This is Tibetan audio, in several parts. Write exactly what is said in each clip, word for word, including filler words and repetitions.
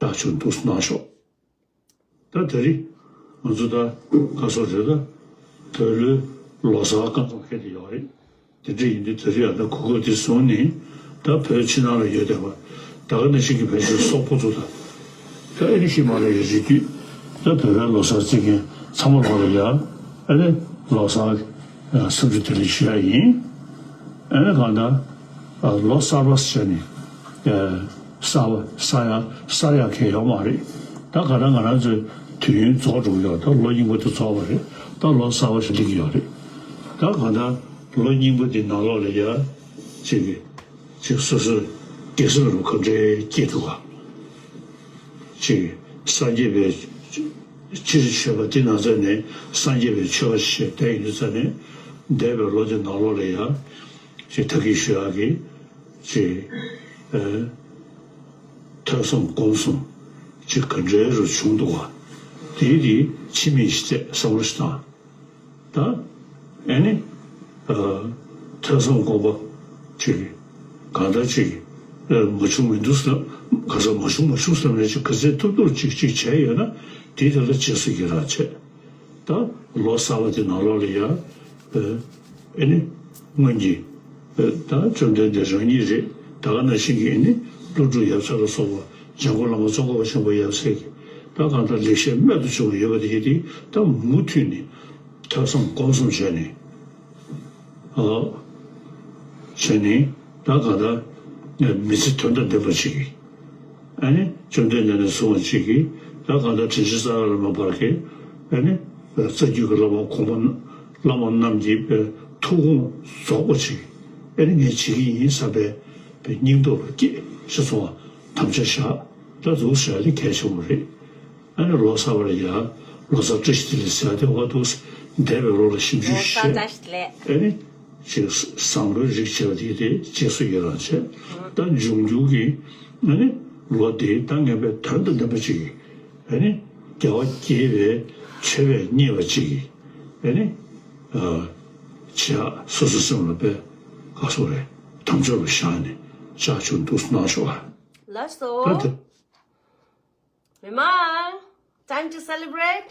ཐག་ཆོད་འདུག་གནང་ཤོག་ད་དེ་རིང་ང་ཚོ་ད་ག་སོ་རེད། ད་བོད་ལོའི་ལོ་གསར་སྐབས་སུ་འཁེལ་ཏེ་ཡོད་རེད། དེ་འདྲ་ཡིན་དུས་དེ་རིང་ཡང་ད་གོ་སྐབས་འདི་བཟུང་ནས་ད་བོད་ཕྱི་ནང་ལ་ཡོད་བསྡད་པ་ད་ག་ནང་བཞིན་གྱི་བོད་ཕྱི་སོག་པོ་ཚོ་དང་། ད་ཨ་ནི་ཤི་མ་ལ་ཡི་རི་རྒྱུད་ད་བོད་པའི་ལོ་གསར་བརྩི་མཁན་ཚང་མ་ལོག་ལ་ཡ་ཨ་ནི་ལོ་གསར་འཚམས་འདྲི་བདེ་ལེགས་ཞུ་ཡ་ཡིན། ཨ་ནི་གང་ལྟར་ལོ་གསར་པ་ཟེར་ནས་གསར་པ་གསར་ཡ་གསར་ཡ་གང་ཡོད་མ་རེད། ད་གང་ལྟར་ང་རང་ཚོའི་དུས་ཡུན་རྫོགས་འགྲོ་གི་ཡོད། ད་ལོ་རྙིང་པ་དེ་རྫོགས་པ་རེད། ད་ལོ་གསར་པ་ཞིག་སླེབས་ཀྱི་ཡོད་རེད། ད་གང་ལྟར་ལོ་རྙིང་པ་དེ་ནང་ལོགས་ལ་ཡ་ཅིག་ཅིག་སོ་སོའི་དགེ་སེམས་རུ་ག་འདྲའི་སྐྱེས་འདུག་ག་ཅིག་སངས་རྒྱས་པའི་སྤྱིར་བྱས་པ་དེ་ནང་ཚན་ནས་སངས་རྒྱས་པའི་ཆོས་པ་ཞེས་བསྡད་ཡོད་ཙང་ནས་འདས་པའི་ལོ་དེ་ནང་ལོགས་ལ་ཡང་ཅིག་ཐབས་ཀྱིས་ཞུ་ཡག་གི་ཅིག་ཨ་ཐོས་བསམ་སྒོམ་གསུམ་ཅིག་ག་འདྲའི་རུ་བྱུང་འདུག་ག་དེའི་དེ་ཕྱི་མིག་ཅིག་བལྟས་བསམ་བློ་ཞིག་བཏང་། ད་ཨེ་ནི། ཨ། ཐོས་བསམ་སྒོམ་པ་ཅིག་གང་ལྟར་ཅིག་ཨ། མ་བྱུང་མི་འདུག་བསམ། ག་ས་མ་བྱུང་མ་བྱུང་བསམ་ནས་ཅིག་ག་ཚད་ཐུབ་ཐུབ་ཅིག་ཅིག་བྱས་ཡོད་ན་དེ་དེ་ལ་རྗེས་སུ་ཡི་རང་བྱས། ད་ལོ་གསར་པ་དེ་ནང་ལོགས་ལ་ཡ། ཨ། ཨེ་ནི། སྔོན་གྱི། ཨ། ད་བཅོམ་ལྡན་འདས་རང་ཉིད་རེད། ད་ག་ནང་བཞིན་གྱི་ཨེ་ནི། ཀླུ་སྒྲུབ་ཡབ་སྲས་ལ་སོགས་པ་འཇམ་མགོན་བླ་མ་ཙོང་ཁ་པ་ཆེན་པོ་ཡབ་སྲས་ཀྱི་ད་གང་ལྟར་ལེགས་བཤད་རྨད་དུ་བྱུང་བ་ཡོད་པ་དེ་དེ་ད་མུ་མཐུད་ནས། ཐོས་བསམ་སྒོམ་གསུམ་བྱས་ནས། ཨོ། བྱས་ནས་ད་གང་ལྟར་མི་ཚེ་དོན་དང་ལྡན་པ་ཅིག་གིས། ཨ་ནི་བཅོམ་ལྡན་འདས་ནས་བཟུང་བ་ཅིག་གིས་ད་གང་ལྟར་དྲིན་ཅན་རྩ་བ་ལ་མ་བར་གྱི་ཨ་ནི་རྩ་རྒྱུད་ཀྱི་བླ་མ་གོང་མ་བླ་མ་རྣམས་ཀྱི་ཐུགས་དགོངས་རྫོགས་པ་ཅིག་ཨ་ནི་ངས་བྱེད་ཀྱི་ཡིན་བསམ་པའི་སྙིང་སྟོབས་ལ་སྐྱེས་ཞེས་གསུངས་པ་དམ་བཅའ་བཞག་ད་འདུག་ཟེར་ཡ་དེ་གལ་ཆེན་པོ་རེད། ཨ་ནི་ལོ་གསར་པ་ལ་ཡ། ལོ་གསར་བཀྲ་ཤིས་བདེ་ལེགས་ཟེར་ཡ་དེ་འོ་འདུག་འདས་པའི་ལོ་ལ་ཞིབ་འཇུག་ལོ་གསར་བྱས། བཀྲ་ཤིས་བདེ་ལེགས། ཨ་ནི། ཅིག་བཟང་པོའི་རིགས་བྱས་པ་དེ་དེ་རྗེས་སུ་ཡི་རང་བྱས། ད་འབྱུང་འགྱུར་གྱི། ཨ་ནི། ལོ་དེ་ད་ངན་པའི་དོན་དང་ལྡན་པ་ཅིག་གིས། ཨ་ནི། རྒྱལ་བ་དགྱེས་པའི་མཆོད་པས་མཉེས་པ་ཅིག་གིས། ཨ་ནི། ཨ། བྱེད་ཡག་སོ་སོའི་སེམས་ལ་དཔེ། ག་སོ་རེད། དམ་བཅའ་རུ་བཞག་ནས་ཕྱག་མཆོད་འདུག་གནང་ཤོག་ཨ། ལགས་སོ། ད་དེ། མི་མང་། Time to celebrate.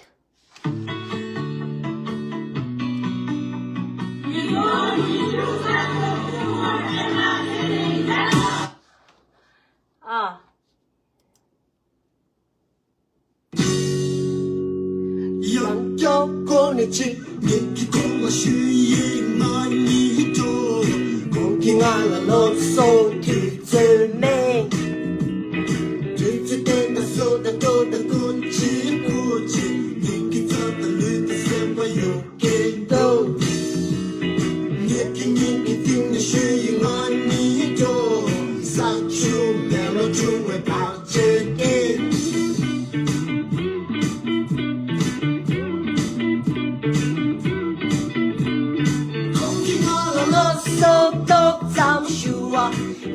ཨ། ཡང་བསྐྱར་གོ་ནས་ཅི། ངེད་ཀྱིས་ཁོང་ལ་ཞུ་ཡིག་ང་གཉིས་འགྲོ། ཁོང་གིས་ང་ལ་སློབ་གསོ་དུས་ཚོད་མེད། དུས་ཚོད་དེ་ན་བཟོ་དང་འགྲོ་དང་ཀུན་གྱིས་ཀུན་གྱིས། ངེད་ཀྱི་རྩ་དང་ལུས་དང་སེམས་པ་ཡོད་ཀྱི་འདུག་ངེད་ཀྱི་སྙིང་གི་གཏིང་ནས་ཞུ་ཡིག་ང་གཉིས་འགྲོ། ས་ཆུ་མེ་ལོང་ཆུང་བའི་བར། ཁོང་གིས་ང་ལ་སློབ་གསོ་ཏོག་ཙམ་ཞུ་བ།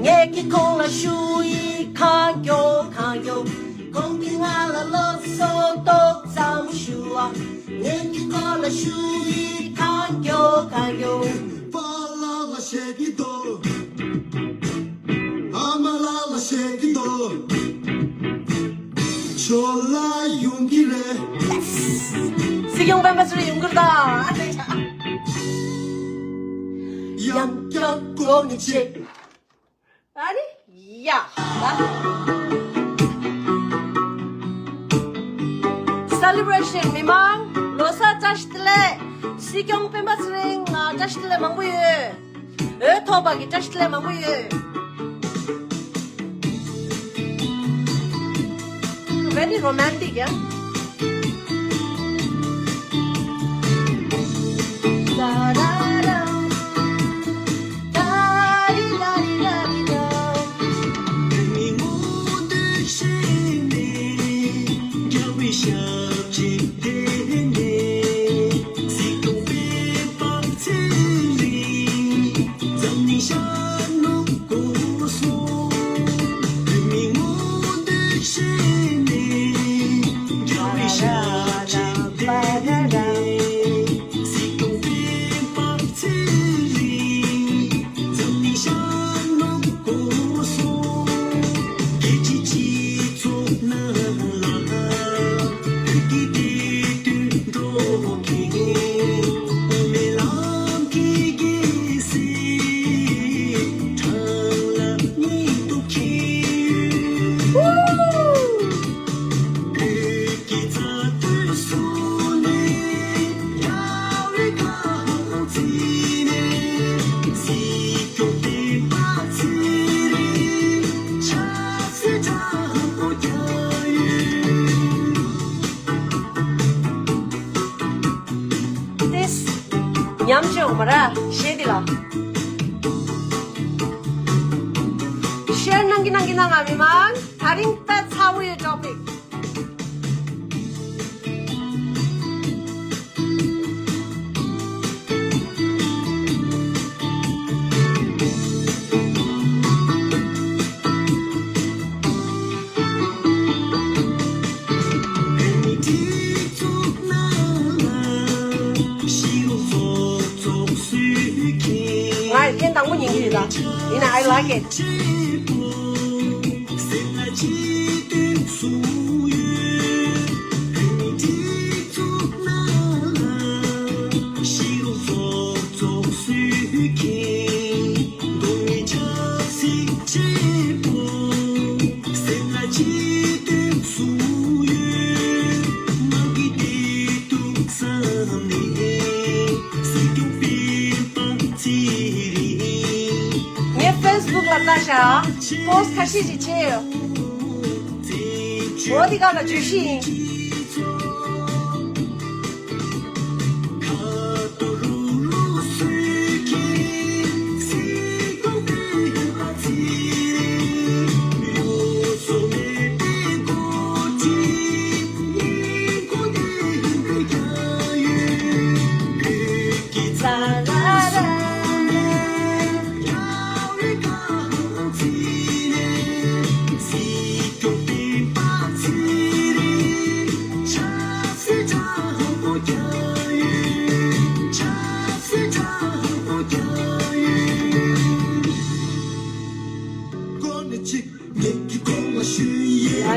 ངེད་ཀྱིས་ཁོང་ལ་ཞུ་ཡིག་གང་མགྱོགས་གང་མགྱོགས། ཁོང་གིས་ང་ལ་སློབ་གསོ་ཏོག་ཙམ་ཞུ་བ། ངེད་ཀྱིས་ཁོང་ལ་ཞུ་ཡིག་གང་མགྱོགས་གང་མགྱོགས། པཱ་ལགས་ལ་བཤད་ཀྱི་འདུག་ཨ་མ་ལགས་ལ་བཤད་ཀྱི་འདུག་ཞོར་ལ་ཡོང་གི་རེད། སྲིད་སྐྱོང་སྤེན་པ་ཚེ་རིང་ཡོང་གི་རེད་ད། ཡང་བསྐྱར་གོ་ནས་ཅི། ཨ་ནི། ཡ། ད། སེ་ལི་བྷི་རེ་ཤན། མི་མང་། ལོ་གསར་བཀྲ་ཤིས་བདེ་ལེགས། སྲིད་སྐྱོང་སྤེན་པ་ཚེ་རིང་ལ་བཀྲ་ཤིས་བདེ་ལེགས་མང་པོ་ཡོད། འོས་ཐོབ་པ་གི་བཀྲ་ཤིས་བདེ་ལེགས་མང་པོ་ཡོད། Very romantic, yeah? ཨམ་ཆོས་འོ་མ་ར་ཤེས་དེ་ལ། ཤེར་གནང་གི་གནང་གི་གནང་ང་མི་མང་། ད་རིང་དཔེ་ཚ་བོ་ཡོད་ཅོག་པིག་ང་ཡི་ཐེངས་དང་པོ་ཉན་གྱི་ཡོད་ད། ཡིན་ན་I like it. ངས་ཕེ་སི་བུག་ལ་ལྟ་ཤག་པོ་སི་ཁ་ཤས་ཤིག་བྱས་ཡོད། འོ་དེ་ག་ལ་བརྗོད་གཞི་ཡིན།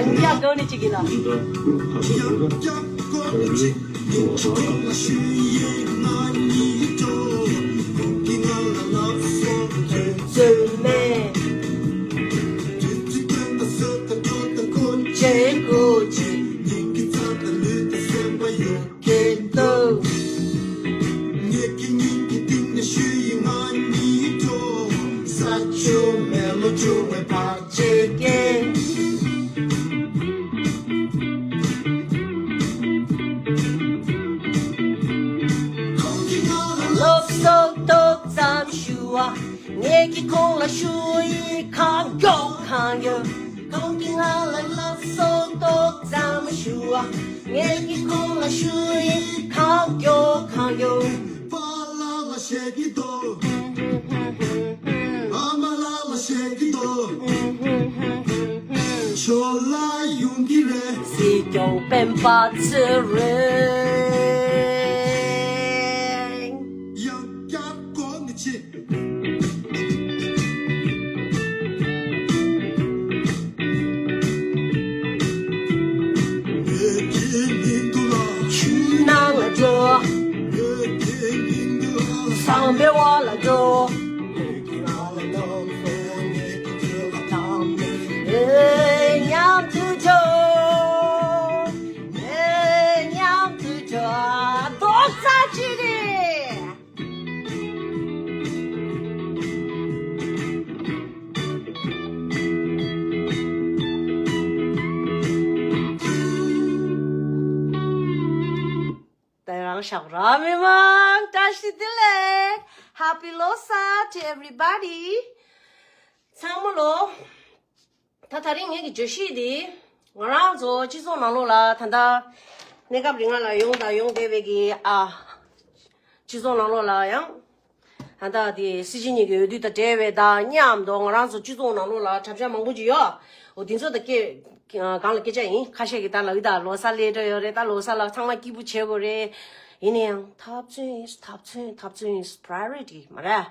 ཡང་བསྐྱར་སྒོ་ནས་གཅིག་གིས་ལ། སློབ་གསོ་ཏོག་ཙམ་ཞུ་བ། ངེད་ཀྱིས་ཁོང་ལ་ཞུ་ཡི། གང་མགྱོགས་གང་མགྱོགས། ཁོང་གིས་ང་ལ་སློབ་གསོ་ཏོག་ཙམ་ཞུ་བ། ངེད་ཀྱིས་ཁོང་ལ་ཞུ་ཡི། གང་མགྱོགས་གང་མགྱོགས། པཱ་ལགས་ལ་བཤད་ཀྱི་འདུག་ཨ་མ་ལགས་ལ་བཤད་ཀྱི་འདུག་ཞོར་ལ་ཡོང་གི་རེད། སྲིད་སྐྱོང་སྤེན་པ་ཚེ་རིང་། ཡང་བསྐྱར་སྒོ་ནས་ཕྱེ། ཆུ་ནང་ལ་འགྲོ། ཟམ་པའི་འོག་ལ་འགྲོ། མཉམ་དུ་འགྲོ། མཉམ་དུ་འགྲོ། རྡོག་རྩ་གཅིག་རེད། དེ་རང་ཤག་ར་མི་མང་། བཀྲ་ཤིས་བདེ་ལེགས། Happy Losar to everybody. ཚང་མ་ལོ། ད་དེ་རིང་ངེད་ཀྱི་བརྗོད་གཞི་འདི། ང་རང་ཚོ་སྤྱི་ཚོགས་ནང་ལོགས་ལ་ད་ལྟ་གནས་སྐབས་རིང་ང་ལ་ཡོང་དང་ཡོང་བསྡད་པའི་གི་ཨ། སྤྱི་ཚོགས་ནང་ལོགས་ལ་ཡང་། ད་ལྟ་དེ་སྲིད་སྤྱི་གཉིས་ཀྱི་འོས་བསྡུ་དང་འབྲེལ་བའི་དང་མཉམ་དུ་ང་རང་ཚོ་སྤྱི་ཚོགས་ནང་ལོགས་ལ་གྲབས་ཆག་མང་པོ་ཅིག་ཡོད། འོ་དེ་ཚོ་ད་སྐད་གང་ལ་སྐད་ཆ་ཡིན། ཁ་ཤས་ཀྱིས་ད་ལབ་ཀྱི་ད་ལོ་གསར་སླེབས་འགྲོ་ཡོད་རེད། ད་ལོ་གསར་ལ་ཚང་མ་སྐྱིད་པོ་བྱེད་དགོས་རེད། ཡིན་ན་ཡང་འཐབ་རྩོད་is འཐབ་རྩོད། འཐབ་རྩོད་is priority མ་རེད།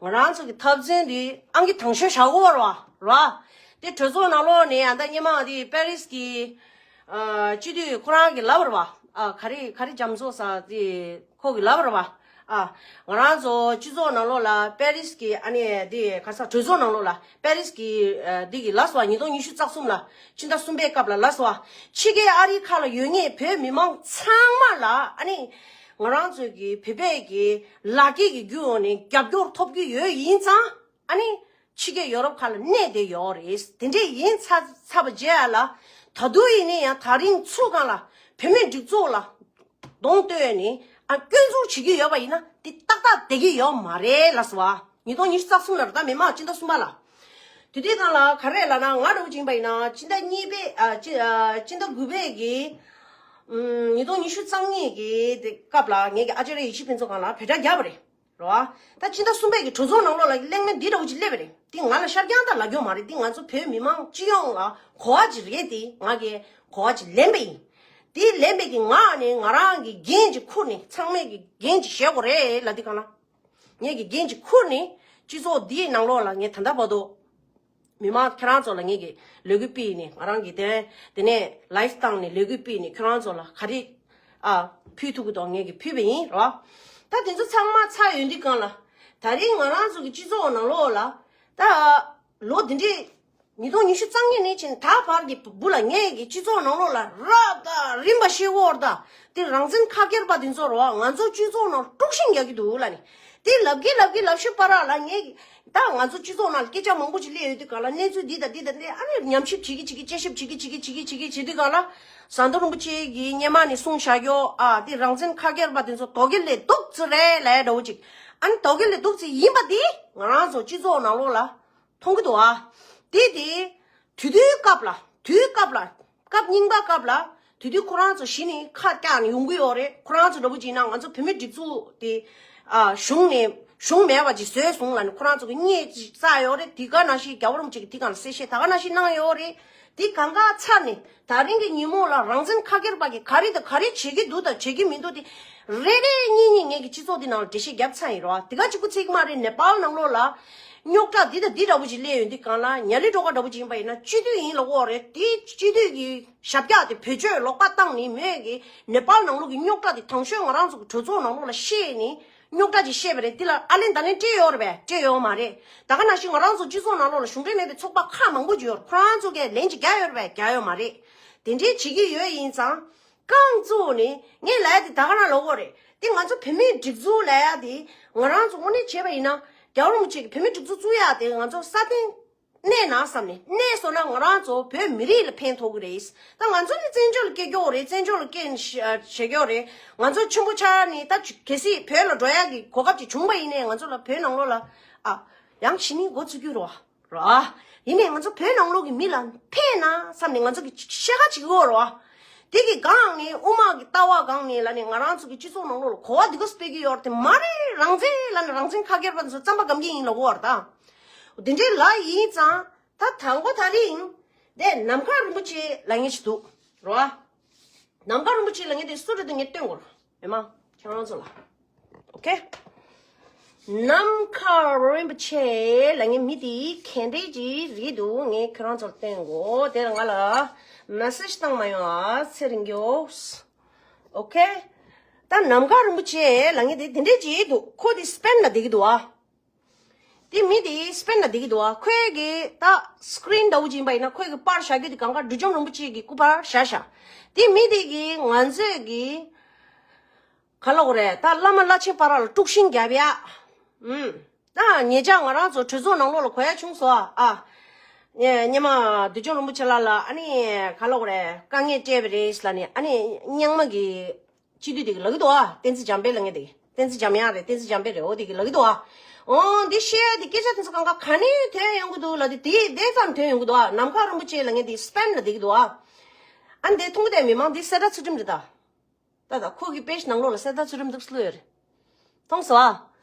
ང་རང་ཚོ་གི་འཐབ་རྩོད་འདི་ཨང་ཀི་དང་ཤོས་བཞག་དགོས་རེད་བ། རེད་བ། དེ་གྲོས་ཚོགས་ནང་ལོགས་ནས་ཨ་ད་སྔོན་མ་དེ་པེ་རིས་ཀྱི་ཨ་སྤྱི་འཐུས་ཁོ་རང་གིས་ལབ་པ་རེད་བ། ཨ་ག་རེ་ག་རེ་རྒྱ་མཚོ་ཟེར་དེ་ཁོ་གིས་ལབ་པ་རེད་བ། ཨ་ང་རང་ཚོ་སྤྱི་ཚོགས་ནང་ལོགས་ལ་པེ་རིས་ཀྱི་ཨ་ནི་དེ་ག་ས་གྲོས་ཚོགས་ནང་ལོགས་ལ་པེ་རིས་ཀྱི་ཨ་དེ་གིས་ལབ་སོང་བ། ཉིས་སྟོང་ཉི་ཤུ་རྩ་གསུམ་ལ་ཕྱི་ཟླ་གསུམ་པའི་སྐབས་ལ་ལབ་སོང་བ། ཕྱི་རྒྱལ་ཨ་རིའི་ཁ་ལ་ཡོད་མཁན་བོད་མི་མང་ཚང་མ་ལ་ཨ་ནི་ང་རང་ཚོ་གི་བོད་པའི་གི་ལག་འཁྱེར་གྱི་བརྒྱུད་འོག་ནས་རྒྱབ་སྐྱོར་ཐོབ་ཀྱི་ཡོད། ཡིན་ཙང་ཨ་ནི་ཕྱི་རྒྱལ་ཡོ་རོབ་ཁག་ལ་གནས་བསྡད་ཡོད་རེད། དེ་འདྲས་ཡིན་ཚར་ཚར་བ་བྱས་ལ་ད་དུང་ཡིན་ན་ཡང་དེ་རིང་ཚུར་སྒང་ལ་བོད་མིའི་སྒྲིག་འཛུགས་ལ་གདོང་གཏོད་ནས་ ཨ་སྐྱོན་འཛུགས་བྱེད་ཀྱི་ཡོད་པ་ཡིན་ན་དེ་ཏག་ཏག་བསྡད་ཀྱི་ཡོད་མ་རེད་ལགས་སོ། ཉིས་སྟོང་ཉི་ཤུ་རྩ་གསུམ་ལ་རེད་ད། མི་མང་སྤྱི་ཟླ་གསུམ་པ་ལ། དེ་དུས་སྒང་ལ་ག་རེ་ལབ་ན་ང་འདྲ་བོ་ཅིག་ཡིན་པ་ཡིན་ན་སྤྱི་ཟླ་གཉིས་པའི་ཨ་སྤྱི་ཨ་སྤྱི་ཟླ་དགུ་པའི་གི་ཨམ་ཉིས་སྟོང་ཉི་ཤུ་རྩ་གཉིས་ཀྱི་དེ་སྐབས་ལ་ངེད་ཀྱི་ཨ་ཅར་ཡེ་ཤེས་ཕུན་ཚོགས་སྒང་ལ་བོད་སྒྲ་བརྒྱབ་པ་རེད། རེད་བ། ད་སྤྱི་ཟླ་གསུམ་པའི་གི་གྲོས་ཚོགས་ནང་ལོགས་ལ་གླེང་མོལ་འདི་འདྲ་བོ་ཅིག་སླེབས་པ་རེད། འདི་ང་ལ་ཤར་རྐྱང་དང་ལབ་རྒྱུ་མ་རེད། འདི་ང་ཚོ་བོད་མི་མང་སྤྱི་ཡོངས་ལ་གོ་བ་ཅིག་རེད། དེ་ང་གི་གོ་བ་ཅིག་ལེན་པ་ཡིན། དེ་ལེན་པའི་གི་ངག་ནས་ང་རང་གི་འགན་ཅིག་ཁུར་ནས་ཚང་མས་གི་འགན་ཅིག་བཞེས་དགོས་རེད་ལབ། འདི་གང་ལ་ངས་གི་འགན་ཅིག་ཁུར་ནས་སྤྱི་ཚོགས་འདིའི་ནང་ལོགས་ལ་ངས་ད་ལྟ་བར་དུ་མི་མང་ཁྱེད་རང་ཚོ་ལ་ངེད་ཀྱི་ལས་འགུལ་སྤེལ་ནས་ང་རང་གི་དེ་དེ་ནས་ལའིབ་བཏང་ནས་ལས་འགུལ་སྤེལ་ནས་ཁྱེད་རང་ཚོ་ལ་ག་རེ་ཨ་ཕུལ་ཐུབ་ཀྱི་འདུག་ངེད་ཀྱི་ཕུལ་བ་ཡིན་རོ། ད་དེ་ཚོ་ཚང་མ་ཚར་ཡོང་དུས་སྒང་ལ་ད་རིང་ང་རང་ཚོ་གི་སྤྱི་ཚོགས་ནང་ལོགས་ལ་ད་ལོ་འདི་འདྲའི་ཉིས་སྟོང་ཉི་ཤུ་རྩ་གཉིས་ནས་བྱས་ནས་ད་བར་གྱི་བུ་ལ་ངེད་ཀྱི་སྤྱི་ཚོགས་ནང་ལོགས་ལ་རབ་དང་རིམ་པ་ཤེས་འོར་ད་དེ་རང་བཙན་ཁ་སྐྱེར་པ་དེ་ཚོ་རོ་ང་ཚོ་སྤྱི་ཚོགས་ནང་དཀྲུག་ཤིང་རྒྱག་གི་འདུག་ལ་ནི་དེ་ལབ་གི་ལབ་གི་ལབ་ཤི་པ་ར་ལ་ངེད་ཀྱི་ད་ང་ཚོ་སྤྱི་ཚོགས་ནང་ལ་སྐད་ཆ་མང་པོ་ཅིག་སླེབས་ཡོད་དུས་ག་ལ་གནས་ཚུལ་འདི་དང་འདི་དང་འདི་ཨ་ནི་ཉམས་ཞིབ་བྱེད་ཀྱི་བྱེད་ཀྱི་དཔྱད་ཞིབ་བྱེད་ཀྱི་བྱེད་ཀྱི་བྱེད་ཀྱི་བྱེད་ཀྱི་བྱེད་དུས་ག་ལ་ཟམ་གདོང་རིན་པོ་ཆེ་གིས་སྔོན་མ་ནས་གསུངས་བཞག་ཡོད། ཨ་དེ་རང་བཙན་ཁ་སྐྱེར་པ་དེ་ཚོ་དོ་གལ་ལས་སྡུག་ཙི་རེད་ལབ་འདྲ་བོ་ཅིག་ཨ་ནི་དོ་གལ་ལས་སྡུག་ཙི་ཡིན་པ་དེ་ང་རང་ཚོ་སྤྱི་ཚོགས་ནང་ལོགས་ལ་མཐོང་གི་འདུག་ཨ། དེ་དེ་དུས་དུས་སྐབས་ལ་དུས་སྐབས་ལ་སྐབས་རྙིང་པ་སྐབས་ལ་དུས་དུས་ཁོ་རང་ཚོ་གཞི་ནས་ཁ་བཀྱག་ནས་ཡོང་གི་ཡོད་རེད། ཁོ་རང་ཚོ་འདྲ་བོ་ཅིག་ཡིན་ན་ང་ཚོ་བོད་མི་སྒྲིག་འཛུགས་དེ་ཨ་གཞུང་ནས་གཞུང་མེད་པ་ཅིག་བཟོས་སོང་ལབ་ནས་ཁོ་རང་ཚོ་གི་བརྙས་ཅིག་བསགས་ཡོད་རེད། དེ་ག་ནང་བཞིན་རྒྱལ་བ་རིན་པོ་ཆེ་གི་དེ་ག་ལ་གསལ་བཤད་ད་ག་ནང་བཞིན་གནང་ཡོད་རེད། དེ་གང་ག་ཚར་ནས་ད་རིང་གི་ཉིན་མོ་ལ་རང་བཙན་ཁ་སྐྱེར་པ་གིས་ག་རེ་དང་ག་རེ་བྱེད་ཀྱི་འདུག་དང་བྱེད་ཀྱི་མི་འདུག་དེ་རེ་རེ་གཉིས་གཉིས་ངེད་ཀྱི་སྤྱི་ཚོགས་འདི་ནང་ལ་འགྲེལ་བཤད་བརྒྱབ་ཚར་ཡིན་རོ། དེ་ག་གཅིག་པུ་ཚིག་མ་རེད། ནེ་པཱལ་ནང་ལོགས་ལ་རྙོག་དྲ་འདི་དང་འདི་འདྲ་བོ་ཞིག་སླེབས་ཡོང་དུས་གང་ལ་ཉ་ལི་སྒྲོ་ག་འདྲ་བོ་ཞིག་ཡིན་པ་ཡིན་ན་སྤྱི་འཐུས་ཡིན་ལབ་ཀྱི་ཡོད་རེད། དེ་སྤྱི་འཐུས་ཀྱི་ཞབས་བཀྱག་དེ་བེད་སྤྱོད་ལོག་པ་བཏང་ནས་མོས་ཀྱི་ནེ་པཱལ་ནང་ལོགས་ཀྱི་རྙོག་དྲ་དེ་དང་ཤོས་ང་རང་ཚོ་གི་གྲོས་ཚོགས་ནང་ལོགས་ལ་བཤད་ནས། རྙོག་དྲ་ཅིག་བཤད་པ་རེད། འདི་ལ་ཨ་ལན་ད་ལན་སྤྲད་ཡོད་རེད་པས། སྤྲད་ཡོད་མ་རེད། ད་ག་ནང་བཞིན་ང་རང་ཚོ་སྤྱི་ཚོགས་ནང་ལོགས་ལ་གཞུང་འབྲེལ་མེད་པའི་ཚོགས་པ་ཁག་མང་པོ་ཅིག་ཡོད་རེད། ཁོ་རང་ཚོ་གིས་ལན་ཅིག་རྒྱག་ཡོད་རེད་པས། རྒྱག་ཡོད་མ་རེད། དེ་འདྲའི་བྱེད་ཀྱི་ཡོད་ཡིན་ཙང་། རྐང་བཙུགས་ནས་ངས་ལབ་ཡ་དེ་ད་ག་རང་ལབ་དགོས་རེད། དེ་ང་ཚོ་བོད་མིའི་སྒྲིག་འཛུགས་ལབ་ཡ་དེ་ང་རང་ཚོ་དངོས་གནས་བྱས་པ་ཡིན་ན་རྒྱལ་བ་རིན་པོ་ཆེ་གིས་བོད་མིའི་སྒྲིག་འཛུགས་བཙུགས་ཡ་དེ་ང་ཚོ་སྲ་བརྟན་གནས་ན་བསམ་ནས། གནས་སོང་ན་ང་རང་ཚོ་བོད་མི་རིགས་ལ་ཕན་ཐོགས་ཀྱི་རེད། ད་ང་ཚོ་ནི་བཙན་བྱོལ་ལ་སྐྱེས་ཀྱོག་རེད། བཙན་བྱོལ་ལ་སྐྱེས་ནས་ཤ- བྱེད་ཀྱོག་རེད། ང་ཚོ་ཆེན་པོ་ཆགས་ནས་ད་གལ་སྲིད་བོད་ལ་འགྲོ་ཡག་གི་གོ་སྐབས་ཅིག་བྱུང་པ་ཡིན་ནའི་ང་ཚོ་ལ་བོད་ནང་ལོགས་ལ་ཨ་ཡང་ཕྱི་ནས་འགོ་ཚུགས་རྒྱུ་རེད་བ། རེད་བ། ཡིན་ནའི་ང་ཚོ་བོད་ནང་ལོགས་ཀྱི་མི་ལ་ཕན་ན་བསམ་ནས་ང་ཚོ་གི་བཤད་ཁ་བྱེད་ཀྱི་ཡོད་རེད་བ། དེ་གི་སྒང་ནས་དབུ་མ་གི་ལྟ་བ་སྒང་ནས་ལབ་ནས་ང་རང་ཚོ་གི་སྤྱི་ཚོགས་ནང་ལོགས་ལ་གོ་བ་འདི་ག་སྤེལ་གྱི་ཡོད་རེད། དེ་མ་རེད། རང་བཙན་ལབ་ནས་རང་བཙན་ཁ་སྐྱེར་པ་ཚོ་རྩམ་པ་སྒམ་གྱི་ཡིན་ལབ་ཀྱི་ཡོད་རེད་ད། དེ་འདྲའི་ལབ་ཡིན་ཙང་། ད་དང་པོ་ད་རིང་དེ་ནམ་མཁའ་རིན་པོ་ཆེ་ལབ་མཁན་ཞིག་འདུག་རོ། ནམ་མཁའ་རིན་པོ་ཆེ་ལབ་མཁན་དེ་སུ་རེད་དེ་ངས་སྟོན་དགོས་རེད། མི་མང་ཁྱེད་རང་ཚོ་ལ། ཨོ་ཁེ། ནམ་མཁའ་རིན་པོ་ཆེ་ལབ་མཁན་མི་དེ་ག་འདྲས་ཅིག་རེད་འདུག་ངས་ཁྱེད་རང་ཚོར་སྟོན་དགོས། དེ་ལ་ང་ལ་མེ་སེ་ཇི་བཏང་མ་ཡོང་ཨ། ཚེ་རིང་གོ། ཨོ་ཁེ། ད་ནམ་མཁའ་རིན་པོ་ཆེ་ལབ་མཁན་དེ་དེ་འདྲས་ཅིག་འདུག་ཁོ་དེ་སི་པེན་ལ་བསྡད་ཀྱི་འདུག་ཨ། དེ་མི་དེ་སི་པེན་ལ་བསྡད་ཀྱི་འདུག་ཨ། ཁོའི་གི་ད་སི་ཀི་རིན་འདྲ་བོ་ཅིག་ཡིན་པ་ཡིན་ན་ཁོའི་གི་པར་བཞག་རྒྱུ་དེ་གང་ག་འབྲི་སྐྱོང་རིན་པོ་ཆེ་གི་སྐུ་པར་བཞག་བཞག་དེ་མི་དེ་གི་ང་ཚོས་གི་ག་ལབ་དགོས་རེད། ད་བླ་མ་བླ་ཆེན་བར་ལ་དཀྲུག་ཤིང་རྒྱབ་ཡ། ཨུམ། ད་ཉེ་ཆར་ང་རང་ཚོ་གྲོས་ཚོགས་ནང་ལོགས་ལ་གོ་ཡ་བྱུང་སོང་ཨ། ཨ། ཉེ་མ་འབྲི་སྐྱོང་རིན་པོ་ཆེ་ལགས་ལ་ཨ་ནི་ག་ལབ་དགོས་རེད། དཀའ་ངལ་སྤྲད་པ་རེད་ལབ་ནས་ཨ་ནི་རྙིང་མ་གི་སྤྱི་འཐུས་དེ་གིས་ལབ་ཀྱི་འདུག་ཨ། བསྟན་འཛིན་འཇམ་དཔལ་ལབ་མཁན་དེ། བསྟན་འཛིན་འཇམ་དབྱངས་རེད། བསྟན་འཛིན་འཇམ་དཔལ་རེད། འོ་དེ་གིས་ལབ་ཀྱི་འདུག་ཨ། འོ་འདི་བཤད་ཡ་དེ་སྐད་ཆ་དེ་ཚོ་གང་ག་ག་ནས་ཐོན་ཡོང་གི་འདུག་ལབ་དུས་དེ་དེ་ཙམ་ཐོན་ཡོང་གི་འདུག་ཨ། ནམ་མཁའ་རིན་པོ་ཆེ་ལབ་མཁན་དེ་སི་པེན་ལ་བསྡད་ཀྱི་འདུག་ཨ། ཨ་འདི་མཐོང་གི་བསྡད་མི་མང་འདི་གསལ་བརྡ་ཚུལ་ཁྲིམས་རེད་ད། ད་ད་ཁོ་གི་པེ་ཇི་ནང་ལོགས་ལ་གསལ་བརྡ་ཚུལ་ཁྲིམས་འདུག་བླུགས་ཡོད་རེད། མཐོང་སོང་ཨ།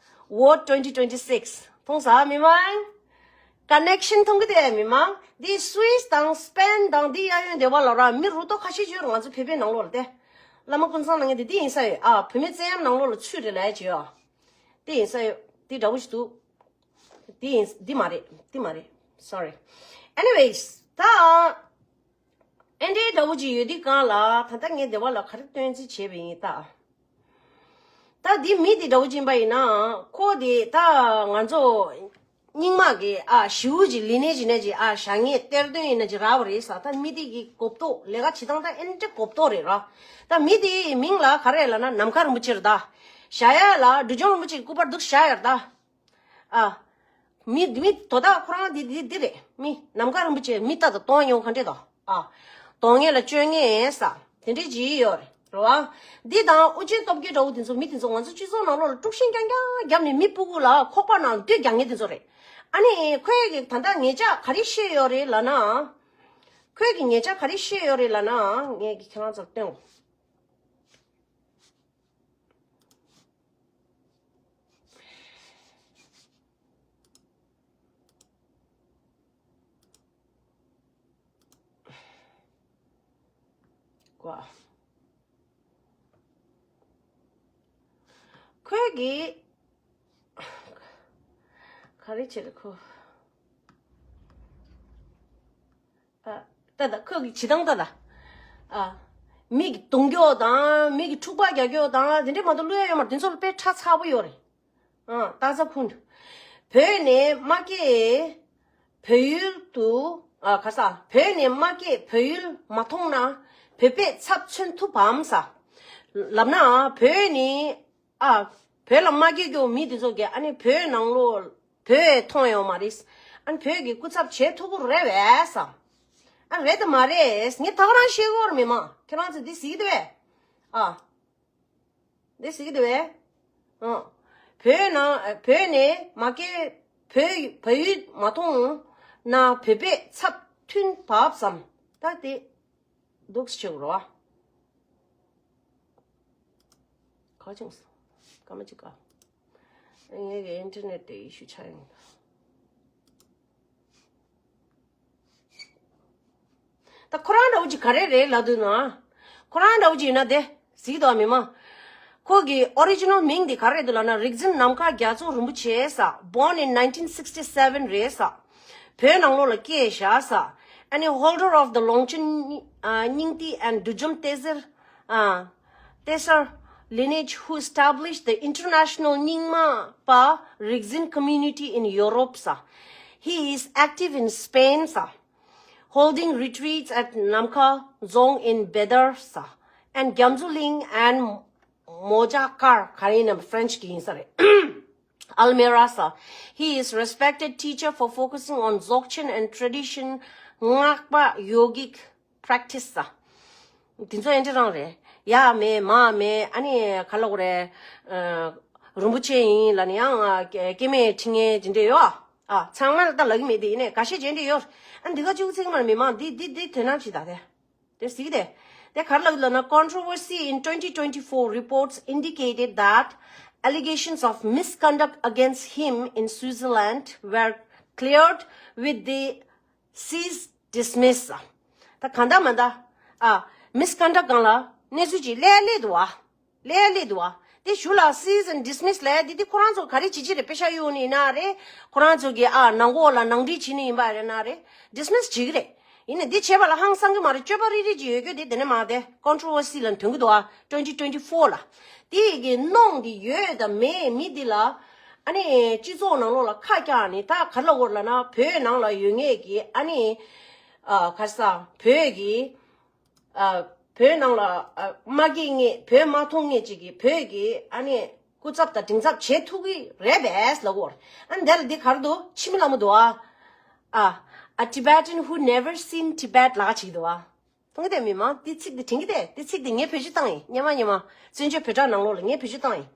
Vote twenty twenty-six མཐོང་སོང་ཨ་མི་མང་། ཀ་ནེག་ཤན་མཐོང་གི་དེ་མི་མང་། འདི་སུའིས་དང་སི་པེན་དང་འདི་གཡས་གཡོན་སྡེ་བ་ལ་ར་མི་རུ་ཏོ་ཁ་ཤས་ཡོད་རེད། ང་ཚོ་བོད་པའི་ནང་ལོགས་ལ་དེ། བླ་མ་ཀུན་བཟང་ལབ་མཁན་དེ་འདི་ཡིན་ས་ཡོད་ཨ། བུད་མེད་བཙན་གཡེམ་ནང་ལོགས་ལ་ཚུད་རེད་ལབ་ཡ་ཅིག་ཡོད་ཨ། དེ་ཡིན་ས་ཡོད། དེ་འདྲ་བོ་ཞིག་འདུག་དེ་ཡིན་འདི་མ་རེད། འདི་མ་རེད། Sorry. Anyways ད། ཨེ་འདྲའི་འདྲ་བོ་ཅིག་ཡོད་དུས་གང་ལ་ད་ལྟ་ངས་སྡེ་བ་ལ་ག་རེ་སྟོན་རྩིས་བྱས་པ་ཡིན་ད། ད་འདི་མི་དེ་འདྲ་བོ་ཅིག་ཡིན་པ་ཡིན་ན་ཁོ་དེ་ད་ང་ཚོ་རྙིང་མ་གི་ཨ་ཞེ་པོ་ཅིག་ལི་ནས་ཅིག་ནས་ཅིག་ཨ་བཞག་ངེས་གཏེར་སྟོན་ཡིན་ན་ཅིག་རག་པ་རེད་ས། ད་མི་དེ་གི་གོ་རྟོགས་ལས་ཀ་བྱེད་སྟངས་ད་ཨེ་འདྲ་གོ་རྟོགས་རེད་ར། ད་མི་དེ་མིང་ལ་ག་རེ་ལབ་ན་ནམ་མཁའ་རིན་པོ་ཆེ་རེད་ད། བཞག་ཡ་ལ་འབྲི་སྐྱོང་རིན་པོ་ཆེ་གི་སྐུ་པར་འདུག་བཞག་ཡ་རེད་ད། ཨ། མི་མི་དོ་བདག་ཁོ་རང་འདི་འདི་འདི་རེད། མི་ནམ་མཁའ་རིན་པོ་ཆེ་མི་ལྟ་དང་གཏོང་མྱོང་ག་འདྲས་དང་ཨ། གཏོང་ངེས་ལ་སྤྱོད་ངེས་ས་དེ་འདྲས་ཅིག་ཡོད་རེད། རེད་བ། འདི་དང་ཨུ་རྒྱན་སྟོབས་རྒྱལ་འདྲ་བོ་དེ་ཚོ། མི་དེ་ཚོ་ང་ཚོ་སྤྱི་ཚོགས་ནང་ལོགས་ལ་དཀྲུག་ཤིང་རྐྱང་རྐྱང་བརྒྱབ་ནས་མི་སྤུ་གུ་ལ་ཁོག་པ་ནང་བདུད་རྒྱག་མཁན་དེ་ཚོ་རེད། ཨ་ནི་ཁོས་གི་ད་ལྟ་ཉེས་ཆད་ག་རེ་བཤད་ཡོད་རེད་ལབ་ན། ཁོས་གི་ཉེས་ཆད་ག་རེ་བཤད་ཡོད་རེད་ལབ་ན། ངས་གི་ཁྱེད་རང་ཚོར་སྟོན། ཀོ། ཁོས་གི་ག་རེ་བྱེད་ཁོ། ཨ། ད་ད་ཁོས་གི་བྱེད་སྟངས་ད་ད། ཨ། མི་གི་རྡུང་རྒྱོ་དང་མི་གི་འཁྲུག་པ་རྒྱག་རྒྱོ་དང་དེ་འདྲས་མ་གཏོགས་བླུག་ཡ་ཡོད་མ་རེད། དེ་ཚོ་ལ་དཔེ་ཁྲ་ཚ་པོ་ཡོད་རེད། ཨ། སྟག་ཚང་ཁུན། བོད་ནས་མ་སྐྱེས་བོད་ཡུལ་དུ། ཨ། ག་ས། བོད་ནས་མ་སྐྱེས་བོད་ཡུལ་མ་མཐོང་ན་བོད་པའི་ཚབ་མཚོན་ཐུབ་བམ་ས། ལབ་ན་བོད་ནི། ཨ། བོད་ལ་མ་སྐྱེས་རྒྱུ་མི་དེ་ཚོ་གི་ཨ་ནི་བོད་ནང་ལོ་བོད་མཐོང་ཡོད་མ་རེད། ཨ་ནི་བོད་ཀྱི་སྐུ་ཚབ་བྱེད་ཐུབ་ཀྱི་རེད་བས་ས། ཨ། རེད་དམ་མ་རེད། ངས་ད་ག་རང་བཤད་ཀྱི་ཡོད་རེད། མི་མང་ཁྱེད་རང་ཚོ་འདི་གཟིགས་ཀྱི་འདུག་བས། ཨ། འདི་གཟིགས་ཀྱི་འདུག་བས། ཨ། བོད་ནང་བོད་ནས་མ་སྐྱེས་བོད་བོད་ཡུལ་མ་མཐོང་ན་བོད་པའི་ཚབ་མཐུན་བབས་སམ། ད་དེ། འདུག་སེ་བྱེད་དགོས་རེད་བ། ག་ཅིང་སྐར་མ་གཅིག་ག་ངའི་གི་ཨིན་ཊར་ནེཊ་དེ་ཨི་ཤུ་ཆགས་ཡོང་། ད་ཁོ་རང་འདྲ་བོ་ཅིག་ག་རེ་རེད་ལབ་འདུག་ན། ཁོ་རང་འདྲ་བོ་ཅིག་ཡིན་ན་དེ་གཟིགས་དང་མི་མང་། ཁོ་གི་ཨོ་རི་ཇི་ནལ་མིང་དེ་ག་རེ་རེད་འདུག་ལབ་ན། རིག་འཛིན་ནམ་མཁའ་རྒྱ་མཚོ་རིན་པོ་ཆེ་ས། Born in nineteen sixty seven རེད་ས། བོད་ནང་ལོགས་ལ་སྐྱེས་བཞག་ས། ཨ་ནི་holder of the Longchen སྙིང་ཐིག and Dudjom Teser Teser lineage, who established the international Nyingma Pa Rigzin community in Europe ས། He is active in Spain ས། Holding retreats at Namkha Dzong in Bedar ས། And Gyamtso Ling and Mojakar ག་རེ་ཡིན་ནམ། ཕ་རན་སི་གི་ཡིན་ས་རེད། Almera ས། He is respected teacher for focusing on Dzogchen and tradition སྔགས་པ་yogic practice ས། དེ་ཚོ་ཨེ་འདྲ་རང་རེད། ཡ་མེད་མ་མེད། ཨ་ནི་ག་ལབ་དགོས་རེད། ཨ། རིན་པོ་ཆེ་ཡིན་ལབ་ནས་ཡང་སྐྱེ་དམན་ཁྲི་ངན་དེ་འདྲ་ཡོད། ཨ། ཚང་མ་ལ་ད་ལབ་ཀྱི་མེད་དེ། ཡིན་ནའི་འགའ་ཤས་ཅན་འདྲ་ཡོད། ཨ། འདི་ག་བཅུག་ཚིག་མར་མི་མང་འདི་འདི་འདི་དོན་དག་ཅིག་ད་དེ། དེ་གཟིགས་དེ། དེ་ག་རེ་ལབ་ལབ་ན། Controversy in twenty twenty-four reports indicated that allegations of misconduct against him in Switzerland were cleared with the cease dismiss. ད་གང་ལྟར་མ་ལྟར། ཨ། མིས་ཀོན་ཌག་སྒང་ལ་གནས་ཚུལ་ཅིག་སླེབས་སླེབས་འདུག་བ། སླེབས་སླེབས་འདུག་བ། དེ་གཞུག་ལ་cease and dismiss ལབ་ཡ་དེ་དེ་ཁོ་རང་ཚོ་ག་རེ་བྱེད་ཀྱི་རེད། པེ་ཤག་གཡུག་ནི་ཡིན་ན་རེད། ཁོ་རང་ཚོ་གི་ཨ་ནང་ཁོག་ལ་ནང་འགྲིག་བྱེད་ནི་ཡིན་པ་རེད་ན་རེད། dismiss བྱེད་ཀྱི་རེད། ཡིན་ནའི་འདི་བྱས་པ་ལ་ཧང་སང་གི་མ་རེད། སྤྱོད་པ་རིག་རིག་ཅིག་ཡོད་རྒྱུ་དེ་དེ་ནས་མ་དེ་controversy ལ་ཐོན་གྱི་འདུག་ཨ། twenty twenty-four ལ། དེ་ཡི་གི་གནོང་དེ་ཡོད་དང་མེད་མི་དེ་ལ། ཨ་ནི་སྤྱི་ཚོགས་ནང་ལོགས་ལ་ཁ་བཀྱག་ནི་ད་ག་རེ་ལབ་དགོས་རེད་ལབ་ན། བོད་ནང་ལ་ཡོད་མཁན་གྱི་ཨ་ནི་ཨ་ག་རེ་ཟ། བོད་ཀྱི་ཨ་བོད་ནང་ལ་ཨ་མ་སྐྱེས་མཁན། བོད་མ་མཐོང་མཁན་ཅིག་གིས་བོད་ཀྱི་ཨ་ནི་སྐུ་ཚབ་དང་མགྲིན་ཚབ་བྱེད་ཐུབ་ཀྱི་རེད་པས་ལབ་དགོས་རེད། ཨ་ནི་དེ་ལ་འདི་ག་རེ་འདུག་ཕྱི་མི་ལ་མོ་འདུག་ཨ། ཨ། A Tibetan who never seen Tibet ལབ་ཅིག་འདུག་ཨ། མཐོང་གི་དེ་མི་མང་། དེ་ཚིག་དེ་དྲན་གི་དེ། དེ་ཚིག་དེ་ངས་བེད་སྤྱོད་བཏང་ཡིན། སྔོན་མ་སྔོན་མ་བཙན་བྱོལ་བོད་དྲ་ནང་ལོགས་ལ་ངས་བེད་སྤྱོད་བཏང་ཡིན།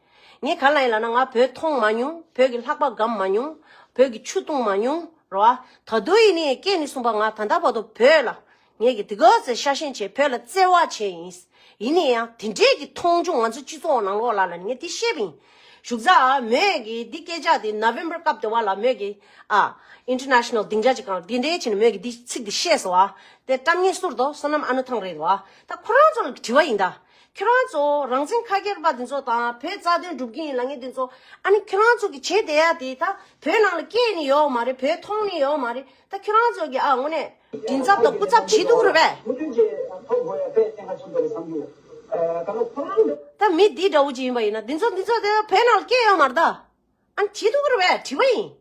ངས་ག་རེ་ལབ་ཡིན་ལབ་ན། ང་བོད་མཐོང་མ་མྱོང་། བོད་ཀྱི་ལྷགས་པ་སྒམ་མ་མྱོང་། བོད་ཀྱི་ཆུ་བཏུང་མ་མྱོང་རེད་བ། ད་དུང་ཡིན་ནའི་སྐྱེས་ནས་བཟུང་བ་ང་ད་ལྟ་བར་དུ་བོད་ལ་ངས་ཀྱི་དེ་ག་ཚོད་ཤ་ཞེན་བྱས། བོད་ལ་བརྩེ་བ་བྱས་ཡིན། ཡིན་ནའི་ཡང་དེ་འདྲས་ཀྱི་མཐོང་ཆུང་ང་ཚོ་སྤྱི་ཚོགས་ནང་ལོགས་ལ་ལ་ངས་དེ་བཤད་པ་ཡིན། བཞུགས་ས་མོས་ཀྱི་འདི་སྐད་ཆ་དེ་November སྐབས་དེ་བ་ལ་མོས་ཀྱི་ཨ་international སྡིངས་ཆ་ཅིག་སྒང་ལ་འདི་འདྲའི་བྱས་ནས་མོས་ཀྱི་འདི་ཚིག་འདི་བཤད་སོང་བ། དེ་བཀྲམ་མཁན་སུ་རེད་དོ། བསོད་ནམས་ཨ་ནུ་ཐང་རེད་བ། ད་ཁོ་རང་ཚོ་ལ་དྲི་བ་ཡིན་ད། ཁྱོད་རང་ཚོ་རང་བཙན་ཁ་སྒེར་པ་འདི་ཚོ་དང་བོད་རྩ་དོན་སྒྲུབ་ཀྱི་ཡིན་ལབ་མཁན་འདི་ཚོ། ཨ་ནི་ཁྱོད་རང་ཚོ་གི་བྱེད་བསྡད་ཡ་དེ་ད་བོད་ནང་ལ་སྐྱེས་ནི་ཡོད་མ་རེད། བོད་མཐོང་ནི་ཡོད་མ་རེད། ད་ཁྱོད་རང་ཚོ་གི་ཨ་དངོས་གནས་མགྲིན་ཚབ་དང་སྐུ་ཚབ་བྱེད་ཐུབ་ཀྱི་རེད་པས། ད་མི་འདི་འདྲ་བོ་ཅིག་ཡིན་པ་ཡིན་ན། འདི་ཚོ་འདི་ཚོ་དེ་བོད་ནང་ལ་སྐྱེས་ཡོད་མ་རེད་ད། ཨ་ནི་བྱེད་ཐུབ་ཀྱི་རེད་པས། དྲི་བ་ཡིན།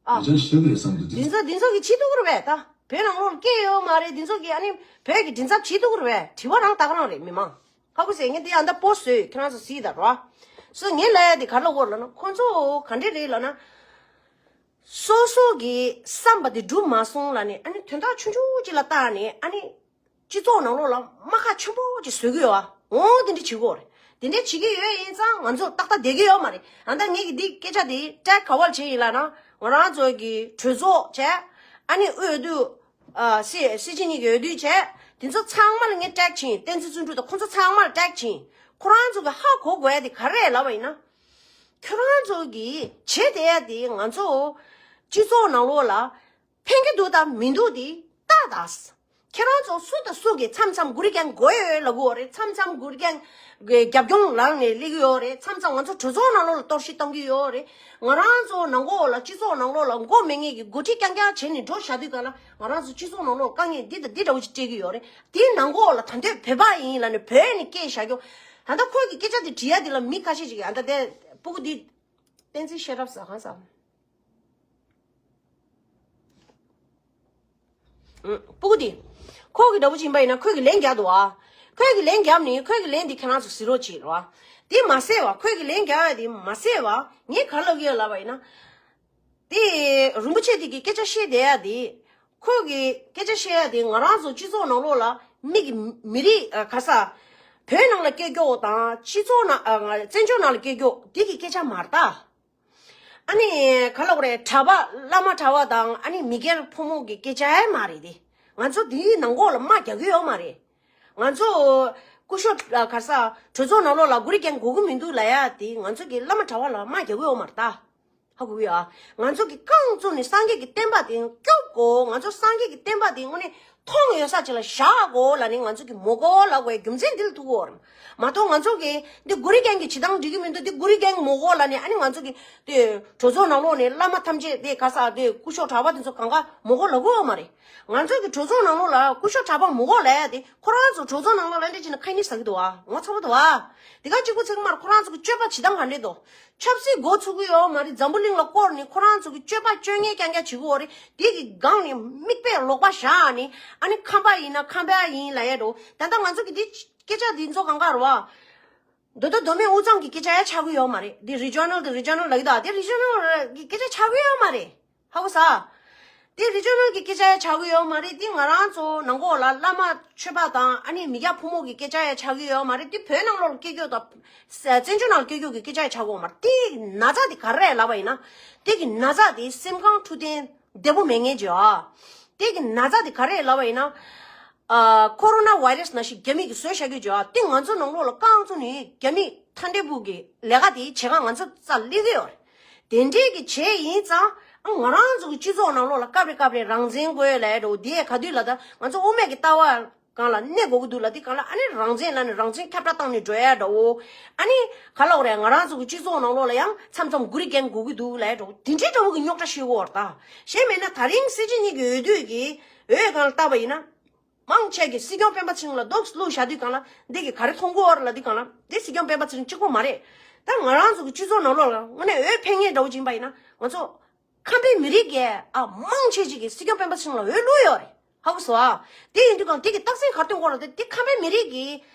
ཨ། འདི་ཚོ་འདི་ཚོ་གི་བྱེད་ཐུབ་ཀྱི་རེད་པས། ད་བོད་ནང་ལོགས་ལ་སྐྱེས་ཡོད་མ་རེད། འདི་ཚོ་གི་ཨ་ནི་བོད་ཀྱི་མགྲིན་ཚབ་བྱེད་ཐུབ་ཀྱི་རེད་པས། དྲི་བ་རང་ད་ག་རང་རེད། མི་མང་། ཁ་ཁུ་ཟེར་ངས་འདི་ཨ་ད་པོ་སི་བཟོས་ཡོད། ཁྱེད་རང་ཚོ་གཟིགས་དང་རོ། སོ་ངས་ལབ་ཡ་འདི་ག་རེ་ལབ་དགོས་ལབ་ན། ཁོང་ཚོ་ག་འདྲས་རེད་ལབ་ན། སོ་སོ་གི་བསམ་པ་འདི་འགྲུབ་མ་སོང་ལབ་ནས། ཨ་ནི་དོན་དག་ཆུང་ཆུང་ཅིག་ལ་བལྟས་ནས། ཨ་ནི་སྤྱི་ཚོགས་ནང་ལོགས་ལ་རྨ་ཁ་ཆེན་པོ་ཅིག་བཟོ་གི་ཡོད་ཨ། འོ་དེ་འདྲ་བྱེད་དགོས་རེད། དེ་འདྲ་བྱེད་ཀྱི་ཡོད་ཡིན་ཙང་ང་ཚོ་ཏག་ཏག་བསྡད་ཀྱི་ཡོད་མ་རེད། ཨ་ད་ངེད་ཀྱི་འདི་སྐད་ཆ་དེ་ཀྲེག་ག་བར་བྱས་ཡིན་ལབ་ན། ང་རང་ཚོ་གི་གྲོས་ཚོགས་བྱས། ཨ་ནི་འོས་བསྡུ། ཨ་སྲིད་སྲིད་སྤྱི་གཉིས་ཀྱི་འོས་བསྡུ་བྱས། དེ་ཚོ་ཚང་མ་ལ་ངས་ཀྲེག་བྱས་ཡིན། བསྟན་འཛིན་བརྩོན་འགྲུས་དང་ཁོང་ཚོ་ཚང་མ་ལ་ཀྲེག་བྱས་ཡིན། ཁོ་རང་ཚོ་གི་ཧ་གོ་དགོས་ཡ་དེ་ག་རེ་རེད་ལབ་པ་ཡིན་ན། ཁྱོད་རང་ཚོ་གི་བྱེད་བསྡད་ཡ་དེ་ང་ཚོ་སྤྱི་ཚོགས་ནང་ལོགས་ལ་ཕན་གྱི་འདུག་དང་མི་འདུག་དེ་ལྟ་དང་། ཁྱེད་རང་ཚོ་སུ་དང་སུ་གིས་མཚམས་མཚམས་གུ་རི་རྒན་དགོས་ཡོད་ལབ་དགོས་རེད། མཚམས་མཚམས་གུ་རི་རྒན་གྱི་རྒྱབ་ལྗོངས་ལངས་ནས་སླེབས་ཀྱི་ཡོད་རེད། མཚམས་མཚམས་ང་ཚོ་གྲོས་ཚོགས་ནང་ལོགས་ལ་གཏོར་བཤིག་གཏོང་གི་ཡོད་རེད། ང་རང་ཚོ་ནང་ལོགས་ལ་སྤྱི་ཚོགས་ནང་ལོགས་ལ་མགོ་མེད་མཁན་གྱི་འགོ་ཁྲིད་རྐྱང་རྐྱང་བྱས་ནས་འགྲོ་བཞག་དུས་ག་ལ་ང་རང་ཚོ་སྤྱི་ཚོགས་ནང་ལོགས་དཀའ་ངལ་འདི་དང་འདི་འདྲ་བོ་ཞིག་སྤྲད་ཀྱི་ཡོད་རེད། དེའི་ནང་ལོགས་ལ་ད་འདོད་བོད་པ་ཡིན་ལབ་ནས་བོད་ནས་སྐད་བཞག་རྒྱུ། ད་ལྟ་ཁོས་ཀྱི་སྐད་ཆ་དེ་དྲི་ཡ་དེ་ལ་མི་ཁ་ཤས་ཤིག་གིས་ཨ་ད་དེ་སྤུ་གུ་འདི་བསྟན་འཛིན་ཤེས་རབ་ཟ་གང་ཟ། སྤུ་གུ་དེ། ཁོ་གི་འདྲ་པོ་ཅིག་ཡིན་པ་ཡིན་ན་ཁོས་ཀྱི་ལན་རྒྱག་འདུག་ཨ། ཁོས་ཀྱི་ལན་རྒྱབ་ནི་ཁོས་ཀྱི་ལན་དེ་ཁྱེད་རང་ཚོ་གཟིགས་རོགས་བྱེད་རོགས་ཨ། དེ་མ་ཟད་བ་ཁོས་ཀྱི་ལན་རྒྱག་ཡ་དེ་མ་ཟད་བ་ངས་ག་ལབ་ཀྱི་ཡོད་ལབ་པ་ཡིན་ན། དེ་རིན་པོ་ཆེ་དེ་གི་སྐད་ཆ་བཤད་བསྡད་ཡ་དེ། ཁོས་ཀྱི་སྐད་ཆ་བཤད་ཡ་དེ་ང་རང་ཚོ་སྤྱི་ཚོགས་ནང་ལོགས་ལ་མི་གི་མི་རིགས་ག་ས། བོད་ནང་ལ་སྐད་རྒྱོག་དང་སྤྱི་ཚོགས་ནང་བཙན་བྱོལ་ནང་ལ་སྐད་རྒྱོག་དེ་གི་སྐད་ཆ་མ་རེད་ད། ཨ་ནི་ག་ལབ་དགོས་རེད། གྲྭ་པ་བླ་མ་གྲྭ་པ་དང་ཨ་ནི་མི་སྒེར་ཕོ་མོ་གི་སྐད་ཆ་ཡང་མ་རེད་དེ། ང་ཚོ་དེའི་ནང་ལོགས་ལ་དམག་རྒྱག་གི་ཡོད་མ་རེད། ང་ཚོ་སྐུ་ཞབས་ག་ས་གྲོས་ཚོགས་ནང་ལོགས་ལ་གུ་རི་རྒན་དགོས་ཀྱི་མི་འདུག་ལབ་ཡ་དེ་ང་ཚོ་གི་བླ་མ་གྲྭ་པ་ལ་དམག་རྒྱག་གི་ཡོད་མ་རེད་ད། ཧ་གོ་གི་ཡོད་ཨ། ང་ཚོ་གི་རྐང་བཙུགས་ནས་སངས་རྒྱས་ཀྱི་བསྟན་པ་དེ་སྐྱོབ་དགོས། ང་ཚོ་སངས་རྒྱས་ཀྱི་བསྟན་པ་དེ་དངོས་གནས་མཐོང་ཡོད་ས་ཅིག་ལ་བཞག་དགོས་ལབ་ནས་ང་ཚོ་གི་མི་དགོས་ལབ་དགོས་རྒྱུ་མཚན་འདི་ལ་ཐུག་གོ། མ་གཏོགས་ང་ཚོ་གི་འདི་གུ་རི་རྒན་གྱི་བྱེད་སྟངས་འགྲིག་གི་མི་འདུག་འདི་གུ་རི་རྒན་མི་དགོས་ལབ་ནས་ཨ་ནི་ང་ཚོ་གི་དེ་གྲོས་ཚོགས་ནང་ལོགས་ནས་བླ་མ་ཐམས་ཅད་དེ་ག་ས་དེ་སྐུ་ཞབས་གྲྭ་པ་དེ་ཚོ་གང་ག་མི་དགོས་ལབ་གོ་མ་རེད། ང་ཚོ་གི་གྲོས་ཚོགས་ནང་ལོགས་ལ་སྐུ་ཞབས་གྲྭ་པ་མི་དགོས་ལབ་ཡ་དེ་ཁོ་རང་ཚོ་གྲོས་ཚོགས་ནང་ལོགས་ལ་འདི་བྱས་ན་ཁ་ཉིན་ཟ་གི་འདུག་ཨ། ངོ་ཚ་པོ་འདུག་ཨ། དེ་ག་གཅིག་པུ་ཚིག་མར་ཁོ་རང་ཚོ་གི་སྤྱོད་པ་བྱེད་སྟངས་ག་འདྲས་འདུག་ཆབ་སྲིད་འགོ་ཚུགས་ཀྱི་ཡོད་མ་རེད། འཛམ་བུ་གླིང་ལ་བསྐོར་ནས་ཁོ་རང་ཚོ་གི་སྤྱོད་པ་སྤྱོད་ངན་རྐྱང་རྐྱང་བྱེད་ཀྱི་ཡོད་རེད། དེ་གི་སྒང་ནས་མིག་དཔེ་ལོག་པ་བཞག་ནས་ཨ་ནི་ཁམས་པ་ཡིན་ན་ཁམས་པ་ཡིན་ལབ་ཡ་འགྲོ། ད་ལྟ་ང་ཚོ་གི་འདི་སྐད་ཆ་འདི་ཚོ་གང་ག་རེད་བ། མདོ་སྟོད་མདོ་སྨད་དབུས་གཙང་གི་སྐད་ཆ་ཡ་ཆགས་ཀྱི་ཡོད་མ་རེད། འདི་རི་ཇོ་ནལ་འདི་རི་ཇོ་ནལ་ལབ་ཀྱི་འདུག་དེ་རི་ཇོ་ནལ་གི་སྐད་ཆ་ཆགས་ཀྱི་ཡོད་མ་རེད། ཧ་གོ་ས། དེ་རི་ཇོ་ནལ་གྱི་སྐད་ཆ་ཡ་ཆགས་ཀྱི་ཡོད་མ་རེད། དེ་ང་རང་ཚོ་ནང་ལོགས་ལ་བླ་མ་ཆོས་པ་དང་ཨ་ནི་མི་སྐྱ་ཕོ་མོ་གི་སྐད་ཆ་ཡ་ཆགས་ཀྱི་ཡོད་མ་རེད། དེ་བོད་ནང་ལོགས་ལ་སྐད་རྒྱོག་དང་བཙན་བྱོལ་ནང་ལ་སྐད་རྒྱོག་གི་སྐད་ཆ་ཡ་ཆགས་ཀྱི་ཡོད་མ་རེད། དེ་ན་ཚ་དེ་ག་རེ་རེད་ལབ་པ་ཡིན་ན། དེ་གི་ན་ཚ་དེ་སེམས་ཁམས་འཕྲོད་བསྟེན་བདེ་པོ་མེད་མཁན་ཅིག་ཨ། དེ་གི་ན་ཚ་དེ་ག་རེ་རེད་ལབ་པ་ཡིན་ན། ཨ། ཁོ་རོ་ན་བྷའི་རེ་སི་ནང་བཞིན་རྒྱ་མི་གིས་བཟོས་བཞག་གི་ཡོད་ཨ། དེ་ང་ཚོ་ནང་ལོགས་ལ་རྐང་བཙུགས་ནས་རྒྱ་མི་མཐའ་འབྲས་བུ་གི་ལས་ཀ་དེ་བྱེད་ག་ང་ཚོ་རྩ་སླེབས་ཀྱི་ཡོད་རེད། དེ་འདྲས་ཀྱི་བྱས་ཡིན་ཙང་ཨ་ང་རང་ཚོ་གི་སྤྱི་ཚོགས་ནང་ལོགས་ལ་སྐབས་རེ་སྐབས་རེ་རང་བཙན་དགོས་ལབ་འགྲོ། དེ་ག་དུས་ལ་ད་ང་ཚོ་དབུ་མེད་ཀྱི་ལྟ་བ་སྒང་ལ་གནས་དགོས་ཀྱི་འདུག་ལབ་དུས་སྒང་ལ་ཨ་ནི་རང་བཙན་ལབ་ནས་རང་བཙན་ཁྱབ་བསྒྲགས་བཏང་ནས་འགྲོ་ཡ་འདྲ་བོ། ཨ་ནི་ག་ལབ་དགོས་རེད། ང་རང་ཚོ་གི་སྤྱི་ཚོགས་ནང་ལོགས་ལ་ཡང་མཚམས་མཚམས་གུ་རི་རྒན་དགོས་ཀྱི་འདུག་ལབ་འགྲོ། དེ་འདྲའི་འདྲ་བོ་གི་རྙོག་དྲ་ཤེས་དགོས་རེད་ད། གཞན་མེད་ན་ད་རིང་སྲིད་སྤྱི་གཉིས་ཀྱི་འོས་བསྡུ་གི་འོས་སྒང་ལ་བལྟས་པ་ཡིན་ན། མང་ཆེ་གིས་སྲིད་སྐྱོང་སྤེན་པ་ཚེ་རིང་ལ་རྡོག་བླུགས་བཞག་དུས་སྒང་ལ་འདི་གིས་ག་རེ་མཐོང་གི་ཡོད་རེད་ལབ་དུས་སྒང་ལ་འདི་སྲིད་སྐྱོང་སྤེན་པ་ཚེ་རིང་གཅིག་པོ་མ་རེད། ད་ང་རང་ཚོ་གི་སྤྱི་ཚོགས་ནང་ལོགས་ལ་དངོས་གནས་འོས་འཕེན་མཁན་འདྲ་བོ་ཅིག་ཡིན་པ་ཡིན་ན་ང་ཚོ་ཁམས་པའི་མི་རིགས་ཀྱི་ཨ་མང་ཆེ་ཅིག་གིས་སྲིད་སྐྱོང་སྤེན་པ་ཚེ་རིང་ལ་འོས་བླུགས་ཡོད་རེད། ཧ་གོ་སོང་ཨ། དེ་ཡིན་དུས་སྒང་དེ་གི་རྟགས་མཚན་ག་རེ་སྟོན་གྱི་ཡོད་རེད་ཟེར་དུས་ཁམས་པའི་མི་རིགས་ཀྱི་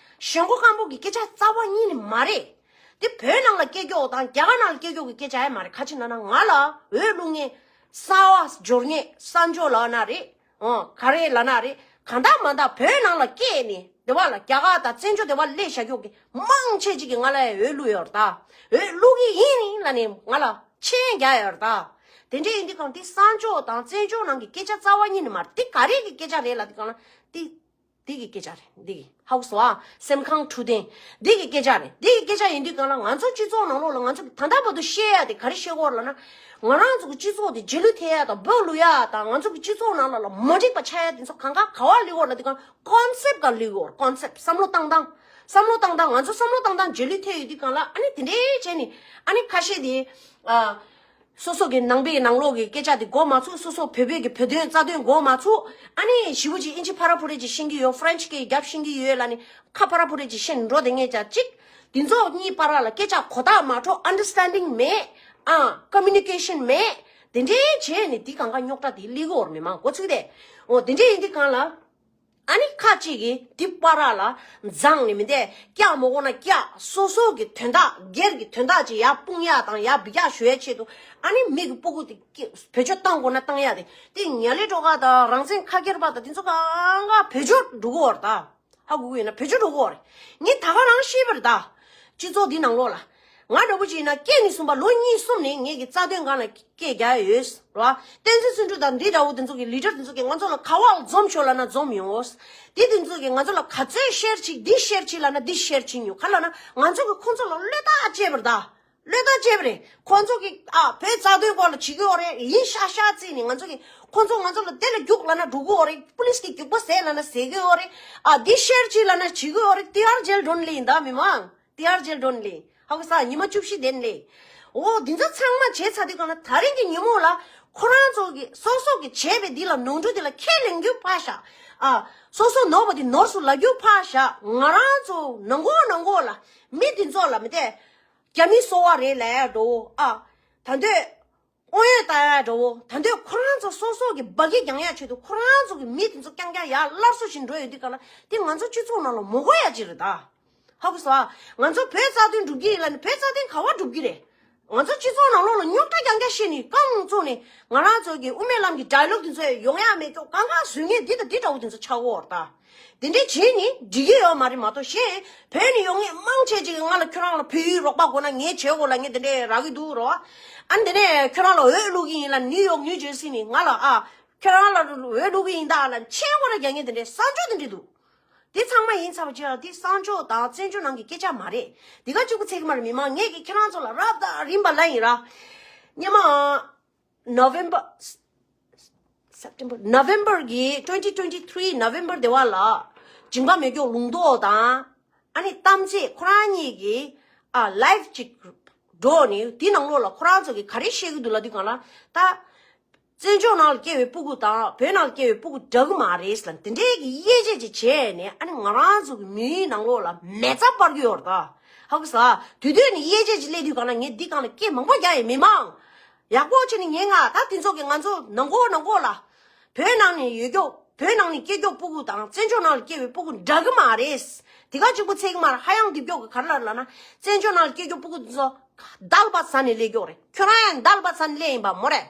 ཞེན་ཁོག་སྐམ་པོ་གི་སྐད་ཆ་རྩ་བ་ཉིད་ནས་མ་རེད། དེ་བོད་ནང་ལ་སྐད་རྒྱོག་དང་རྒྱ་གར་ནང་ལ་སྐད་རྒྱོག་གི་སྐད་ཆ་ཡང་མ་རེད། ག་ཅི་ལབ་ན་ང་ལ་འོས་བླུགས་མཁན་གསར་པ་འབྱོར་མཁན་གསར་འབྱོར་ལབ་ན་རེད། ཨོ། ག་རེ་ལབ་ན་རེད། གང་ལྟར་མ་ལྟར་བོད་ནང་ལ་སྐྱེས་ནས་དེ་བ་ལ་རྒྱ་གར་དང་བཙན་བྱོལ་དེ་བ་སླེབས་བཞག་རྒྱུ་གི་མང་ཆེ་ཅིག་གིས་ང་ལ་འོས་བླུགས་ཡོད་རེད་ད། འོས་བླུགས་ཀྱི་ཡིན་ལབ་ནས་ང་ལ་མཆན་རྒྱག་ཡོད་རེད་ད། དེ་འདྲ་ཡིན་དུས་གང་དེ་གསར་འབྱོར་དང་བཙན་བྱོལ་ནང་གི་སྐད་ཆ་རྩ་བ་ཉིད་ནས་མ་རེད། དེ་ག་རེ་གི་སྐད་ཆ་རེད་ལབ་དུས་གང་ལ་དེ་དེ་གི་སྐད་ཆ་རེད། འདི་གི་ཧ་གོ་སོང་ཨ། སེམས་ཁམས་འཁྲུག་ལྡན་འདི་གི་སྐད་ཆ་རེད། འདི་གི་སྐད་ཆ་ཡིན་དུས་གང་ལ་ང་ཚོ་སྤྱི་ཚོགས་ནང་ལོགས་ལ་ང་ཚོ་གི་ད་ལྟ་བར་དུ་བཤད་ཡ་དེ་ག་རེ་བཤད་ཀྱི་ཡོད་རེད་ལབ་ན། ང་རང་ཚོ་གི་སྤྱི་ཚོགས་དེ་རྗེས་ལུས་ཐེབས་ཡ་དང་འབོད་བླུགས་ཡ་དང་ང་ཚོ་གི་སྤྱི་ཚོགས་ནང་ལ་ལ་མ་འགྲིག་པ་ཆགས་ཡ་དེ་ཚོ་གང་ག་ག་བ་སླེབས་ཀྱི་ཡོད་རེད་ལབ་དུས་གང་ཀོན་སེབ་ག་སླེབས་ཀྱི་ཡོད་རེད། ཀོན་སེབ་བསམ་བློ་བཏང་སྟངས། བསམ་བློ་བཏང་སྟངས་ང་ཚོ་བསམ་བློ་བཏང་སྟངས་རྗེས་ལུས་ཐེབས་ཡོད་དུས་གང་ལ་ཨ་ནི་དེ་འདྲའི་བྱས་ནས་ཨ་ནི་ཁ་ཤས་དེ་ཨ། སོ་སོ་གི་ནང་པའི་ནང་ལོགས་ཀྱི་སྐད་ཆ་དེ་གོ་མ་ཚུགས། སོ་སོ་བོད་པའི་གི་བོད་དོན་རྩ་དོན་གོ་མ་ཚུགས། ཨ་ནི་ཞེ་པོ་ཅིག་ཨིན་ཇི་ཕ་ར་ཕུ་རེ་ཅིག་ཤེས་ཀྱི་ཡོད། ཕ་རན་ཆི་སྐད་རྒྱབ་ཤེས་ཀྱི་ཡོད་ལབ་ནི་ཁ་ཕ་ར་ཕུ་རེ་ཅིག་ཤེས་འགྲོ་དེ་ངས་ཅག་ཅིག་དེ་ཚོ་གཉིས་བར་ལ་སྐད་ཆ་གོ་རྟོགས་མ་འཕྲོད། ཨན་ཌར་སི་ཊན་ཌིང་མེད། ཨ། ཀོ་མུ་ནི་ཀེ་ཤན་མེད། དེ་འདྲའི་བྱས་ནི་དེ་གང་ག་རྙོག་དྲ་དེ་སླེབས་ཀྱི་ཡོད་རེད། མི་མང་འགོ་ཚུགས་ཏེ། འོ་དེ་འདྲའི་ཡིན་དུས་གང་ལ། ཨ་ནི་ཁ་ཅིག་གིས་འདི་བར་ལ་འཛངས་ནས་མི་འདས་སྐྱག་མ་གོ་ན་སྐྱག་སོ་སོ་གི་དོན་དག་སྒེར་གྱི་དོན་དག་ཅིག་ཡར་སྤུངས་ཡག་དང་ཡར་འབུད་རྒྱག་ཞུ་ཡག་ཆེད་དུ་ཨ་ནི་མི་གི་སྤུ་གུ་དེ་སྐྱེ་བེད་སྤྱོད་བཏང་དགོས་ན་བཏང་ཡག་དེ་དེ་ཉ་ལི་ཀྲོ་ག་དང་རང་བཙན་ཁ་སྐྱེར་པ་དང་དེ་ཚོ་གང་ག་བེད་སྤྱོད་འགྲོ་གི་ཡོད་རེད་ད། ཧ་གོ་གི་ཡོད་ན་བེད་སྤྱོད་འགྲོ་གི་ཡོད་རེད། ངས་ད་ག་རང་ཤེས་པ་རེད་ད། སྤྱི་ཚོགས་འདི་ནང་ལོགས་ལ། ང་འདྲ་པོ་ཅིག་ཡིན་ན་སྐྱེས་ནས་བཟུང་བ་ལོ་གཉིས་གསུམ་ནས་ངེད་ཀྱི་རྩ་དོན་སྒང་ལ་སྐད་རྒྱག་ཡ་ཡོད་རེད་བ། བསྟན་འཛིན་བརྩོན་འགྲུས་དང་འདི་འདྲ་བོ་དེ་ཚོ་གི་ལི་ཌར་དེ་ཚོ་གིས་ང་ཚོ་ལ་ག་བ་འཛོམས་ཤོག་ལབ་ན་འཛོམས་ཡོང་ངོ་། དེ་དེ་ཚོ་གིས་ང་ཚོ་ལ་ག་ཚོད་ཤེར་བྱེད་འདི་ཤེར་བྱེད་ལབ་ན་འདི་ཤེར་བྱེད་མྱོང་ག་ལབ་ན་ང་ཚོ་གིས་ཁོང་ཚོ་ལ་བློས་བཏང་བྱས་པ་རེད་ད། བློས་བཏང་བྱས་པ་རེད། ཁོང་ཚོ་གིས་ཨ་བོད་རྩ་དོན་སྐོར་ལ་བྱེད་ཀྱི་ཡོད་རེད། ཡིན་ཤག་ཤག་བརྩིས་ནས་ང་ཚོ་གིས་ཁོང་ཚོ་ང་ཚོ་ལ་དེ་ལ་རྒྱུགས་ལབ་ན་འགྲོ་གི་ཡོད་རེད། པུ་ལིས་གིས་རྒྱུགས་པ་ཟས་ལབ་ན་ཟས་ཀྱི་ཡོད་རེད། ཨ་འདི་ཤེར་བྱེད་ལབ་ན་བྱེད་ཀྱི་ཡོད་རེད། ཏི་ཨར་ཇེལ་ཌོན་ལེ་ཡིན་ད་མི་མང་། ཏི་ཨར་ཇེལ་ཌོན་ལེ། ཧ་གོ་སོང་། ཉི་མ་བཅུ་བཞི་དེ་ནས་ལེ། འོ་འདི་ཚོ་ཚང་མ་བྱས་ཚར་དུས་གང་ལ་ད་རིང་གི་ཉིན་མོ་ལ་ཁོ་རང་ཚོ་གི་སོ་སོ་གི་བྱས་པའི་འདི་ལ་ནོར་འཁྲུལ་འདི་ལ་ཁས་ལེན་རྒྱུ་ཕར་བཞག་ཨ་སོ་སོ་ནོར་བ་འདི་ནོར་སོང་ལབ་རྒྱུ་ཕར་བཞག་ང་རང་ཚོ་ནང་ཁོག་ནང་ཁོག་ལ་མི་འདི་ཚོ་ལ་མི་དེ། རྒྱ་མིའི་སོ་བ་རེད་ལབ་ཡ་འདྲ་བོ་ཨ། ད་འདོད། དབང་ཡོད་ལྟ་ཡ་འདྲ་བོ་ད་འདོད་ཁོ་རང་ཚོ་སོ་སོ་གི་འབའ་གི་རྒྱང་ཡ་ཆེད་དུ་ཁོ་རང་ཚོ་གི་མི་དེ་ཚོ་རྐྱང་རྐྱང་ཡར་སླར་གསོ་བཞིན་འགྲོ་ཡོད་དུས་ག་ལ་དེ་ང་ཚོ་སྤྱི་ཚོགས་ནང་ལ་མ་དགོས་ཡ་ཅིག་རེད་ད། ཧ་གོ་སོང་ཨ། ང་ཚོ་བོད་རྩ་དོན་སྒྲུབ་ཀྱི་ཡིན་ལབ་ནས་བོད་རྩ་དོན་ག་བ་སྒྲུབ་ཀྱི་རེད། ང་ཚོ་སྤྱི་ཚོགས་ནང་ལོགས་ལ་རྙོག་དྲ་རྐྱང་རྐྱང་བཤད་ནས་རྐང་བཙུགས་ནས་ང་རང་ཚོ་གི་དབུ་མའི་ལམ་གྱི་ཌའི་ལོག་དེ་ཚོ་ཡོང་ཡ་མེད་ཀྱོག་གང་ག་བཟོས་ངེས་འདི་དང་འདི་འདྲ་བོ་དེ་ཚོ་ཆགས་ཡོད་རེད་ད། དེ་འདྲས་བྱས་ནི་འགྲིག་གི་ཡོད་མ་རེད་མ་གཏོགས་གཞན་བོད་ནས་ཡོང་མཁན་མང་ཆེ་ཅིག་གིས་ང་ལ་ཁྱོད་རང་ལ་བོད་ཡིག་རོགས་པ་དགོས་ན་ངས་བྱེད་དགོས་ལབ་མཁན་དེ་འདྲས་རག་གི་འདུག་རོ། ཨ་ནི་དེ་ནས་ཁྱོད་རང་ལ་འོས་བླུག་གི་ཡིན་ལབ་ནིའུ་ཡོག་ནིའུ་ཇར་སི་ནས་ང་ལ་ཨ་ཁྱོད་རང་ལ་འོས་བླུག་གི་ཡིན་ད་ལབ་མཆན་ཁོ་ར་རྒྱག་མཁན་དེ་འདྲས་གསང་སྤྱོད་དེ་འདྲས་འདུག་དེ་ཚང་མ་ཡིན་ཚར་བ་ཅིག་ལ་དེ་གསང་སྤྱོད་དང་བཙན་བྱོལ་ནང་གི་སྐད་ཆ་མ་རེད། དེ་ག་གཅིག་པུ་ཚད་ཀྱི་མ་རེད། མི་མང་ངས་ཀྱིས་ཁྱེད་རང་ཚོ་ལ་རབ་དང་རིམ་པ་ལབ་ཡིན་ར། སྔོན་མ། November September November གི་twenty twenty three November དེ་བ་ལ་ཇིང་པ་མེ་སྒྱོགས་ལུང་རྟོགས་དང་ཨ་ནི་གཏམ་ཚེ་ཁོ་རང་གཉིས་ཀྱིས་ཨ་live ཅིག་འགྲོ་ནས་དེ་ནང་ལོགས་ལ་ཁོ་རང་ཚོ་གིས་ག་རེ་བཤད་ཀྱི་འདུག་ལབ་དུས་གང་ལ་ད་བཙན་བྱོལ་ནང་ལ་སྐྱེས་པའི་སྤུ་གུ་དང་བོད་ནང་ལ་སྐྱེས་པའི་སྤུ་གུ་འདྲ་གི་མ་རེད་ལ་དེ་འདྲའི་གི་དབྱེ་འབྱེད་ཅིག་བྱས་ནས་ཨ་ནི་ང་རང་ཚོ་གི་མིའི་ནང་ལོགས་ལ་མེ་བཙའ་སྤར་གྱི་ཡོད་རེད་ད། ཧ་གོ་སོང་། དུས་དུས་ནས་དབྱེ་འབྱེད་ཅིག་སླེབས་དུས་གང་ལ་ངས་འདི་གང་ལ་སྐད་མང་པོ་རྒྱག་ཡས་མི་མང་། ཡག་པོ་བྱས་ནས་ཉན་ང་། ད་དེ་ཚོ་གིས་ང་ཚོ་ནང་ཁོག་ནང་ཁོག་ལ། བོད་ནང་ནས་ཡོད་ཀྱོག་བོད་ནང་ནས་སྐྱེས་ཀྱོག་སྤུ་གུ་དང་བཙན་བྱོལ་ནང་ལ་སྐྱེས་པའི་སྤུ་གུ་འདྲ་གི་མ་རེད། དེ་ག་གཅིག་པུ་ཚད་ཀྱི་མ་རེད། ཧ་ཡང་རྡིབ་ཀྱོག་གི་ག་རེ་ལབ་ལབ་ན། བཙན་བྱོལ་ནང་ལ་སྐྱེས་ཀྱོག་སྤུ་གུ་དེ་ཚོ་འདལ་བ་ཟ་ནས་སླེབས་ཀྱོག་རེད། ཁྱོད་རང་ཡང་འདལ་བ་ཟ་ནས་སླེབས་ཡིན་པ་མོ་རེད།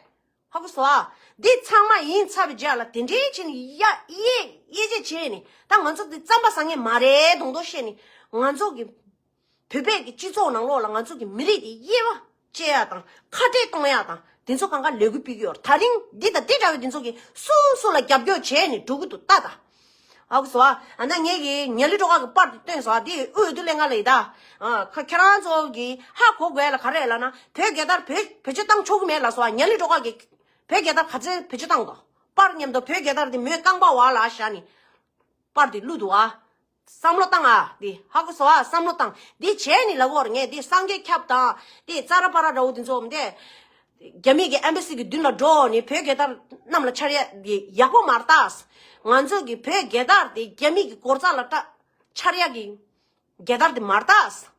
ཧ་གོ་སོང་ཨ། འདི་ཚང་མ་ཡིན་ཚར་བའི་རྗེས་ལ་དེ་འདྲའི་ཕྱིན་ཡ་ཡེ་ཡེ་ཅེ་བྱས་ནས་ད་ང་ཚོ་འདི་རྩམ་པ་ཟ་མཁན་མ་རེད་མདོག་མདོག་བཤད་ནས་ང་ཚོ་གི་བོད་པའི་གི་སྤྱི་ཚོགས་ནང་ལོགས་ལ་ང་ཚོ་གི་མི་རིགས་དེ་དབྱེ་བ་བཅད་ཡ་དང་ཁ་བྲལ་གཏོང་ཡ་དང་དེ་ཚོ་གང་ག་ལས་འགུལ་སྤེལ་གི་ཡོད་རེད། ད་རིང་འདི་དང་འདི་འདྲ་བའི་དེ་ཚོ་གི་སུ་སུ་ལ་རྒྱབ་སྐྱོར་བྱས་ནས་འགྲོ་གི་འདུག་ལྟ་ད། ཧ་གོ་སོང་ཨ། ཨ་ན་ངས་གི་ཉ་ལི་སྒྲོལ་དཀར་གི་པར་དེ་བཏོན་སོང་ཨ། དེ་དབུས་བསྡུ་ལས་ང་ལ་ཡི་ད། ཨ་ཁ་ཁྱེད་རང་ཚོ་གི་ཧ་གོ་དགོས་ལ་ག་རེ་ལབ་ན་བོད་རྒྱལ་དར་བེད་བེད་སྤྱོད་བཏང་ཆོག་གི་མེད་ལབ་སོང་ཨ། ཉ་ལི་སྒྲོལ་དཀར་གི་བོད་རྒྱལ་དར་ག་ཚོད་བེད་སྤྱོད་བཏང་འདུག་པར་མཉམ་དུ་བོད་རྒྱལ་དར་དེ་མོས་རྐང་པ་བར་ལ་བཞག་ནས་པར་དེ་བླུགས་འདུག་ཨ། བསམ་བློ་བཏང་ཨ། འདི་ཧ་གོ་སོང་ཨ། བསམ་བློ་བཏང་། འདི་བྱས་ནི་ལབ་དགོས་རེད། ངས་འདི་སངས་རྒྱས་ཁྱབ་དང་འདི་ཙ་ར་པ་ར་འདྲ་བོ་འདི་ཚོ་འདི་རྒྱ་མི་གི་ཨེམ་བྷ་སི་གི་མདུན་ལ་འགྲོ་ནས་བོད་རྒྱལ་དར་གནམ་ལ་འཕྱར་ཡ་འདི་ཡག་པོ་མ་རེད་ད། ང་ཚོ་གི་བོད་རྒྱལ་དར་འདི་རྒྱ་མི་གི་སྒོ་རྩ་ལ་འཕྱར་ཡ་གི་རྒྱལ་དར་འདི་མ་རེད་ད།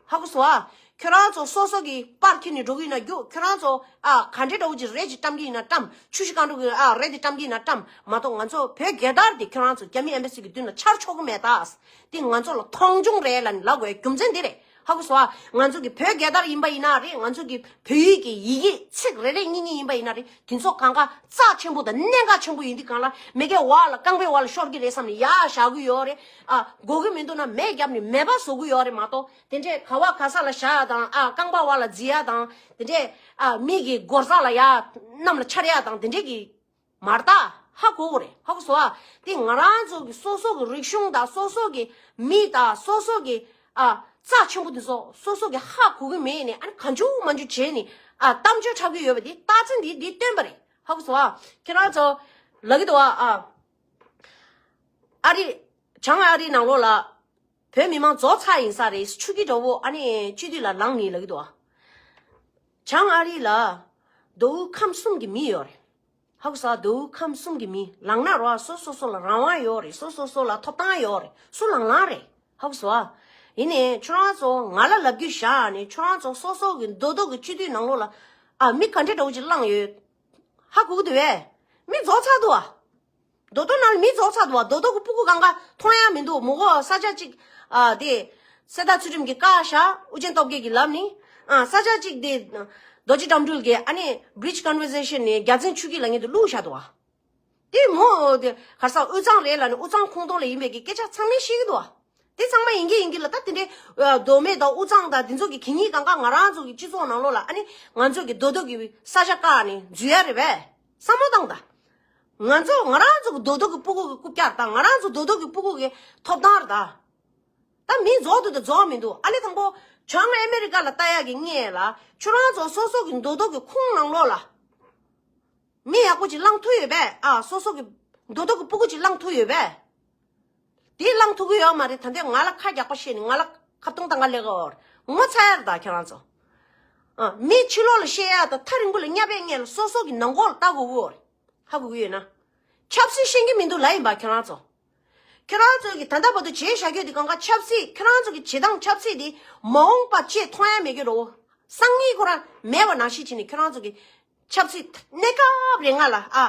ཧ་གོ་སོང་ཨ། ཁྱོད་རང་ཚོ་སོ་སོ་གི་པར་འཁྱེར་ནས་འགྲོ་གི་ཡིན་ན་རྒྱུགས། ཁྱོད་རང་ཚོ་ཨ་ག་འདྲའི་འདྲ་བོ་ཅིག་རས་ཅིག་བཀྲམ་གི་ཡིན་ན་བཀྲམ། ཆུ་བཞི་སྒང་དྲུག་གི་ཨ་རས་དེ་བཀྲམ་གི་ཡིན་ན་བཀྲམ་མ་གཏོགས་ང་ཚོ་བོད་རྒྱལ་དར་དེ་ཁྱོད་རང་ཚོ་རྒྱ་མི་ཨེམ་བྷ་སི་གི་མདུན་ལ་འཕྱར་ཆོག་གི་མེད་ད། དེ་ང་ཚོ་ལ་མཐོང་ཆུང་རེད་ལབ་ནས་ལབ་དགོས་རྒྱུ་མཚན་དེ་རེད། ཧ་གོ་སོང་ཨ། ང་ཚོ་གི་བོད་རྒྱལ་དར་ཡིན་པ་ཡིན་ན་རེད། ང་ཚོ་གི་བོད་ཡིག་གི་ཡི་གེ་ཚིག་རེ་རེ་གཉིས་གཉིས་ཡིན་པ་ཡིན་ན་རེད། དེ་ཚོ་གང་ག་རྩ་ཆེན་པོ་དང་གནད་འགག་ཆེན་པོ་ཡིན་དུས་གང་ལ་མེ་གའི་འོག་ལ་རྐང་པའི་འོག་ལ་ཤོར་གི་རེད་བསམ་ནས་ཡར་བཞག་གི་ཡོད་རེད། ཨ་དགོས་ཀྱི་མི་འདུག་ན་མེ་བརྒྱབ་ནས་མེ་འབར་བཟོ་གི་ཡོད་རེད་མ་གཏོགས། དེ་འདྲས་ག་བ་ག་ས་ལ་བཞག་ཡ་དང་ཨ་རྐང་པ་བ་ལ་འཛིན་ཡ་དང་དེ་འདྲས་ཨ་མི་གི་སྒོ་རྩ་ལ་ཡ་གནམ་ལ་འཕྱར་ཡ་དང་དེ་འདྲས་ཀྱི་མ་རེད་ད། ཧ་གོ་གི་རེད། ཧ་གོ་སོང་ཨ། དེ་ང་རང་ཚོ་གི་སོ་སོ་གི་རིག་གཞུང་དང་སོ་སོ་གི་མི་དང་སོ་སོ་གི་ཨ་རྩ་ཆེན་པོ་དེ་ཚོ་སོ་སོ་གི་ཧ་གོ་གི་མེད་ནས་ཨ་ནི་གང་བྱུང་མང་བྱུང་བྱས་ནས་ཨ་གཏམ་བརྗོད་འཁྲབ་གི་ཡོད་པ་དེ་རྟགས་མཚན་དེ་འདི་སྟོན་པ་རེད། ཧ་གོ་སོང་ཨ། ཁྱེད་རང་ཚོ་ལབ་གི་འདུག་ཨ། ཨ་རི་བྱང་ཨ་རི་ནང་ལོགས་ལ། བོད་མི་མང་རྫོགས་ཚར་ཡིན་ས་རེད། ཆུ་ཁྱི་འདྲ་བོ་ཨ་ནི་སྤྱི་འཐུས་ལ་ལངས་ནི་ལབ་ཀྱི་འདུག་ཨ། བྱང་ཨ་རི་ལ་མདོ་དབུས་ཁམས་གསུམ་གྱི་མི་ཡོད་རེད། ཧ་གོ་སོང་། མདོ་དབུས་ཁམས་གསུམ་གྱི་མི་ལངས་ན་རོ། སོ་སོ་སོ་ལ་རང་དབང་ཡོད་རེད། སོ་སོ་སོ་ལ་ཐོབ་ཐང་ཡོད་རེད། སུ་ལངས་ལངས་རེད། ཧ་གོ་སོང་ཨ། ཡིན་ནའི་ཁྱོད་རང་ཚོ་ང་ལ་ལབ་རྒྱུ་བཞག་ནས་ཁྱོད་རང་ཚོ་སོ་སོ་གི་མདོ་སྟོད་ཀྱི་སྤྱི་འཐུས་ནང་ལོགས་ལ་ཨ་མི་ག་འདྲ་འདྲ་བོ་ཅིག་ལངས་ཡོད། ཧ་གོ་གི་འདུག་བས། མི་རྫོགས་ཚར་འདུག་ཨ། མདོ་སྟོད་ནང་ལ་མི་རྫོགས་ཚར་འདུག་བ། མདོ་སྟོད་ཀྱི་སྤུ་གུ་གང་ག་མཐོང་ཡ་མི་འདུག་མོ་གོ་ས་ཆ་གཅིག་ཨ་དེ་གསེར་རྟ་ཚུལ་ཁྲིམས་ཀྱིས་བཀག་བཞག་ཨུ་རྒྱན་སྟོབས་རྒྱལ་གྱིས་ལབ་ནི། ཨ་ས་ཆ་གཅིག་དེ་རྡོ་རྗེ་ལྕམ་དྲལ་གྱིས་ཨ་ནི་Bridge Conversation ནས་རྒྱལ་བཙུན་ཆོས་སྐྱིད་ལབ་མཁན་དེ་བླུགས་བཞག་འདུག་བ། དེ་མོ་དེ་ག་ས་དབུས་གཙང་རེད་ལབ་ནི་དབུས་གཙང་ཁོངས་གཏོགས་ལ་ཡིན་པའི་གི་སྐད་ཆ་ཚང་མས་ཤེས་ཀྱི་འདུག་བ། དེ་ཚང་མ་ཡིན་གྱི་ཡིན་གྱི་ལ། ད་དེ་འདྲའི་ཨ་མདོ་སྨད་དང་དབུས་གཙང་དང་དེ་ཚོ་གི་གད་སྙིགས་གང་ག་ང་རང་ཚོ་གི་སྤྱི་ཚོགས་ནང་ལོགས་ལ། ཨ་ནི་ང་ཚོ་གི་རྡོ་རྡོ་གི་ས་ཆ་བཀག་ནས་འཛུལ་ཡ་རེད་པས། བསམ་བློ་བཏང་དང་། ང་ཚོ་ང་རང་ཚོ་གི་རྡོ་རྡོ་གི་སྤུ་གུ་གི་རྐུབ་བཀྱག་རེད་ད། ང་རང་ཚོ་རྡོ་རྡོ་གི་སྤུ་གུ་གི་ཐོབ་ཐང་རེད་ད། ད་མི་རྫོགས་འདུག་ད་རྫོགས་མི་འདུག་ཨ་ལེ་དང་པོ་བྱང་ཨ་མེ་རི་ཀ་ལ་ལྟ་ཡག་གི་ངས་ལ། ཁྱོད་རང་ཚོ་སོ་སོ་གི་རྡོ་རྡོ་གི་ཁུང་ནང་ལོགས་ལ་མི་ཡག་པོ་ཅིག་བླངས་ཐུབ་ཡོད་པས། ཨ་སོ་སོ་གི་རྡོ་རྡོ་གི་སྤུ་གུ་ཅིག་བླངས་ཐུབ་ཡོད་པས། དེ་བླངས་ཐུབ་ཀྱི་ཡོད་མ་རེད། ད་ལྟ་ང་ལ་ཁ་རྒྱག་པ་བཤད་ནས་ང་ལ་ཁ་བརྡུང་བཏང་ག་ལས་ཀ་འོར་ངོ་ཚ་ཡ་རེད་ད་ཁྱེད་རང་ཚོ། ཨ་མི་ཕྱི་ལོགས་ལ་བཤད་ཡ་ད་ཐག་རིང་པོ་ལ་བསྙབ་པའི་ངས་ལ་སོ་སོ་གི་ནང་ཁོག་ལ་ལྟ་དགོས་ཀྱི་ཡོད་རེད། ཧ་གོ་གི་ཡོད་ན། ཆབ་སྲིད་ཤེས་ཀྱི་མི་འདུག་ལབ་ཡིན་པ་ཁྱེད་རང་ཚོ། ཁྱེད་རང་ཚོ་གི་ད་ལྟ་བར་དུ་བྱས་བཞག་རྒྱུ་དེ་གང་ག་ཆབ་སྲིད། ཁྱེད་རང་ཚོ་གི་བྱེད་སྟངས་ཆབ་སྲིད་དེ་མ་འོངས་པ་ཅེས་མཐོང་ཡ་མེད་ཀྱི་རོ། སང་ཉིན་ཁོ་རང་མེད་པ་ནང་བཞིན་བྱས་ནས་ཁྱེད་རང་ཚོ་གི་ཆབ་སྲིད་གནས་སྐབས་རེ་ང་ལ་ཨ་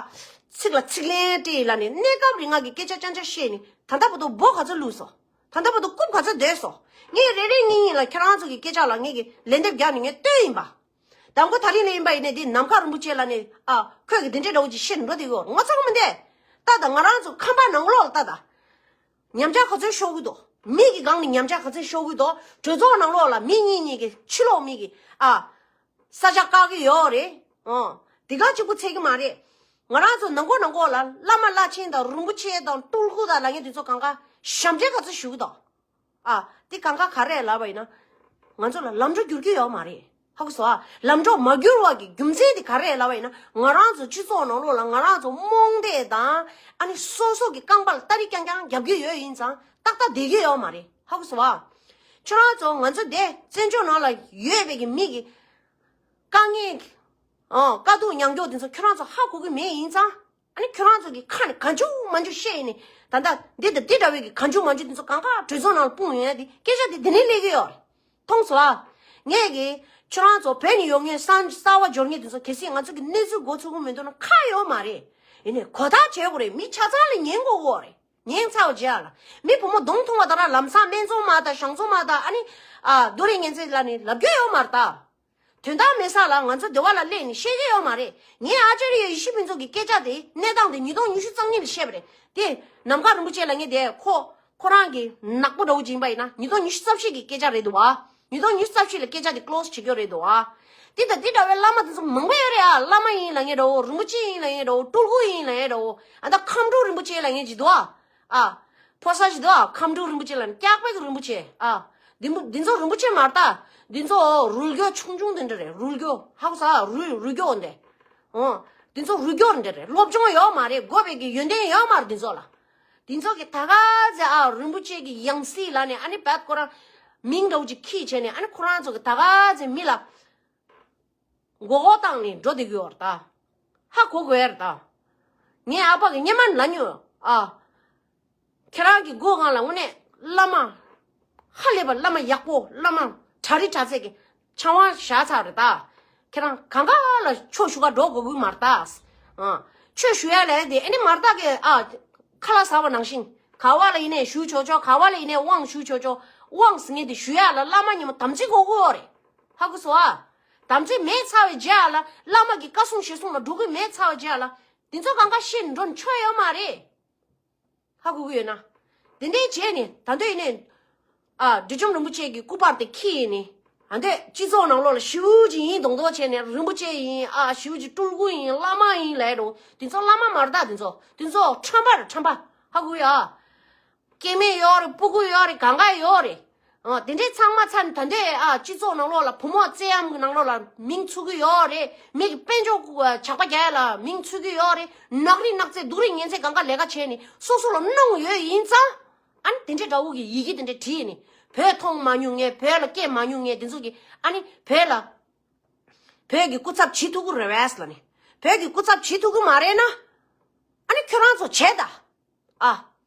ཚིག་ལ་ཚིག་ལན་སྤྲད་ལ་ནས་གནས་སྐབས་རེ་ང་གི་སྐད་ཆ་ཅང་ཅང་བཤད་ནས་ད་ལྟ་བར་དུ་འབོ་ག་ཚོད་བླུགས་སོང་། ད་ལྟ་བར་དུ་རྐུབ་ག་ཚོད་བསྡད་སོང་། ངས་རེ་རེ་གཉིས་གཉིས་ལ་ཁྱེད་རང་ཚོ་གི་སྐད་ཆ་ལ་ངས་གི་ལན་འདེབས་རྒྱག་ནས་ངས་བསྟན་ཡིན་པ། དང་པོ་ད་རིང་ལ་ཡིན་པ་ཡིན་ནས་འདི་ནམ་མཁའ་རིན་པོ་ཆེ་ལ་ནས་ཨ་ཁོས་གི་འདི་འདྲའི་འདྲ་བོ་ཅིག་བཤད་འགྲོ་དེ་གོ་ངོ་ཚ་གི་མི་འདས། ད་ད་ང་རང་ཚོ་ཁམས་པ་ནང་ལོགས་ལ་ད་ད། ཉམས་ཆག་ག་ཚོད་ཤོར་གི་འདུག་མི་གི་སྒང་ནས་ཉམས་ཆག་ག་ཚོད་ཤོར་གི་འདུག་གྲོས་ཚོགས་ནང་ལོགས་ལ་མི་གཉིས་གཉིས་ཀྱི་ཕྱི་ལོགས་མི་གི་ཨ་ས་ཆ་བཀག་གི་ཡོད་རེད། ཨོ། དེ་ག་གཅིག་པུ་ཚད་གི་མ་རེད། ང་རང་ཚོ་ནང་ཁོག་ནང་ཁོག་ལ་བླ་མ་བླ་ཆེན་དང་རིན་པོ་ཆེ་དང་སྤྲུལ་སྐུ་དང་ལ་ངས་དེ་ཚོ་གང་ག་ཞབས་འདྲེན་ག་ཚོད་ཞུ་གི་འདུག་ཨ་དེ་གང་ག་ག་རེ་ལབ་པ་ཡིན་ན། ང་ཚོ་ལ་ལམ་འགྲོ་འགྱུར་གི་ཡོད་མ་རེད། ཧ་གོ་སོང་ཨ། ལམ་འགྲོ་མ་འགྱུར་བ་གི་རྒྱུ་མཚན་དེ་ག་རེ་ལབ་པ་ཡིན་ན། ང་རང་ཚོ་སྤྱི་ཚོགས་ནང་ལོགས་ལ་ང་རང་ཚོ་རྨོངས་དད་དང་ཨ་ནི་སོ་སོ་གི་རྐང་པ་ལ་སྟ་རི་རྐྱང་རྐྱང་རྒྱབ་ཀྱི་ཡོད་ཡིན་ཙང་ཏག་ཏག་བསྡད་ཀྱི་ཡོད་མ་རེད། ཧ་གོ་སོང་ཨ། ཁྱོད་རང་ཚོ་ང་ཚོ་འདི་བཙན་བྱོལ་ནང་ལ་ཡོད་པའི་གི་མི་གི་དཀའ་ངལ་ཨང་དཀའ་སྡུག་མྱངས་མགྱོགས་དེ་ཚོ་ཁྱོད་རང་ཚོ་ཧ་གོ་གི་མེད་ཡིན་ཙང་། ཨ་ནི་ཁྱོད་རང་ཚོ་གི་ཁ་ནས་གང་བྱུང་མང་བྱུང་བཤད་ནས་ད་ལྟ་འདི་དང་འདི་འདྲ་བའི་གི་གང་བྱུང་མང་བྱུང་དེ་ཚོ་གང་ག་གྲོས་ཚོགས་ནང་ལ་སྤུངས་ཡོད་ན་དེ་སྐད་ཆ་དེ་དེ་ནས་སླེབས་ཀྱི་ཡོད་རེད། མཐོང་སོང་ཨ། ངས་གི་ཁྱོད་རང་ཚོ་བོད་ནས་ཡོང་མཁན་གསར་གསར་བ་འབྱོར་མཁན་དེ་ཚོ་གལ་སྲིད་ང་ཚོ་གི་གནས་ཚུལ་གོ་ཚོད་གི་མི་འདུག་ན་ཁག་ཡོད་མ་རེད། ཡིན་ནའི་གོ་ཐག་བྱེད་དགོས་རེད། མི་ཆ་ཚང་ལ་ཉན་དགོས་གོ་རེད། ཉན་ཚར་བ་རྗེས་ལ་མི་བུ་མོ་གདོང་མཐོང་བ་དང་ར་ལམ་སང་སྨན་ཚོང་མ་དང་ཞང་ཚོང་མ་དང་ཨ་ནི་ཨ་རྡོ་རིང་ངན་ཚད་ལ་ནི་ལབ་རྒྱུ་ཡོད་མ་རེད་ད། དོན་དག་མེད་ས་ལ་ང་ཚོ་སྡེ་བ་ལ་སླེབས་ནས་བཤད་ཀྱི་ཡོད་མ་རེད། ངས་ཨ་ཅར་ཡ་ཡེ་ཤེས་ཕུན་ཚོགས་ཀྱི་སྐད་ཆ་དེ་གནས་སྟངས་དེ་ཉིས་སྟོང་ཉི་ཤུ་རྩ་གཉིས་ལ་བཤད་པ་རེད་དེ། ནམ་མཁའ་རིན་པོ་ཆེ་ལབ་མཁན་དེ་ཁོ་ཁོ་རང་གི་ནག་པོ་འདྲ་བོ་ཅིག་ཡིན་པ་ཡིན་ན་ཉིས་སྟོང་ཉི་ཤུ་རྩ་བཞི་གི་སྐད་ཆ་རེད་འདུག་བ། ཉིས་སྟོང་ཉི་ཤུ་རྩ་བཞི་ལ་སྐད་ཆ་དེ་ཀློ་སི་བྱེད་རྒྱུ་རེད་འདུག་བ། དེ་དང་དེ་འདྲ་བའི་བླ་མ་དེ་ཚོ་མང་པོ་ཡོད་རེད་ཨ། བླ་མ་ཡིན་ལབ་མཁན་འདྲ་བོ། རིན་པོ་ཆེ་ཡིན་ལབ་མཁན་འདྲ་བོ། སྤྲུལ་སྐུ་ཡིན་ལབ་མཁན་འདྲ་བོ། ཨ་ད་ཁམས་སྤྲུལ་རིན་པོ་ཆེ་ལབ་མཁན་ཅིག་འདུག་ཨ། ཨ། ཕོ་གསར་ཞིག་འདུག་ཨ། ཁམས་སྤྲུལ་རིན་པོ་ཆེ་ལ་ནི་སྐྱག་པའི་གི་རིན་པོ་ཆེ་ཨ། འདི་མོ་འདི་ཚོ་རིན་པོ་ཆེ་མ་རེད་ད། འདི་ཚོ་རུལ་རྒྱུ་ཆུང་ཆུང་དེ་འདྲ་རེད། རུལ་རྒྱུ་ཧ་གོ་ས་རུལ་རུལ་རྒྱུ་འདི། ཨོ། འདི་ཚོ་རུལ་རྒྱུ་འདི་རེད། སློབ་སྦྱོང་ཡོད་མ་རེད། དགོས་པའི་གི་ཡོན་ཏན་ཡོད་མ་རེད་འདི་ཚོ་ལ། འདི་ཚོ་གི་ད་ག་ཚེ་ཨ་རིན་པོ་ཆེ་གི་ཡང་སྲིད་ལ་ནི་ཨ་ནི་བད་ཁོ་རང་མིང་འདྲ་བོ་ཅིག་ཁྱེར་བྱས་ནས་ཨ་ནི་ཁོ་རང་ཚོ་གི་ད་ག་ཚེ་མི་ལ། མགོ་སྐོར་བཏང་ནས་འགྲོ་བསྡད་ཀྱི་ཡོད་རེད་ད། ཧ་གོ་དགོས་རེད་ད། ངའི་ཨ་ཕ་གི་སྔོན་མ་ལ་ཉོ་ཨ། ཁྱེད་རང་གི་སྒོ་སྒང་ལ་དངོས་གནས་བླ་མ། ཧ་ལས་པ་བླ་མ་ཡག་པོ་བླ་མ་གྲྭ་རི་གྲྭ་ཚད་ཀྱི་ཆང་བ་བཞག་ཚར་རེད་ད། ཁྱེད་རང་གང་ག་ལ་ཆོས་ཞུ་ག་འགྲོ་དགོས་ཀྱི་མ་རེད་ད། ཨ། ཆོས་ཞུ་ཡ་ལས་དེ་ཨ་ནི་མ་རེད་ད་གི་ཨ། ཁ་ལག་ཟ་བ་ནང་བཞིན་ག་བ་ལ་ཡིན་ནའི་ཞུ་ཆོག་ཆོག་ག་བ་ལ་ཡིན་ནའི་དབང་ཞུ་ཆོག་ཆོག་དབང་ཟེར་མཁན་དེ་ཞུ་ཡ་ལ་བླ་མ་ཉི་མ་དམ་ཚིག་དགོས་ཀྱི་ཡོད་རེད། ཧ་གོ་སོང་ཨ། དམ་ཚིག་མེད་ཚར་བའི་རྗེས་ལ་བླ་མ་གི་བཀའ་གསུང་ཞལ་གསུང་ལ་འགྲོ་གི་མེད་ཚར་བའི་རྗེས་ལ་དེ་ཚོ་གང་ག་ཤེས་ནས་འགྲོ་ནས་ཆོག་ཡོད་མ་རེད། ཧ་གོ་གི་ཡོད་ན། དེ་འདྲའི་བྱས་ནས་ད་འདོད་ཡིན་ནས། ཨ་བདུད་འཇོམས་རིན་པོ་ཆེ་གི་སྐུ་པར་དེ་ཁྱེར་ནས། ཨ་འདོད་སྤྱི་ཚོགས་ནང་ལོགས་ལ་ཞེ་པོ་ཅིག་ཡིན་མདོག་མདོག་བྱས་ནས་རིན་པོ་ཆེ་ཡིན་ཨ་ཞེ་པོ་ཅིག་སྤྲུལ་སྐུ་ཡིན་བླ་མ་ཡིན་ལབ་རོ། དེ་ཚོ་བླ་མ་མ་རེད་ད། དེ་ཚོ་དེ་ཚོ་ཁྲམ་པ་རེད་ཁྲམ་པ། ཧ་གོ་ཡ། སྐྱེ་དམན་ཡོད་རེད། སྤུ་གུ་ཡོད་རེད། གང་ག་ཡོད་རེད། ཨ་དེ་འདྲའི་ཚང་མ་ཚར་ནས་ད་འདོད་ཨ་སྤྱི་ཚོགས་ནང་ལོགས་ལ་བུ་མོ་བཙན་གཡེམ་གྱི་ནང་ལོགས་ལ་མིང་ཚུགས་ཀྱི་ཡོད་རེད། མི་གི་དཔལ་འབྱོར་ཇག་པ་རྒྱག་ཡ་ལ་མིང་ཚུགས་ཀྱི་ཡོད་རེད། ནག་རིགས་ནག་རྩེ་སྡུག་རིགས་ངན་ཚད་གང་ག་ལས་ཀ་བྱས་ནས་སོ་སོ་ལ་གནོང་ཡོད་ཡིན་ཙང་། ཨ་ནི་དེ་འདྲའི་འདྲ་བོ་གི་ཡི་གེ་དེ་འདྲ་བྲིས་ནས་བོད་མཐོང་མ་མྱོང་མཁན་བོད་ལ་སྐྱེས་མ་མྱོང་མཁན་དེ་ཚོ་གི་ཨ་ནི་བོད་ལ་བོད་ཀྱི་སྐུ་ཚབ་བྱེད་ཐུབ་ཀྱི་རེད་བས་ལ་ནི་བོད་ཀྱི་སྐུ་ཚབ་བྱེད་ཐུབ་ཀྱི་མ་རེད་ན་ཨ་ནི་ཁྱོད་རང་ཚོ་བྱེད་ད། ཨ།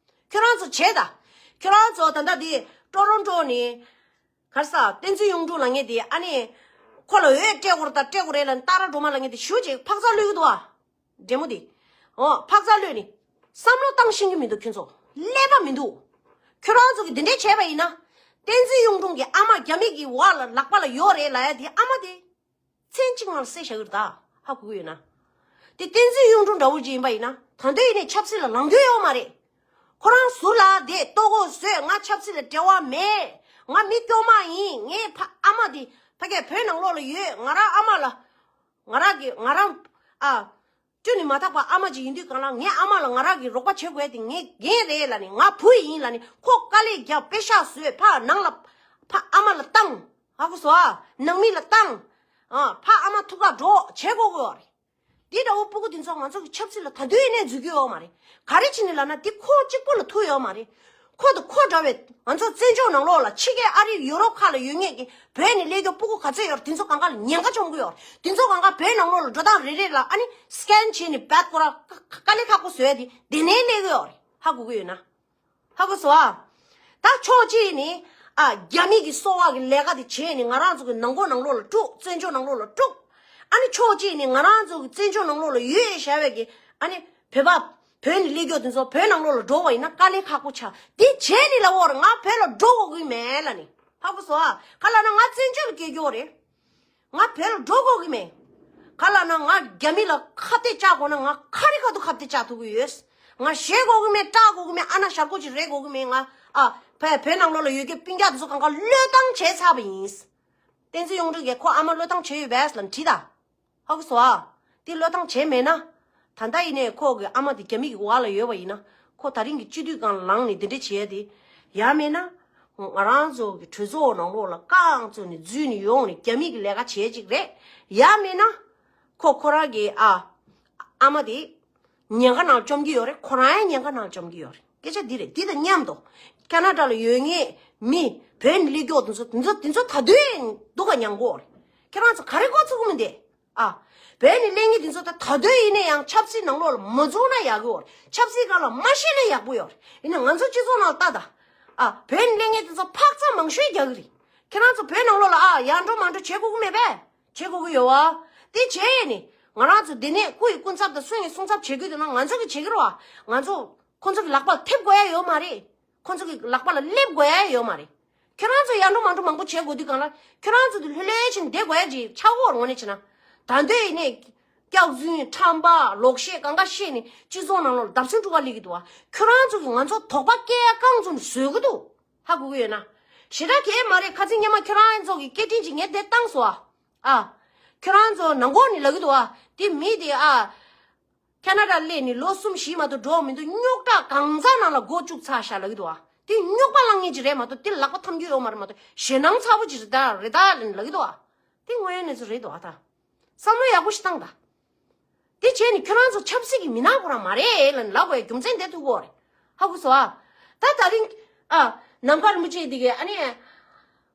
ཁྱོད་རང་ཚོ་བྱེད་ད། ཁྱོད་རང་ཚོ་ད་ལྟ་དེ་ཀྲོ་རོན་ཀྲོ་ནས་གར་ས་བསྟན་འཛིན་གཡུང་དྲུང་ལབ་མཁན་དེ་ཨ་ནི་ཁོ་ལ་འོས་སྤྲད་དགོས་རེད་ད་སྤྲད་དགོས་རེད་ལབ་ནས་ཏཱ་ར་སྒྲོལ་མ་ལབ་མཁན་དེ་ཞུ་ཅིག་འཕག་འཚག་གླུད་ཀྱི་འདུག་ཨ། འདྲེ་མོ་དེ། འོ་འཕག་འཚག་གླུད་ནི་བསམ་བློ་བཏང་ཤེས་ཀྱི་མི་འདུག་ཁྱོད་ཚོ་ཀླད་པ་མི་འདུག་ཁྱོད་རང་ཚོ་གི་འདི་འདྲས་བྱས་པ་ཡིན་ན། བསྟན་འཛིན་གཡུང་དྲུང་གི་ཨ་མ་རྒྱ་མི་གི་བར་ལ་ལག་པ་ལ་ཡོད་རེད་ལབ་ཡ་དེ་ཨ་མ་དེ། མཚན་གཅིག་ངང་ལ་བསད་བཞག་གི་རེད་ད། ཧ་གོ་གི་ཡོད་ན། དེ་བསྟན་འཛིན་གཡུང་དྲུང་འདྲ་བོ་ཅིག་ཡིན་པ་ཡིན་ན་ད་འདོད་ཡིན་ནས་ཆབ་སྲིད་ལ་ལངས་རྒྱུ་ཡོད་མ་རེད། ཁོ་རང་ཟུར་ལ་ དེ་ལྟོ་གོས་བཟོས། ང་ཆབ་སྲིད་ལ་འབྲེལ་བ་མེད། ང་མི་སྐྱོ་མ་ཡིན། ངའི་ཕ་ཨ་མ་དེ་ཕ་གིའི་བོད་ནང་ལོགས་ལ་ཡོད། ང་རང་ཨ་མ་ལ་ང་རང་གི་ང་རང་ཨ་བཅུ་ནི་མ་ཐག་པ་ཨ་མ་ཅིག་ཡིན་དུས་གང་ལ་ངའི་ཨ་མ་ལ་ང་རང་གི་རོགས་པ་བྱེད་དགོས་དེ་ངའི་འགན་རེད་ལབ་ནི། ང་བུ་ཡིན་ལབ་ནི། ཁོ་དཀའ་ལས་རྒྱབ་པེ་ཤག་བཟོས། ཕ་ནང་ལ་ཕ་ཨ་མ་ལ་བཏང་། ཧ་གོ་སོང་ཨ། ནང་མི་ལ་བཏང་། ཨ་ཕ་ཨ་མ་ཐུག་ག་འགྲོ་བྱེད་དགོས་དགོས་རེད། འདི་འདྲ་བོ་སྤུ་གུ་འདི་ཚོ་ང་ཚོ་གི་ཆབ་སྲིད་ལ་ད་དུང་ཡིན་ནའི་འཛུལ་གྱི་ཡོད་མ་རེད། ག་རེ་བྱས་ནས་ལབ་ན་འདི་ཁོ་གཅིག་པོ་ལ་ཐུག་ཡོད་མ་རེད། ཁོ་དང་ཁོ་འདྲ་བའི་ང་ཚོ་བཙན་བྱོལ་ནང་ལོགས་ལ་ཕྱི་རྒྱལ་ཨ་རི་ཡུ་རོབ་ཁག་ལ་ཡོད་མཁན་གྱི་བོད་ནས་སླེབས་རྒྱུ་སྤུ་གུ་ག་ཚོད་ཡོད་རེད། དེ་ཚོ་གང་ག་ལ་ཉེན་ཁ་བཅོམ་གྱི་ཡོད་རེད། དེ་ཚོ་གང་ག་བོད་ནང་ལོགས་ལ་འགྲོ་སྟངས་རེ་རེ་ལ་ཨ་ནི་སི་ཀེན་བྱས་ནས་བད་ཀོ་ར་དཀའ་ལས་ཁག་པོ་བཟོས་ཏེ་དེ་ནས་སླེབས་ཀྱི་ཡོད་རེད། ཧ་གོ་གི་ཡོད་ན། ཧ་གོ་སོང་ཨ། ད་ཕྱོགས་གཅིག་ནས་ཨ་རྒྱ་མི་གི་གསོ་བ་གི་ལས་ཀ་དེ་བྱས་ནས་ང་རང་ཚོ་གི་ནང་ཁོག་ནང་ལོགས་ལ་དཀྲུག་བཙན་བྱོལ་ནང་ལོགས་ལ་དཀྲུག་ཨ་ནི་ཕྱོགས་གཅིག་ནས་ང་རང་ཚོ་གི་བཙན་བྱོལ་ནང་ལོགས་ལ་ཡོད་བཞག་པའི་གི་ཨ་ནི་བོད་པ་བོད་ནས་སླེབས་རྒྱུ་དེ་ཚོ་བོད་ནང་ལོགས་ལ་འགྲོ་བ་ཡིན་ན་དཀའ་ལས་ཁག་པོ་ཆགས། དེ་བྱས་ནས་ལབ་ཡོད་རེད། ང་བོད་ལ་འགྲོ་དགོས་ཀྱི་མེད་ལབ་ནས། ཧ་གོ་སོང་ཨ། ག་ལབ་ན་ང་བཙན་བྱོལ་ལ་སྐྱེས་རྒྱུ་རེད། ང་བོད་ལ་འགྲོ་དགོས་ཀྱི་མེད། ག་ལབ་ན་ང་རྒྱ་མི་ལ་ཁ་གཏད་བཅག་དགོས་ན་ང་ག་རེ་ག་ཐུག་ཁ་གཏད་བཅག་ཐུབ་ཀྱི་ཡོད། ང་ཞེད་དགོས་ཀྱི་མེད། སྐྲག་དགོས་ཀྱི་མེད། ཨ་ན་ཞར་གོ་ཅིག་རེད་དགོས་ཀྱི་མེད། ང་ཨ་བོད་བོད་ནང་ལོགས་ལ་ཡོད་མཁན་སྤུན་ཀྱག་དེ་ཚོ་གང་ག་བློས་བཏང་བྱས་ཚར་བ་ཡིན། བསྟན་འཛིན་གཡུང་དྲུང་གིས་ཁོ་ཨ་མ་བློས་བཏང་བྱས་ཡོད་པས་ལབ་དྲིས་དང་། ཧ་གོ་སོང་ཨ། དེ་བློས་བཏང་བྱས་མེད་ན། ད་ལྟ་ཡིན་ནའི་ཁོ་གི་ཨ་མ་དེ་རྒྱ་མི་གི་འོག་ལ་ཡོད་པ་ཡིན་ན། ཁོ་ད་རིང་གི་སྤྱི་འཐུས་སྒང་ལངས་ནས་དེ་འདྲ་བྱས་ཏེ། ཡང་མིན་ན། ང་རང་ཚོ་གི་གྲོས་ཚོགས་ནང་ལོགས་ལ་རྐང་བཙུགས་ནས་འཛུལ་ནས་ཡོང་ནས་རྒྱ་མི་གི་ལས་ཀ་བྱས་ཅིག་རེད། ཡང་མིན་ན། ཁོ་ཁོ་རང་གི་ཨ། ཨ་མ་དེ། ཉེན་ཁ་ནང་བཅོམ་གྱི་ཡོད་རེད། ཁོ་རང་ཡང་ཉེན་ཁ་ནང་བཅོམ་གྱི་ཡོད་རེད། སྐད་ཆ་འདི་རེད། འདི་དང་མཉམ་དུ། ཁ་ན་ཌ་ལ་ཡོད་མཁན་མི་བོད་ནས་སླེབས་མཁན་དེ་ཚོ་དེ་ཚོ་དེ་ཚོ་ད་དུང་སྡུག་ག་མྱངས་གོ་རེད། ཁྱེད་རང་ཚོ་ག་རེ་མགོ་ཚོས་ཀྱི་མི་འདུག་ཨ། བོད་ནས་སླེབས་མཁན་དེ་ཚོ་ད་ད་དུང་ཡིན་ན་ཡང་ཆབ་སྲིད་ནང་ལོགས་ལ་མ་འཛུལ་ན་ཡག་གི་ཡོད་རེད། ཆབ་སྲིད་སྒང་ལ་མ་ཤེས་ན་ཡག་པོ་ཡོད་རེད། ཡིན་ན་ང་ཚོ་སྤྱི་ཚོགས་ནང་ལ་ལྟ་ད། ཨ། བོད་ནས་སླེབས་མཁན་དེ་ཚོ་འཕག་འཚག་མང་ཤོས་རྒྱག་གི་རེད། ཁྱེད་རང་ཚོ་བོད་ནང་ལོགས་ལ་ཨ་ཡར་འགྲོ་མར་འགྲོ་བྱེད་དགོས་ཀྱི་མེད་པས། བྱེད་དགོས་ཀྱི་ཡོད་བ། དེ་བྱས་ནས་ང་རང་ཚོ་འདི་ནས་སྐུ་ཡི་སྐུ་ཚབ་དང་གསུང་ཡི་གསུང་ཚབ་བྱེད་དགོས་འདུག་ན་ང་ཚོ་གིས་བྱེད་ཀྱི་རེད་བ། ང་ཚོ་ཁོང་ཚོ་གི་ལག་པ་ལ་ཐེབས་དགོས་ཡ་ཡོད་མ་རེད། ཁོང་ཚོ་གི་ལག་པ་ལ་སླེབས་དགོས་ཡ་ཡོད་མ་རེད། ཁྱེད་རང་ཚོ་ཡར་འགྲོ་མར་འགྲོ་མང་པོ་བྱེད་དགོས་དུས་གང་ལ་ཁྱེད་རང་ཚོ་དེ་ལྷོད་ལྷོད་བྱས་ནས་བསྡད་དགོས་ཡ་ཅིག་ཆགས་ཀྱི་ཡོད་རེད། དངོས་གནས་བྱས་ན། ད་འདོད་ཡིན་ནས་སྐྱག་རྫུན་ཁྲམ་པ་ལོག་བཤད་གང་ག་བཤད་ནས་སྤྱི་ཚོགས་ནང་ལོགས་ལ་བརྡབ་གསིག་འགྲོ་ག་སླེབས་ཀྱི་འདུག་བ། ཁྱེད་རང་ཚོ་གིས་ང་ཚོ་དོགས་པ་སྐྱེ་ཡ་རྐང་བཙུགས་ནས་བཟོས་ཀྱི་འདུག་ཧ་གོ་གི་ཡོད་ན། ཞེ་དྲག་གས་མ་རེད། ཁ་སང་སྔོན་མ་ཁྱེད་རང་ཚོ་གི་སྐད་འཕྲིན་ཅིག་ངས་དེ་བཏང་སོང་ཨ། ཨ། ཁྱེད་རང་ཚོ་ནང་ཁོག་ནས་ལབ་ཀྱི་འདུག་ཨ། དེ་མི་དེ་ཨ། ཁ་ན་ཌ་སླེབས་ནས་ལོ་གསུམ་བཞི་མ་གཏོགས་འགྲོ་མི་འདུག་རྙོག་དྲ་གང་ཟག་ནང་ལ་མགོ་བཅུག་ཚར་ཤག་ལབ་ཀྱི་འདུག་ཨ། དེ་རྙོག་པ་བསླང་མཁན་ཅིག་རེད་མ་གཏོགས་དེ་ལག་པ་འཐམ་རྒྱུ་ཡོད་མ་རེད་མ་གཏོགས་ཞེད་སྣང་ཚ་པོ་ཅིག་རེད་ད་རེད་ད་ལབ་ཀྱི་འདུག་ཨ། དེ་དངོས་ཡོད་གནས་ཚུལ་རེད་འདུག་ཨ་ད། བསམ་བློ་ཡག་པོ་ཞིག་བཏང་ད། དེ་བྱས་ནས་ཁྱོད་རང་ཚོ་ཆབ་སྲིད་ཀྱི་མི་སྣ་ཁོ་རང་མ་རེད་ལབ་ནས་ལབ་དགོས་ཡ་རྒྱུ་མཚན་དེ་ཐུག་གོ་རེད། ཧ་གོ་སོང་ཨ། ད་ད་རིང་ཨ་ནམ་མཁའ་རིན་པོ་ཆེ་འདི་གས་ཨ་ནི་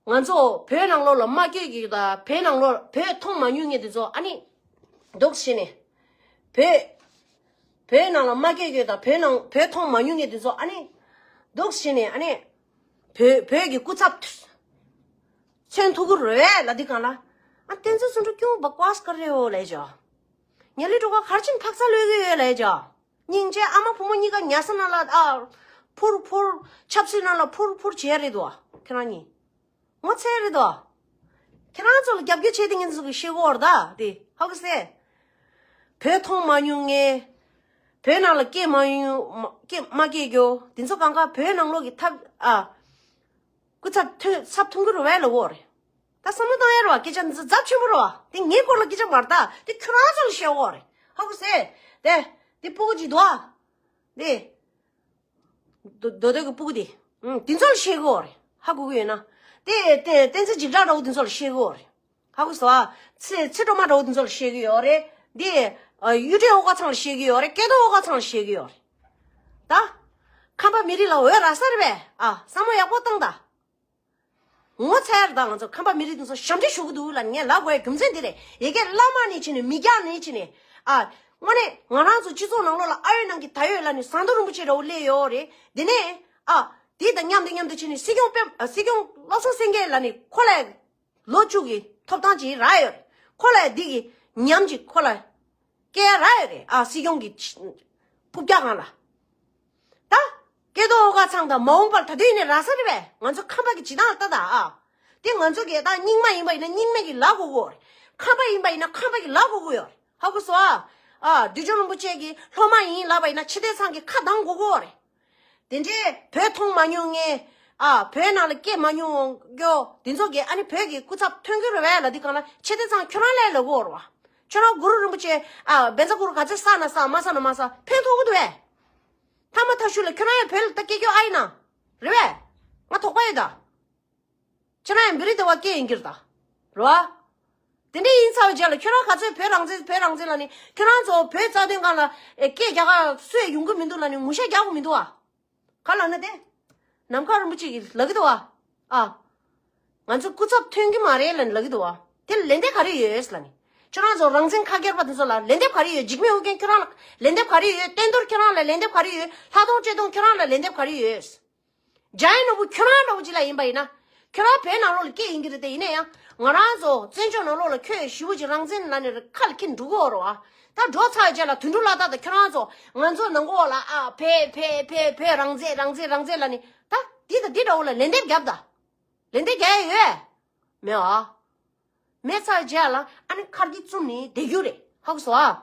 ང་ཚོ་བོད་ནང་ལོགས་ལ་མ་སྐྱོད་ཀྱི་ད་བོད་ནང་ལོགས་བོད་མཐོང་མ་མྱོང་མཁན་དེ་ཚོ་ཨ་ནི་འདུག་བྱས་ནས་བོད་བོད་ནང་ལ་མ་སྐྱོད་ཀྱི་ད་བོད་ནང་བོད་མཐོང་མ་མྱོང་མཁན་དེ་ཚོ་ཨ་ནི་འདུག་བྱས་ནས་ཨ་ནི་བོད་བོད་ཀྱི་སྐུ་ཚབ་མཚོན་ཐུབ་ཀྱི་རེད་བས་ལབ་དུས་གང་ལ། ཨ་བསྟན་འཛིན་ཚོགས་གཙོ་ཀྱོང་བ་ཀ་ཝཱས་ཀར་རེ་ཨོ་ལབ་ཡ་ཅོ། ཉ་ལི་ཀྲོ་ག་གར་ཕྱིན་འཕག་འཚག་ལོས་ཀྱི་ཡོད་ལབ་ཡ་ཅོ། སྙིང་རྗེ་ཨ་མ་བུ་མོ་གཉིས་ཀ་ཉལ་ས་ནང་ལ་ཨ། ཕུར་ཕུར་ཆབ་སྲིད་ནང་ལ་ཕུར་ཕུར་བྱས་རེད་དོ། ཁྱེད་རང་གཉིས། ངོ་ཚ་རེད་དོ། ཁྱེད་རང་ཚོ་ལ་རྒྱབ་སྐྱོར་བྱས་ཏེ་ངེད་ཚོ་གི་ཤེས་གོ་བར་ད་དེ་ཧ་གི་སེ། བོད་མཐོང་མ་མྱོང་ངས། བོད་ནང་ལ་སྐྱེས་མ་མྱོང་མ་སྐྱེས་མ་སྐྱེས་རྒྱུ་དེ་ཚོ་གང་ག་བོད་ནང་ལོགས་ཀྱི་ཐབས་ཨ། སྐུ་ཚབ་ཐོན་ཚབ་ཐུང་གི་རུ་བས་ལ་འོ་རེད། ད་བསམ་བློ་བཏང་ཡ་རོ་བ་སྐད་ཆ་འདི་ཚོ་ཚབས་ཆེན་པོ་རོ་བ་དེ་ངའི་སྐོར་ལ་སྐད་ཆ་མ་རེད་ད་དེ་ཁྱོད་རང་ཚོ་ལ་བཤད་འོ་རེད་ཧ་གོ་སེ། དེ་དེ་སྤུ་གུ་ཅིག་འདུག་ཨ། དེ་རྡོ་རྡོ་གི་སྤུ་གུ་དེ་ཨུམ་དེ་ཚོ་ལ་བཤད་གི་འོ་རེད་ཧ་གོ་གི་ཡོད་ན། དེ་དེ་བསྟན་འཛིན་འཇིགས་གྲགས་འདྲ་བོ་དེ་ཚོ་ལ་བཤད་གི་འོ་རེད་ཧ་གོ་སོ་ཨ། ཚེ་ཚེ་སྒྲོལ་མ་འདྲ་བོ་དེ་ཚོ་ལ་བཤད་གི་ཡོད་རེད་དེ། གཡུ་སྒྲོན་ཨོ་དཀར་ཚང་ལ་བཤད་གི་ཡོད་རེད་སྐལ་རྡོར་ཨོ་དཀར་ཚང་ལ་བཤད་གི་ཡོད་རེད། ད། ཁམས་པ་མི་རིགས་ལ་འོས་རག་ས་རེད་པས། ཨ། བསམ་བློ་ཡག་པོ་བཏང་ད། ངོ་ཚ་ཡ་རེད་ད་ང་ཚོ་ཁམས་པ་མི་རིགས་དེ་ཚོ་ཞབས་འདྲེན་ཞུ་གི་འདུག་ལབ་ངས་ལབ་དགོས་ཡ་རྒྱུ་མཚན་འདི་རེད། ཡ་གི་བླ་མ་ནས་བྱས་ནས་མི་སྐྱ་ནས་བྱས་ནས། ཨ། དངོས་གནས་ང་རང་ཚོ་སྤྱི་ཚོགས་ནང་ལོགས་ལ་ཨ་ཡོད་ནང་གི་ད་ཡོད་ལབ་ནས་ཟམ་གདོང་རིན་པོ་ཆེ་འདྲ་བོ་སླེབས་ཡོད་རེད། དེ་ནས། ཨ། དེ་དང་མཉམ་དུ་མཉམ་དུ་བྱས་ནས་སྲིད་སྐྱོང་སྤེན་སྲིད་སྐྱོང་བློ་བཟང་སེང་གེ་ལབ་ནས་ཁོ་ལ། ལོ་བཅུ་གི་ཐོབ་ཐང་ཅིག་རག་ཡོད་རེད། ཁོ་ལ་འདི་གི་ཉམས་ཅིག་ཁོ་ལ་སྐྱེ་ཡ་རག་ཡོད་རེད། ཨ་སྲིད་སྐྱོང་གི་རྐུབ་བཀྱག་སྒང་ལ། ད་སྐལ་རྡོར་ཨོ་དཀར་ཚང་དང་མ་འོངས་པར་ད་དུང་ནས་རག་ས་རེད་པས། ང་ཚོ་ཁམས་པ་གི་བྱེད་སྟངས་ལ་ལྟ་ད་ཨ། དེ་ང་ཚོ་གི་ད་རྙིང་མ་ཡིན་པ་ཡིན་ན་རྙིང་མ་གི་ལབ་དགོས་ཀྱི་ཡོད་རེད། ཁམས་པ་ཡིན་པ་ཡིན་ན་ཁམས་པ་གི་ལབ་དགོས་ཀྱི་ཡོད་རེད། ཧ་གོ་སོང་ཨ། ཨ་བདུད་འཇོམས་རིན་པོ་ཆེ་གི་སློབ་མ་ཡིན་ལབ་པ་ཡིན་ན་ཕྱི་དེ་ཚང་གི་ཁ་གདངས་དགོས་ཀྱི་ཡོད་རེད། དེ་འདྲའི་བོད་མཐོང་མ་མྱོང་མཁན། ཨ། བོད་ནང་ལ་སྐྱེས་མ་མྱོང་མཁན་དེ་ཚོ་གིས་ཨ་ནི་བོད་ཀྱི་སྐུ་ཚབ་ཐོན་གྱི་རེད་པས་ལབ་དུས་སྒང་ལ། ཆེ་བསྟན་ཚང་ཁྱོད་རང་ལ་ལབ་ཀྱི་ཡོད་རེད་པ། ཁྱོད་རང་གུ་རུ་རིན་པོ་ཆེ། ཨ། བཛྲ་གུ་རུ་ག་ཚོད་བསགས་ན་བསགས། མ་བསགས་ན་མ་བསགས། ཕན་ཐོགས་ཀྱི་འདུག་པས། མཐའ་མ་མཐའ་གཞུག་ལ་ཁྱོད་རང་ཡང་བོད་ལ་ད་སྐྱེ་རྒྱུ་ཨ་ཡིན་ན། རེད་པས། ང་དོགས་པ་ཡོད་ད། ཁྱེད་རང་ཡང་བོད་རིགས་དེ་བ་སྐད་ཡིན་གྱི་རེད་ད། རེད་པ། དེ་འདྲ་ཡིན་ཚར་བའི་རྗེས་ལ་ཁྱོད་རང་ག་ཚོད་བོད་རང་བཙན་བོད་རང་བཙན་ལབ་ནི། ཁྱོད་རང་ཚོ་བོད་རྩ་དོན་སྒང་ལ་ཨེ་སྐད་རྒྱག་ག་སུ་ཡང་ཡོང་གི་མི་འདུག་ལབ་ནི་ངུ་ཤ་རྒྱག་དགོས་མི་འདུག་ཨ། ག་ལབ་ན་དེ། ནམ་མཁའ་རིན་པོ་ཆེ་གིས་ལབ་ཀྱི་འདུག་པ། ཨ། ང་ཚོ་སྐུ་ཚབ་ཐོན་གྱི་མ་རེད་ལབ་ནི་ལབ་ཀྱི་འདུག་པ། དེ་ལ་ལན་འདེབས་ག་རེ་ཡོད་ལབ་ནི། ཁྱོད་རང་ཚོ་རང་བཙན་ཁ་སྐྱེར་པ་དེ་ཚོ་ལ་ལན་འདེབས་ག་རེ་ཡོད། འཇིགས་མེད་ཨོ་རྒྱན་ཁྱོད་རང་ལ་ལན་འདེབས་ག་རེ་ཡོད། བསྟན་རྡོར་ཁྱོད་རང་ལ་ལན་འདེབས་ག་རེ་ཡོད། ལྷག་མཐོང་ཆོས་སྐྱོང་ཁྱོད་རང་ལ་ལན་འདེབས་ག་རེ་ཡོད། འཇམ་དབྱངས་ནོར་བུ་ཁྱོད་རང་འདྲ་བོ་ཅིག་ལ་ཡིན་པ་ཡིན་ན། ཁྱོད་རང་བོད་ནང་ལོགས་ལ་སྐྱེས་ཡིན་གྱི་རེད་དེ། ཡིན་ན་ཡང་ང་རང་ཚོ་བཙན་བྱོལ་ནང་ལོགས་ལ་ཁྱོད་ཞེ་པོ་ཅིག་རང་བཙན་ལབ་ནས་ཁ་ལ་འཁྱེར་འགྲོ་གི་ཡོད་རེད་པ། ད་འགྲོ་ཚར་རྗེས་ལ་དོན་གྲུབ་ལྷ་དར་དང་ཁྱོད་རང་ཚོ་ང་ཚོ་ནང་ལོགས་ལ་ཨ་བོད་བོད་བོད་བོད་རང་བཙན་རང་བཙན་རང་བཙན་ལབ་ནས། ད་འདི་དང་འདི་འདྲ་བོ་ལ་ལན་འདེབས་རྒྱོབ་ད། ལན་འདེབས་རྒྱག་ཡ་ཡོད། མེད་པ། མེད་ཚར་རྗེས་ལ་ཨ་ནི་ཁར་གྱིས་བཙུམ་ནས་བསྡད་རྒྱུ་རེད། ཧ་གོ་སོང་ཨ།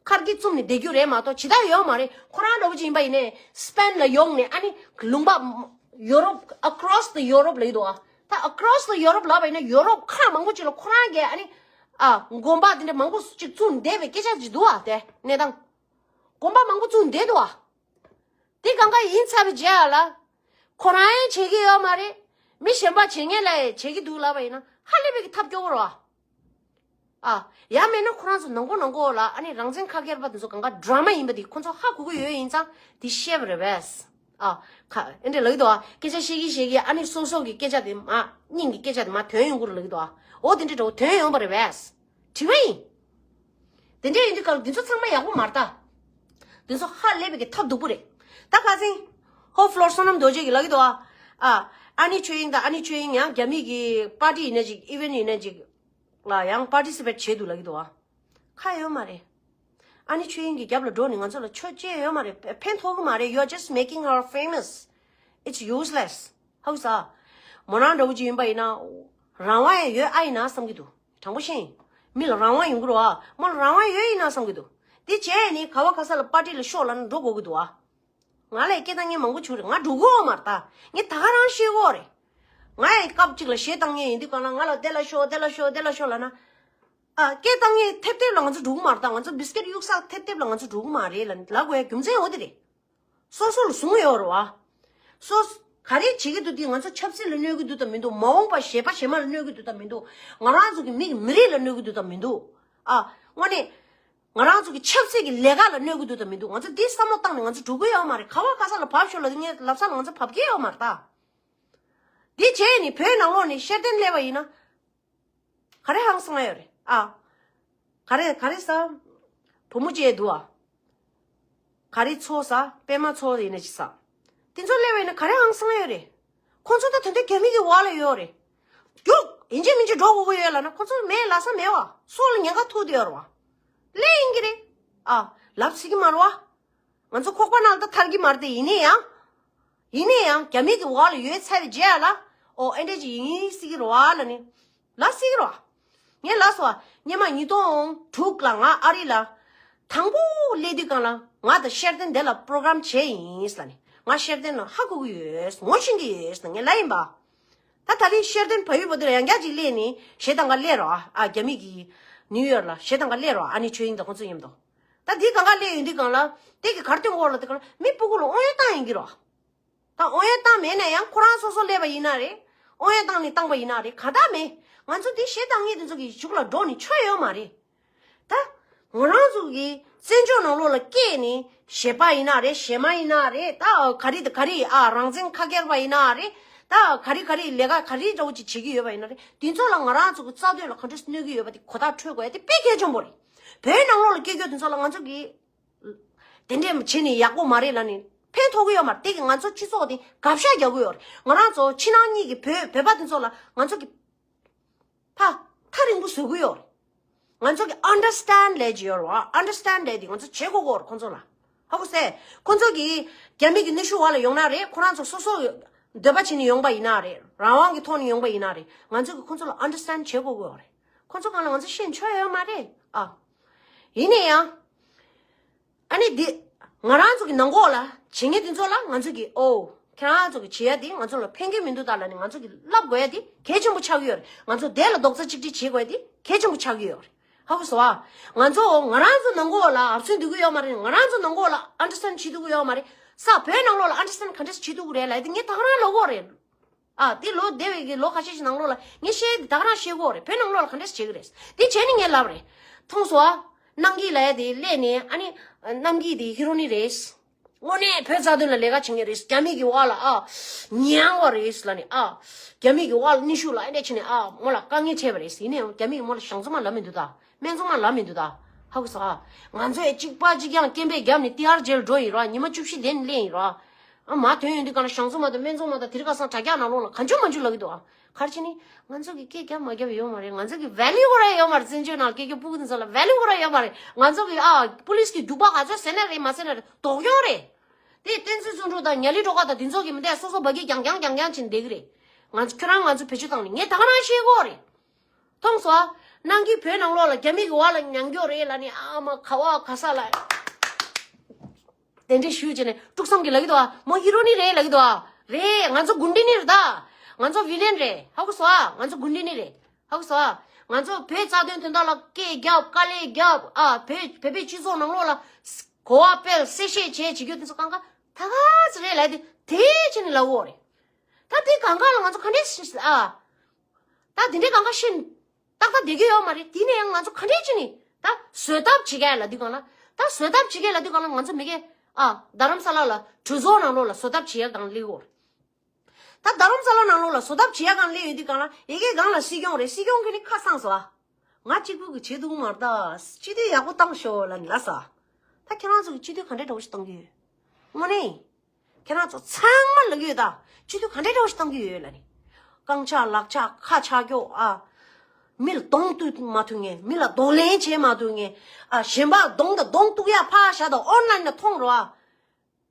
ཁར་གྱིས་བཙུམ་ནས་བསྡད་རྒྱུ་རེད་མ་གཏོགས་ཇི་ལྟར་ཡོད་མ་རེད། ཁོ་རང་འདྲ་བོ་ཅིག་ཡིན་པ་ཡིན་ནའི་སི་པེན་ལ་ཡོང་ནས་ཨ་ནི་ལུང་པ་ཡོ་རོབ། Across the Europe ལབ་ཀྱི་འདུག་ཨ། ད་Across the Europe ལབ་པ་ཡིན་ན་ཡོ་རོབ་ཁག་མང་པོ་ཅིག་ལ་ཁོ་རང་གིས་ཨ་ནི་ཨ་དགོན་པ་དེ་འདྲ་མང་པོ་ཅིག་བཙུགས་བསྡད་པའི་སྐད་ཆ་ཅིག་འདུག་ཨ། དེ་གནས་སྟངས་དགོན་པ་མང་པོ་བཙུགས་བསྡད་འདུག་ཨ། དེ་གང་ག་ཡིན་ཚར་བའི་རྗེས་ལ། ཁོ་རང་ཡང་བྱེད་ཀྱི་ཡོད་མ་རེད། མི་གཞན་པ་བྱེད་མཁན་ལ་ཡང་བྱེད་ཀྱི་འདུག་ལབ་པ་ཡིན་ན་ཧ་ལས་པའི་གི་ཐབས་སྐྱོ་བོ་རེད་པ། ཨ། ཡང་མིན་ན་ཁོ་རང་ཚོ་ནང་ཁུལ་ནང་ཁུལ་ལ་ཨ་ནི་རང་བཙན་ཁ་སྐྱེར་པ་དེ་ཚོ་གང་ག་ཌ་ར་མ་ཡིན་པ་དེ་ཁོ་ཚོ་ཧ་གོ་གི་ཡོད་ཡིན་ཙང་དེ་བཤད་པ་རེད་པས། ཨ། ཁ་ཨེ་འདྲ་ལབ་ཀྱི་འདུག་ཨ། སྐད་ཆ་བཤད་ཀྱིན་བཤད་ཀྱིན་ཨ་ནི་སོ་སོ་གི་སྐད་ཆ་དེ་མ་སྙིང་གི་སྐད་ཆ་དེ་མ་ཐོན་ཡོང་གི་རེད་ལབ་ཀྱི་འདུག་ཨ། འོ་དེ་འདྲ་འདྲ་བོ་ཐོན་ཡོང་པ་རེད་པས། དྲི་བ་ཡིན། དེ་འདྲ་ཡིན་དུས་སྐབས་འདི་ཚོ་ཚང་མ་ཡག་པོ་མ་རེད་ད། འདི་ཚོ་ཧ་ལས་པའི་གི་ཐབས་སྡུག་པོ་རེད། ད་ཁ་སང་ཧོ་ཕ་ལོར་བསོད་ནམས་རྡོ་རྗེ་གིས་ལབ་ཀྱི་འདུག་ཨ། ཨ། ཨ་ནེ་ཆོས་དབྱིངས་དང་ཨ་ནེ་ཆོས་དབྱིངས་ཡང་རྒྱ་མི་གི་པར་ཊི་ཡིན་ན་ཅིག་ཨི་ཝེན་ཊི་ཡིན་ན་ཅིག་ལ་ཡང་པར་ཊི་སི་པེཊ་བྱེད་འདུག་ལབ་ཀྱི་འདུག་ཨ། ཁ་ཡོད་མ་རེད། ཨ་ནེ་ཆོས་དབྱིངས་ཀྱི་རྒྱབ་ལ་འགྲོ་ནས་ང་ཚོ་ལ་ཆོས་བྱེད་ཡོད་མ་རེད། ཕན་ཐོགས་ཀྱི་མ་རེད། You are just making her famous. It's useless. ཧ་གོ་སོང་། མོ་རང་འདྲ་བོ་ཅིག་ཡིན་པ་ཡིན་ན་རང་དབང་ཡང་ཡོད་ཨ་ཡིན་ན་བསམ་གྱི་འདུག་དྲང་པོ་བཤད་ཡིན། མི་ལ་རང་དབང་ཡོང་གི་རེད་པ། མོ་ལ་རང་དབང་ཡོད་ཡིན་ན་བསམ་གྱི་འདུག་དེ་བྱས་ནས་ག་བ་ག་ས་ལ་པར་ཊི་ལ་ཤོག་ལབ་ན་འགྲོ་དགོས་ཀྱི་འདུག་པ། ང་ལ་སྐད་བཏང་མཁན་མང་པོ་བྱུང་རེད། ང་འགྲོ་གི་ཡོད་མ་རེད་ད། ངས་ད་ག་རང་ཤེས་ཀྱི་ཡོད་རེད། ང་ཡང་སྐབས་གཅིག་ལ་གཞས་བཏང་མཁན་ཡིན་དུས་སྒང་ལ་ང་ལ་དེ་ལ་ཤོག་དེ་ལ་ཤོག་དེ་ལ་ཤོག་ལབ་ན། ཨ། སྐད་བཏང་མཁན་ཐེབས་ཐེབས་ལ་ང་ཚོ་འགྲོ་གི་མ་རེད་ད། ང་ཚོ་བི་སི་ཀེ་ཊི་གཡུག་ས་ཐེབས་ཐེབས་ལ་ང་ཚོ་འགྲོ་གི་མ་རེད་ལབ་ལབ་དགོས་ཡ་རྒྱུ་མཚན་འོ་དེ་རེད། སོ་སོ་ལ་བཟུང་ཡོད་རེད་པ། སོ། ག་རེ་བྱེད་ཀྱི་འདུག་དེ་ང་ཚོ་ཆབ་སྲིད་ལ་གནོད་ཀྱི་འདུག་དང་མི་འདུག་མ་འོངས་པ་གཞས་པ་གཞས་མ་ལ་གནོད་ཀྱི་འདུག་དང་མི་འདུག་ང་རང་ཚོ་གི་མི་གི་མི་རིགས་ལ་གནོད་ཀྱི་འདུག་དང་མི་འདུག་ཨ། དངོས་གནས། ང་རང་ཚོ་གི་ཆབ་སྲིད་ཀྱི་ལས་ཀ་ལ་གནོད་ཀྱི་འདུག་དང་མི་འདུག་ང་ཚོ་འདི་བསམ་བློ་བཏང་ནས་ང་ཚོ་འགྲོ་གི་ཡོད་མ་རེད། ག་བ་ག་ས་ལ་བབས་ཤོག་ལབ་དུས་ངས་ལབ་ས་ལ་ང་ཚོ་བབས་ཀྱི་ཡོད་མ་རེད་ད། འདི་བྱས་ནས་བོད་ནང་ལོགས་ནས་ཤེར་ལྡན་སླེབས་པ་ཡིན་ན། ག་རེ་ཧང་སང་ཡོད་རེད་ཨ། ག་རེ་ག་རེ་ཟ། བུ་མོ་བྱས་འདུག་ཨ། ག་རེ་ཚོ་ཟ། པད་མ་ཚོ་ཡིན་ན་ཅི་ཟ། དེ་ཚོ་སླེབས་པ་ཡིན་ན་ག་རེ་ཧང་སང་ཡོད་རེད། ཁོང་ཚོ་ད་དོན་དུ་རྒྱ་མི་གི་འོག་ལ་ཡོད་རེད། རྒྱུག་ཡིན་གཅིག་མིན་གཅིག་འགྲོ་དགོས་ཀྱི་ཡོད་ལབ་ན་ཁོང་ཚོ་མེད་ལབ་ས་མེད་པ། སྲོག་ལ་ཉེན་ཁ་ཐུག་བསྡད་ཡོད་རེད་པ། སླེབས་ཡིན་གྱི་རེད། ཨ། ལབ་སྲིད་ཀྱི་མ་རེད་པ། ང་ཚོ་ཁོག་པ་ནང་ལ་ད་ཐར་གྱི་མ་རེད་དེ། ཡིན་ན་ཡང་། ཡིན་ན་ཡང་རྒྱ་མི་གི་འོག་ལ་ཡོད་ཚར་བའི་རྗེས་ལ། ཨོ་ཨེ་འདྲ་ཅིག་ཡིན་སྲིད་ཀྱི་རེད་པ་ལབ་ནས། ལབ་སྲིད་ཀྱི་རེད་པ། ངས་ལབ་སོང་པ། སྔོན་མ་ཉིས་སྟོང་དྲུག་ལ་ང་ཨ་རི་ལ། དང་པོ་སླེབས་དུས་སྒང་ལ་ང་དང་ཤེར་ལྡན་དེ་ལ་པོ་རོ་གྷ་རམ་བྱས་ཡིན་ལབ་ནས། ང་ཤེར་ལྡན་ལ་ཧ་གོ་གི་ཡོད། ངོ་ཤེས་ཀྱི་ཡོད་ཟེར་ངས་ལབ་ཡིན་པ། ད་ད་རིང་ཤེར་ལྡན་བལ་ཡུལ་བར་དུ་ལ་ཡང་བསྐྱར་ཅིག་སླེབས་ནས་གཞས་གཏོང་ག་སླེབས་རོགས་ཨ། རྒྱ་མི་གི་ནིའུ་ཡོག་ལ་གཞས་གཏོང་ག་སླེབས་རོགས། ཨ་ནེ་ཆོས་དབྱིངས་དང་ཁོང་ཚོ་མཉམ་དུ། ད་འདི་གང་ག་སླེབས་ཡོང་དུས་སྒང་ལ་དེ་གི་གར་སྟོན་འོག་ལ་དེ་ག་ལ་མི་སྤུ་གུ་ལ་དབང་ཡོན་བཏང་ཡིན་གྱི་རོགས། ད་དབང་ཡོན་བཏང་མེད་ན་ཡང་ཁོ་རང་སོ་སོ་སླེབས་པ་ཡིན་ན་རེད། དབང་ཡོན་བཏང་ནས་བཏང་པ་ཡིན་ན་རེད། གང་ལྟར་མེད། ང་ཚོ་འདི་གཞས་གཏོང་མཁན་དེ་ཚོ་གི་གཞུག་ལ་འགྲོ་ནས་ཆོ་ཡོད་མ་རེད། ད་ང་རང་ཚོ་གི་བཙན་བྱོལ་ནང་ལོགས་ལ་སྐྱེས་ནས་གཞས་པ་ཡིན་ན་རེད། གཞས་མ་ཡིན་ན་རེད། ད་ག་རེ་དང་ག་རེ་ཨ་རང་བཙན་ཁ་སྐྱེར་པ་ཡིན་ན་རེད། ད་ག་རེ་ག་རེ་ལས་ཀ་ག་རེ་འདྲ་བོ་ཅིག་བྱེད་ཀྱི་ཡོད་པ་ཡིན་ན་རེད། དེ་ཚོ་ལ་ང་རང་ཚོ་གི་རྩ་དོན་ལ་ག་འདྲས་གནོད་ཀྱི་ཡོད་པ་དེ་གོ་བརྡ་འཕྲོད་དགོས་ཡ་དེ་དཔེ་གལ་ཆེན་པོ་རེད། བོད་ནང་ལོགས་ལ་སྐྱེ་རྒྱུ་དེ་ཚོ་ལ་ང་ཚོ་གི་དེ་འདྲས་བྱས་ནས་ཡག་པོ་མ་རེད་ལབ་ནས་ཕན་ཐོགས་ཀྱི་ཡོད་མ་རེད། དེ་གི་ང་ཚོ་སྤྱི་ཚོགས་དེ་དགག་བཞག་རྒྱག་གི་ཡོད་རེད། ང་རང་ཚོ་ཕྱི་ནང་གཉིས་ཀྱི་བོད་བོད་པ་དེ་ཚོ་ལ་ང་ཚོ་གི་ཐག་ཐག་རིང་པོ་བཟོ་གི་ཡོད་རེད། ང་ཚོ་གི་ཨན་ཌར་སི་ཊེན་ཌ་ལབ་ཀྱི་ཡོད་རེད་པ། ཨན་ཌར་སི་ཊེན་ཌ་ལབ་དེ་ང་ཚོ་བྱེད་དགོས་ཀྱི་ཡོད་རེད་ཁོང་ཚོ་ལ། ཧ་གོ་སོང་། ཁོང་ཚོ་གི་རྒྱ་མི་གི་གནོན་ཤུགས་འོག་ལ་ཡོང་ན་རེད། ཁོ་རང་ཚོ་སོ་སོ་འདོད་པ་བྱས་ནས་ཡོང་པ་ཡིན་ན་རེད། རང་དབང་གི་ཐོག་ནས་ཡོང་པ་ཡིན་ན་རེད། ང་ཚོ་གི་ཁོང་ཚོ་ལ་ཨན་ཌར་སི་ཊེན་ཌ་བྱེད་དགོས་ཀྱི་ཡོད་རེད། ཁོང་ཚོ་སྒང་ལ་ང་ཚོ་ཤེས་ཆོག་ཡོད་མ་རེད་ཨ། ཡིན་ན་ཡང་། ཨ་ནི་འདི། ང་རང་ཚོ་གི་ནང་ཁོག་ལ་བྱེད་མཁན་དེ་ཚོ་ལ་ང་ཚོ་གི་ཨོ་ཁྱེད་རང་ཚོ་གི་བྱེད་ཡ་དེ་ང་ཚོ་ལ་ཕན་གི་མི་འདུག་ད་ལབ་ནས་ང་ཚོ་གི་ལབ་དགོས་ཡ་དེ་གལ་ཆེན་པོ་ཆགས་ཀྱི་ཡོད་རེད། ང་ཚོ་དེ་ལ་རྡོག་རྩ་གཅིག་སྒྲིལ་བྱེད་དགོས་ཡ་དེ་གལ་ཆེན་པོ་ཆགས་ཀྱི་ཡོད་རེད། ཧ་གོ་སོང་ཨ། ང་ཚོ་ང་རང་ཚོ་ནང་ཁོག་ལ་ཨབ་སེན་འདུག་གི་ཡོད་མ་རེད། ང་རང་ཚོ་ནང་ཁོག་ལ་ཨན་ཌར་སི་ཊེན་བྱེད་ཐུབ་ཀྱི་ཡོད་མ་རེད། ས་བོད་ནང་ལོགས་ལ་ཨན་ཌར་སི་ཊེན་ག་འདྲས་བྱེད་ཐུབ་ཀྱི་རེད་ལབ་ཡ་དེ་ངས་ད་ག་རང་ལབ་ཀྱི་ཡོད་རེད། ཨ་དེ་ལོ་འདས་པའི་གི་ལོ་ཁ་ཤས་ཤིག་ནང་ལོགས་ལ་ངས་བཤད་ཡ་དེ་ད་ག་རང་བཤད་ཀྱི་ཡོད་རེད། བོད་ནང་ལོགས་ལ་ག་འདྲས་བྱེད་ཀྱི་རེད། དེ་བྱས་ནས་ངས་ལབ་རེད། མཐོང་སོང་ཨ། གནམ་སྐྱིད་ལབ་ཡ་དེ་སླེབས་ནས་ཨ་ནི་གནམ་སྐྱིད་དེ་ཧི་རོ་ནི་རེད། དངོས་གནས་བོད་རྩ་དོན་ལ་ལས་ཀ་བྱེད་མཁན་རེད། རྒྱ་མི་གི་འོག་ལ་ཨ་ཉལ་བ་རེད་ལབ་ནས་ཨ། རྒྱ་མི་གི་འོག་ལ་ནུས་ཤུགས་ལ་ཨེ་འདྲས་བྱས་ནས་ཨ་མོ་ལ་དཀའ་ངལ་འཕྲད་པ་རེད། ཡིན་ནའང་རྒྱ་མི་གི་མོ་ལ་ཞང་ཚོ་མ་ལབ་མི་འདུག་ད། སྨན་ཚོང་མ་ལབ་མི་འདུག་ད། ཧ་གོ་སོང་ཨ། ང་ཚོས་གཅིག་པ་གཅིག་རྐྱང་སྐད་འབོད་བརྒྱབ་ནས་ཏི་ཨར་ཇེལ་འགྲོ་ཡིན་ར། ཉི་མ་བཅུ་བཞི་དེ་ནས་སླེབས་ཡིན་ར། ཨ་མ་ཐོན་ཡོང་དུས་གང་ལ་ཞང་ཚོ་མ་དང་སྨན་ཚོང་མ་དང་དེ་རིང་ཁ་སང་དྲ་རྒྱ་ནང་ལོགས་ལ་གང་བྱུང་མང་བྱུང་ལབ་ཀྱི་འདུག་ཨ། ག་རེ་བྱས་ནས་ང་ཚོ་གི་སྐད་རྒྱབ་མ་རྒྱབ་ཡོད་མ་རེད། ང་ཚོ་གི་ཝེ་ལིའུ་ར་ཡོད་མ་རེད། བཙན་བྱོལ་ནང་སྐད་རྒྱབ་ཕྲུ་གུ་དེ་ཚོ་ལ་ཝེ་ལིའུ་ར་ཡོད་མ་རེད། ང་ཚོ་གི་ཨ་པུ་ལིས་ཀྱི་རྒྱུག་པ་ག་ཚོད་ཟེར་ན་རེད་མ་ཟེར་ན་རེད་དོགས་ཡོད་རེད། དེ་བསྟན་འཛིན་བརྩོན་འགྲུས་དང་ཉ་ལི་སྒྲོལ་དཀར་དང་དེ་ཚོ་གི་མི་འདས་སོ་སོ་འབའ་གི་རྒྱང་རྒྱང་རྒྱང་རྒྱང་བྱས་ནས་བསྡད་ཀྱི་རེད། ང་ཚོ་ཁྱོད་རང་ང་ཚོ་བེད་སྤྱོད་བཏང་ནས་ངས་ད་ག་རང་བཤད་ཀྱི་ཡོད་རེད། མཐོང་སོང་ཨ། གནམ་སྐྱིད་བོད་ནང་ལོགས་ལ་རྒྱ་མི་གི་འོག་ལ་ཉལ་གྱི་ཡོད་རེད་ལབ་ནས་ཨ་མ་ག་བ་ག་ས་ལ། དེ་འདྲས་ཞུས་བྱས་ནས་དཀྲུག་གསུམ་གྱིས་ལབ་ཀྱི་འདུག་ཨ། མོ་ཧི་རོ་ནི་རེད་ལབ་ཀྱི་འདུག་ཨ། རེད། ང་ཚོ་གུན་ཁྲན་ནི་རེད་ད། ང་ཚོ་བི་ལན་རེད། ཧ་གོ་སོང་ཨ། ང་ཚོ་གུན་ཁྲན་ནི་རེད། ཧ་གོ་སོང་ཨ། ང་ཚོ་བོད་རྩ་དོན་དོན་དག་ལ་སྐད་རྒྱབ་དཀའ་ལས་རྒྱབ་ཨ། བོད་བོད་པའི་སྤྱི་ཚོགས་ནང་ལོགས་ལ་གོ་བ་སྤེལ་གསལ་བཤད་བྱས་བྱེད་རྒྱུ་དེ་ཚོ་གང་ག་ད་ག་ཚོད་རེད་ལབ་དེ་དེ་བྱས་ནས་ལབ་ཡོད་རེད། ད་དེ་གང་ག་ལ་ང་ཚོ་ག་འདྲས་ཨ། ད་དེ་འདྲའི་གང་ག་ཤི། ཏག་ཏག་བསྡད་ཀྱི་ཡོད་མ་རེད། དེ་ནས་ཡང་ང་ཚོ་ག་འདྲས་བྱས་ནས་ད་བཟོད་ཐབས་བྱེད་ཀྱི་ལབ་དུས་གང་ལ། ད་བཟོད་ཐབས་བྱེད་ཀྱི་ལབ་དུས་གང་ལ་ང་ཚོ་མི་གེ་ཨ་རྡ་རམ་ས་ལ་ལ་གྲོས་ཚོགས་ནང་ལོགས་ལ་བཟོད་ཐབས་བྱེད་ཡ་གང་སླེབས་ཡོད་རེད། ད་རྡ་རམ་ས་ལ་ནང་ལོགས་ལ་བཟོད་ཐབས་བྱེད་ཡ་གང་སླེབས་ཡོད་དུས་གང་ལ་ཡ་གི་སྒང་ལ་སྲིད་སྐྱོང་རེད། སྲིད་སྐྱོང་གིས་ནི་ཁ་སངས་སོང་ཨ། ང་གཅིག་པུ་གིས་བྱེད་ཐུབ་ཀྱི་མ་རེད་ད། སྤྱི་འཐུས་ཡག་པོ་བཏང་ཤོག་ལབ་ནས་ལབ་སོང་ཨ། ད་ཁྱེད་རང་ཚོ་གིས་སྤྱི་འཐུས་ག་འདྲས་འདྲ་བོ་ཞིག་བཏང་གི་ཡོད། དངོས་གནས། ཁྱེད་རང་ཚོ་ཚང་མ་ལབ་ཀྱི་ཡོད་ད། སྤྱི་འཐུས་ག་འདྲས་འདྲ་བོ་ཞིག་བཏང་གི་ཡོད་ལབ་ནས། རྐང་ཆག་ལག་ཆག་ཁ་ཆག་ཀྱོག་ཨ། མི་ལ་གདོང་གཏུག་མ་ཐུབ་མཁན། མི་ལ་གདོང་ལེན་བྱེད་མ་ཐུབ་མཁན། ཨ་གཞན་པ་གདོང་དང་གདོང་གཏུག་ཡ་ཕར་བཞག་དང་ཨོན་ལན་ལ་མཐོང་རོགས་ཨ།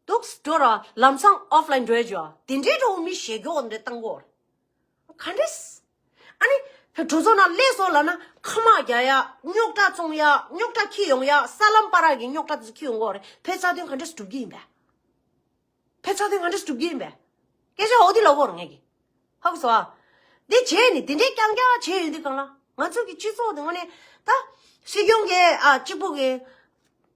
འདུག་སེ་འགྲོ་རོགས་ལམ་སང་ཨོཕ་ལན་འགྲོ་ཡ་འཇོག་དེ་འདྲས་འདྲ་བོ་མི་ཞེ་ཀྱོག་འདྲ་བཏང་གོ། ག་འདྲས། ཨ་ནི། གྲོས་ཚོགས་ནང་སླེབས་སོང་ལབ་ན་ཁ་དམག་རྒྱག་ཡ། རྙོག་དྲ་བཙོང་ཡ། རྙོག་དྲ་འཁྱེར་ཡོང་ཡ། ས་ལམ་བར་གྱི་རྙོག་དྲ་དེ་ཚོ་འཁྱེར་ཡོང་གི་ཡོད་རེད། བོད་རྩ་དོན་ག་འདྲས་སྒྲུབ་ཀྱི་ཡིན་པས། བོད་རྩ་དོན་ག་འདྲས་སྒྲུབ་ཀྱི་ཡིན་པས། སྐད་ཆ་འོ་དེ་ལབ་ཀྱི་ཡོད་རེད་ངས་ཀྱི། ཧ་གོ་སོང་ཨ། དེ་བྱས་ནས་དེ་འདྲའི་རྐྱང་རྐྱང་བྱས་ཡོང་དུས་གང་ལ་ང་ཚོ་གི་སྤྱི་ཚོགས་དེ་དངོས་གནས་ད། སྲིད་སྐྱོང་གིས་ཨ་གཅིག་པུ་གིས།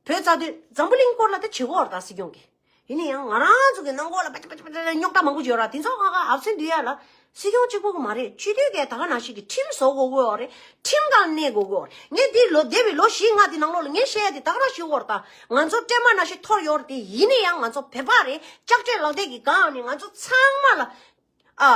བོད་རྩ་དོན་འཛམ་བུ་གླིང་སྐོར་ལ་ད་བྱེད་ཀྱི་ཡོད་རེད་ད་སྲིད་སྐྱོང་གིས། ཡིན་ན་ཡང་ང་རང་ཚོ་གི་ནང་ཁོག་ལ་པ་ཅི་པ་ཅི་པ་ཅི་རྙོག་དྲ་མང་པོ་ཅིག་ཡོད་ར། དེ་ཚོ་ཁ་ཁ་ཨབ་སེ་འདུས་ཡ་ལ། སྲིད་སྐྱོང་གཅིག་པུ་གི་མ་རེད། སྤྱི་འཐུས་གས་ད་ག་ནང་བཞིན་གི་ཁྲིམས་བཟོ་དགོས་ཀྱི་ཡོད་རེད། ཁྲིམས་སྒང་གནས་དགོས་ཀྱི་ཡོད་རེད། ངས་འདི་ལོ་འདས་པའི་ལོ་བཞི་ལྔ་དེ་ནང་ལོགས་ལ་ངས་བཤད་ཡ་དེ་ད་ག་རང་ཞུ་དགོས་རེད་ད། ང་ཚོ་སྤྲེལ་མ་ནང་བཞིན་འཐོར་ཡོད་རེད་དེ། ཡིན་ན་ཡང་ང་ཚོ་བོད་པ་རེད། ལྕགས་ཀྲོད་ལག་དེབ་ཀྱི་སྒང་ནས་ང་ཚོ་ཚང་མ་ལ། ཨ།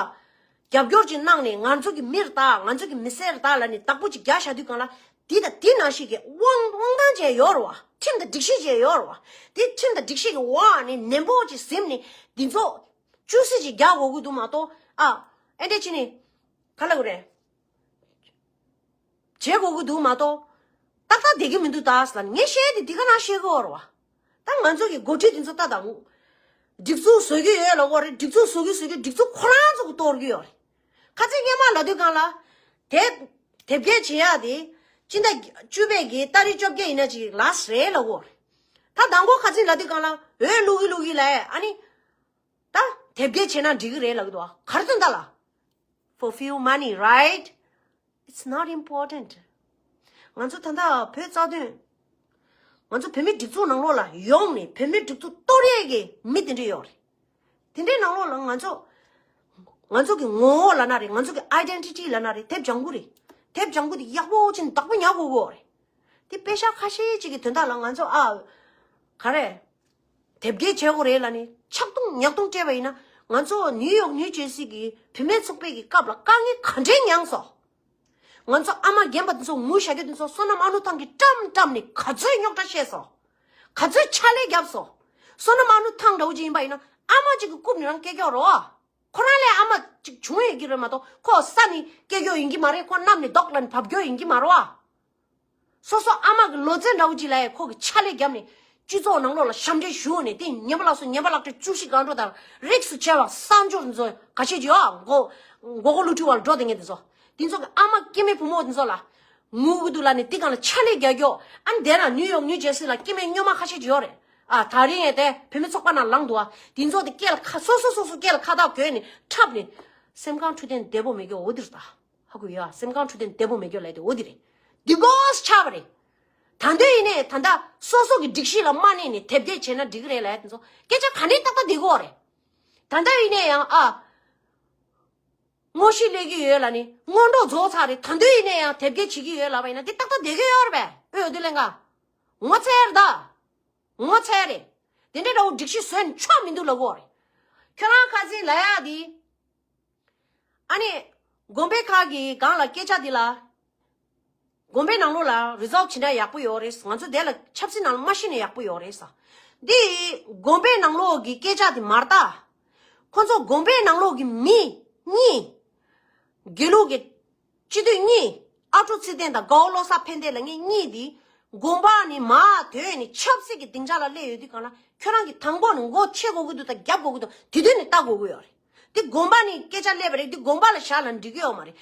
རྒྱབ་སྐྱོར་ཅིག་གནང་ནས་ང་ཚོ་གི་མི་རེད་ད། ང་ཚོ་གི་མི་སེར་རེད་ད་ལབ་ནས་བདག་པོ་ཅིག་རྒྱག་བཞག་དུས་གང་ལ། འདི་དང་འདི་ནང་བཞིན་གྱི་དབང་དབང་ཐང་བྱས་ཡོད་རེད་བ། ཁྲིམས་དང་སྒྲིག་གཞི་བྱས་ཡོད་རེད་བ། འདི་ཁྲིམས་དང་སྒྲིག་གཞི་གི་འོག་ནས་ནན་པོ་ཅིག་ཟིན་ནས་འདི་ཚོ་བཅུ་སྲིད་ཅིག་རྒྱག་དགོས་ཀྱི་འདུག་མ་གཏོགས་ཨ། ཨེ་འདྲས་ཅི་ནས་ག་ལ་གི་རེད། བྱེད་དགོས་ཀྱི་འདུག་མ་གཏོགས། ཏག་ཏག་བསྡད་ཀྱི་མི་འདུག་ད་ཟེར་ལ་ངས་བཤད་དེ་འདི་ག་ནང་བཤད་ཀྱི་ཡོད་རེད་བ། ད་ང་ཚོ་གི་འགོ་ཁྲིད་འདི་ཚོ་ད་དང་། སྒྲིག་འཛུགས་བཟོ་གི་ཡོད་ལབ་ཀྱི་ཡོད་རེད། སྒྲིག་འཛུགས་བཟོ་གི་བཟོ་གི་སྒྲིག་འཛུགས་ཁོ་རང་ཚོ་གི་གཏོར་གི་ཡོད་རེད། ཁ་ཚིག་སྔོན་མ་ལབ་དུས་གང་ལ། དེབ་དེབ་སྐྱེལ་བྱེད་ཡག་དེ། སྤྱི་ཟླ་བཅུ་པའི་གི་ཏ་རིག་བཅོ་བརྒྱད་ཡིན་ན་ཅིག་ལ་སི་རེད་ལབ་ཀྱི་ཡོད་རེད། ད་དང་པོ་ཁ་ཚིག་ལབ་དུས་གང་ལ་འོས་བླུག་གི་བླུག་གི་ལབ་ཨ་ནི། ད་དེབ་སྐྱེལ་བྱས་ན་འགྲིག་གི་རེད་ལབ་ཀྱི་འདུག་བ། ག་རེ་དོན་དག་ལ། For few money, right? It's not important. ང་ཚོ་ད་ལྟ་བོད་རྩ་དོན། ང་ཚོ་བོད་མི་སྒྲིག་འཛུགས་ནང་ལོགས་ལ་ཡོང་ནས་བོད་མི་སྒྲིག་འཛུགས་གཏོར་ཡས་ཀྱི་མི་དེ་འདྲ་ཡོད་རེད། དེ་འདྲའི་ནང་ལོགས་ལ་ང་ཚོ། ང་ཚོ་གི་ངོ་བོ་ལབ་ན་རེད། ང་ཚོ་གི་ཨའི་ཌེན་ཊི་ཊི་ལབ་ན་རེད། དེབ་ལྗང་ཁུ་རེད། དེབ་ལྗང་ཁུ་དེ་ཡག་པོ་ཅིག་བདག་པོ་ཉར་དགོས་ཀྱི་ཡོད་རེད། དེ་པེ་ཤག་ཁ་ཤས་ཅིག་གི་དོན་དག་ལ་ང་ཚོ་ཨ། ག་རེ། དེབ་སྐྱེལ་བྱེད་དགོས་རེད་ལབ་ནས་ཆག་རྡུང་ཉག་རྡུང་སྤྲད་པ་ཡིན་ན། ང་ཚོ་ནིའུ་ཡོག་ནིའུ་ཇར་སི་གི་བུད་མེད་ཚོགས་པའི་གི་སྐབས་ལ་དཀའ་ངལ་ག་འདྲས་མྱངས་སོང་། ང་ཚོ་ཨ་མ་རྒན་པ་དེ་ཚོ་ངུ་བཞག་རྒྱུ་དེ་ཚོ་བསོད་ནམས་ཨ་ནུ་ཐང་གིས་བཀྲམ་བཀྲམ་ནས་ག་ཚོད་རྙོག་དྲ་བཤད་སོང་། ག་ཚོད་ཕྱག་ལས་བརྒྱབ་སོང་། བསོད་ནམས་ཨ་ནུ་ཐང་འདྲ་བོ་ཅིག་ཡིན་པ་ཡིན་ན་ཨ་མ་ཅིག་གིས་རྐུབ་ནས་རང་སྐྱེལ་རྒྱུ་རེད་བ། ཁོ་རང་ལས་ཨ་མ་ཅིག་བྱུང་ཡོད་ཀྱི་རེད་མ་གཏོགས་ཁོ་ས་ནས་སྐྱེལ་རྒྱུ་ཡིན་གྱི་མ་རེད། ཁོ་གནམ་ནས་རྡོག་ལབ་ནས་བབས་རྒྱུ་ཡིན་གྱི་མ་རེད་བ། སོ་སོ་ཨ་མ་གི་ལོ་ཙཱ་འདྲ་བོ་ཅིག་ལ་ཡང་ཁོ་གི་ཕྱག་ལས་བརྒྱབ་ནས་སྤྱི་ཚོགས་ནང་ལོགས་ལ་ཞབས་འདྲེན་ཞུས་ནས་དེ་ཉེས་པ་ལགས་སོ་ཉེས་པ་ལག་ཁྲིད་བཅུ་བཞི་སྒང་དྲུག་དང་རིགས་སུ་ཆད་པ་གསར་འབྱོར་འཛོལ་ག་ཤེད་ཅིག་ཡོད་མགོ་མགོ་སྐོར་བླུག་འཁྲུལ་བ་ལ་འགྲོ་བསྡད་མཁན་དེ་ཚོ། དེ་ཚོ་གི་ཨ་མ་སྐྱེ་དམན་བུ་མོ་དེ་ཚོ་ལ་ངུ་གི་འདུག་ལབ་ནས་དེ་སྒང་ལ་ཕྱག་ལས་རྒྱག་རྒྱུ། ཨ་ནི་དེ་ན་ནིའུ་ཡོག་ནིའུ་ཇར་སི་ལ་སྐྱེ་དམན་སྨྱོན་མ་ཁ་ཤས་ཅིག་ཡོད་རེད། ཨ་ད་རིང་ཡང་དེ་བུད་མེད་ཚོགས་པ་ནང་ལངས་འདུག་ཨ། དེ་ཚོ་དེ་སྐེ་ལ་ཁ་སོ་སོ་སོ་སོ་སྐེ་ལ་ཁ་བཏགས་གྱོན་ནས་འཁྲབ་ནས། སེམས་ཁམས་འཕྲོད་བསྟེན་བདེ་པོ་མེད་རྒྱུ་འོ་དེ་རེད་ད། ཧ་གོ་ཡོད་ཨ། སེམས་ཁམས་འཕྲོད་བསྟེན་བདེ་པོ་མེད་རྒྱུ་ལས་དེ་འོ་དེ་རེད། འདི་གོས་ཆགས་པ་རེད། ད་འདོད་ཡིན་ནས་ད་ལྟ་སོ་སོ་གི་སྒྲིག་གཞི་ལ་མ་གནས་ནས་དེབ་སྐྱེལ་བྱས་ན་འགྲིག་གི་རེད་ལ། དེ་ཚོ་སྐད་ཆ་ག་འདྲས་ཏག་ཏག་བསྡད་གོ་རེད། ད་ལྟ་ཡིན་ནས་ཡང་ཨ། ངོ་ཤེས་སླེབས་ཀྱི་ཡོད་ལ་ནི་སྔོན་འགྲོ་རྫོགས་ཚར་རེད། ད་འདོད་ཡིན་ནས་ཡང་དེབ་སྐྱེལ་བྱེད་ཀྱི་ཡོད་ལབ་པ་ཡིན་ན་འདི་ཏག་ཏག་བསྡད་ཀྱི་ཡོད་རེད་པས། ཨོ་འདི་ལེན་ག་ངོ་ཚ་ཡ་རེད་ད། ངོ་ཚ་ཡ་རེད། དེ་འདྲའི་འདྲ་བོ་སྒྲིག་གཞི་བཟོས་ནས་ཆོག་མི་འདུག་ལབ་གོ་རེད། ཁྱོད་རང་ཁ་སང་ལབ་ཡ་དེ། ཨ་ནི། དགོན་པའི་ཁག་གི་སྒང་ལ་སྐད་ཆ་དེ་ལ། དགོན་པའི་ནང་ལོགས་ལ་རི་ཛོལབ་བྱེད་ན་ཡག་པོ་ཡོད་རེད། ང་ཚོ་དེ་ལ་ཆབ་སྲིད་ནང་ལ་མ་ཤི་ན་ཡག་པོ་ཡོད་རེད་ས། འདི། དགོན་པའི་ནང་ལོགས་ཀྱི་སྐད་ཆ་དེ་མ་རེད་ད། ཁོ་ཚོ་དགོན་པའི་ནང་ལོགས་ཀྱི་མི་གཉིས། དགེ་ལུགས་ཀྱི་སྤྱི་འཐུས་གཉིས། ཨ་ཁྲུ་ཚེ་བརྟན་དང་དགའ་བོ་བློ་བཟང་ཕན་བདེ་ལབ་མཁན་གཉིས་དེ། དགོན་པ་ནས་མར་ཐོན་ནས་ཆབ་སྲིད་ཀྱི་སྡིངས་ཆ་ལ་སླེབས་ཡོད་དུས་སྒང་ལ་ཁྱོད་རང་གིས་དང་པོ་ནས་མགོ་ཕྱེ་དགོས་ཀྱི་འདུག་དང་རྒྱབ་དགོས་ཀྱི་འདུག་དེ་དུས་ནས་ལྟ་དགོས་ཀྱི་ཡོད་རེད། འདི་དགོན་པ་ནས་སྐད་ཆ་སླེབས་པ་རེད། འདི་དགོན་པ་ལ་བཞག་ན་འགྲིག་གི་ཡོད་མ་རེད།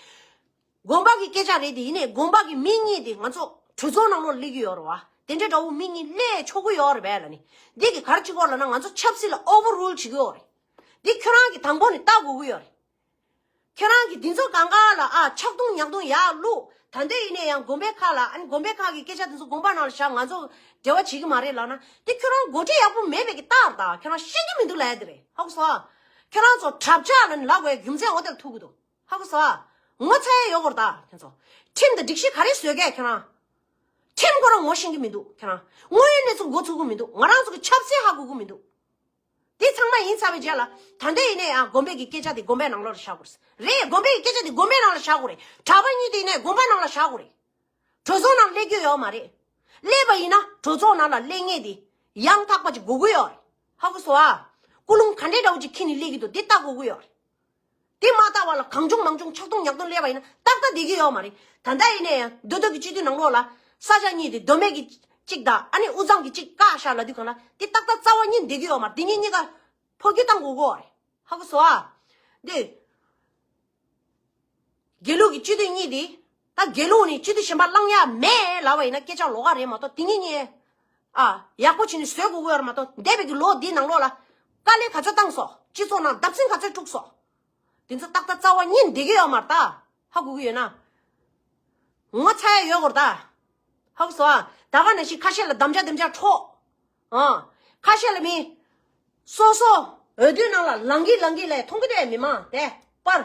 དགོན་པ་གི་སྐད་ཆ་རེད་དེ། ཡིན་ནའི་དགོན་པ་གི་མི་གཉིས་དེ་ང་ཚོ་གྲོས་ཚོགས་ནང་ལོགས་སླེབས་ཀྱི་ཡོད་རེད་བ། དེ་འདྲའི་འདྲ་བོ་མི་གཉིས་སླེབས་ཆོག་གི་ཡོད་རེད་པས་ལ་ནི། འདི་གི་ག་རེ་བྱེད་དགོས་ལབ་ན་ང་ཚོ་ཆབ་སྲིད་ལ་ཨོ་ཝར་རུལ་བྱེད་ཀྱི་ཡོད་རེད། འདི་ཁྱོད་རང་གིས་དང་པོ་ནས་ལྟ་དགོས་ཀྱི་ཡོད་རེད། ཁྱོད་རང་གིས་འདི་ཚོ་གང་ག་ལ་ཨ་ཆག་རྡུང་ཉག་རྡུང་ཡར་བླུགས། ད་འདོད་ཡིན་ནའི་ཡང་དགོན་པའི་ཁག་ལ་ཨ་ནི་དགོན་པའི་ཁག་གི་སྐད་ཆ་དེ་ཚོ་དགོན་པ་ནང་ལ་བཞག་ང་ཚོ་འབྲེལ་བ་བྱེད་ཀྱི་མ་རེད་ལབ་ན་འདི་ཁྱོད་རང་མགོ་ཁྲིད་ཡག་པོ་མེད་པའི་གི་རྟགས་རེད་ད། ཁྱོད་རང་ཤེས་ཀྱི་མི་འདུག་ལབ་ཡ་དེ་རེད། ཧ་གོ་སོང་ཨ། ཁྱོད་རང་ཚོ་གྲབས་ཆག་ལ་ནི་ལབ་དགོས་རྒྱུ་མཚན་འོ་དེར་ཐུག་གི་འདུག་ཧ་གོ་སོང་ཨ། ངོ་ཚ་ཡ་ཡོད་དགོས་རེད་ད། ཁྱོད་ཚོ་ཁྲིམས་དང་སྒྲིག་གཞི་ག་རེ་བཟོས་གས་ཁྱོད་རང་། ཁྲིམས་ཁོ་རང་ངོ་ཤེས་ཀྱི་མི་འདུག་ཁྱོད་རང་དངོས་ཡོད་གནས་ཚུལ་མགོ་ཚོད་ཀྱི་མི་འདུག་ང་རང་ཚོ་གི་ཆབ་སྲིད་ཧ་གོ་གི་མི་འདུག་འདི་ཚང་མ་ཡིན་ཚར་བའི་རྗེས་ལ་ད་འདོད་ཡིན་ནའི་ཡང་དགོན་པའི་གི་སྐད་ཆ་དེ་དགོན་པའི་ནང་ལོགས་ལ་བཞག་དགོས་རེད། རེད། དགོན་པའི་གི་སྐད་ཆ་དེ་དགོན་པའི་ནང་ལ་བཞག་དགོས་རེད། གྲྭ་པ་གཉིས་དེ་ཡིན་ནའི་དགོན་པ་ནང་ལ་བཞག་དགོས་རེད། གྲོས་ཚོགས་ནང་སླེབས་རྒྱུ་ཡོད་མ་རེད། སླེབས་པ་ཡིན་ན་གྲོས་ཚོགས་ནང་ལ་སླེབས་མཁན་དེ་ཡང་དག་པ་ཅིག་དགོས་ཀྱི་ཡོད་རེད། ཧ་གོ་སོང་ཨ། ཀུན་སློང་ག་འདྲའི་འདྲ་བོ་ཅིག་འཁྱེར་ནས་སླེབས་ཀྱི་འདུག་འདི་ལྟ་དགོས་ཀྱི་ཡོད་རེད། དེ་མ་ལྟ་བ་ལ་གང་བྱུང་མང་བྱུང་ཆག་རྡུང་ཉག་རྡུང་སླེབས་པ་ཡིན་ན་ཏག་ཏག་བསྡད་ཀྱི་ཡོད་མ་རེད། ད་ལྟ་ཡིན་ནའི་ཡང་མདོ་སྟོད་ཀྱི་སྤྱི་འཐུས་ནང་ལོགས་ལ་ས་ཆ་གཉིས་དེ་མདོ་སྨད་ཀྱི་གཅིག་དང་ཨ་ནི་དབུས་གཙང་གི་གཅིག་བཀག་བཞག་ལབ་དུས་གང་ལ་དེ་ཏག་ཏག་རྩ་བ་ཉིད་བསྡད་ཀྱི་ཡོད་མ་རེད། དེ་གཉིས་གཉིས་ཀ་འཕོ་འགྱུར་བཏང་དགོས་ཀྱི་ཡོད་རེད། ཧ་གོ་སོང་ཨ། འདི། དགེ་ལུགས་ཀྱི་སྤྱི་འཐུས་གཉིས་དེ། ད་དགེ་ལུགས་ནས་སྤྱི་འཐུས་གཞན་པ་བླང་ཡ་མེད་ལབ་པ་ཡིན་ན་སྐད་ཆ་ལོགས་ཀ་རེད་མ་གཏོགས་དེ་གཉིས་གཉིས། ཨ། ཡག་པོ་བྱས་ནས་བཟོ་དགོས་ཀྱི་ཡོད་རེད་མ་གཏོགས་འདས་པའི་གི་ལོ་འདིའི་ནང་ལོགས་ལ་དཀའ་ལས་ག་ཚོད་བཏང་སོང་། སྤྱི་ཚོགས་ནང་བརྡབ་གསིག་ག་ཚོད་བཙུགས་སོང་། དེ་ཚོ་ཏག་ཏག་རྩ་བ་ཉིད་བསྡད་ཀྱི་ཡོད་མ་རེད་ད། ཧ་གོ་གི་ཡོད་ན། ངོ་ཚ་ཡ་ཡོད་དགོས་རེད་ད། ཧ་གོ་སོང་ཨ། ད་ག་ནང་བཞིན་ཁ་ཤས་ལ་དམ་བཅའ་དེམ་ཅག་འཕྲོག་ཨ། ཁ་ཤས་ལ་མི། སོ་སོ། འོས་བསྡུའི་ནང་ལ་ལངས་གི་ལངས་གི་ལས་མཐོང་གི་འདུག་མི་མང་དེ་པར།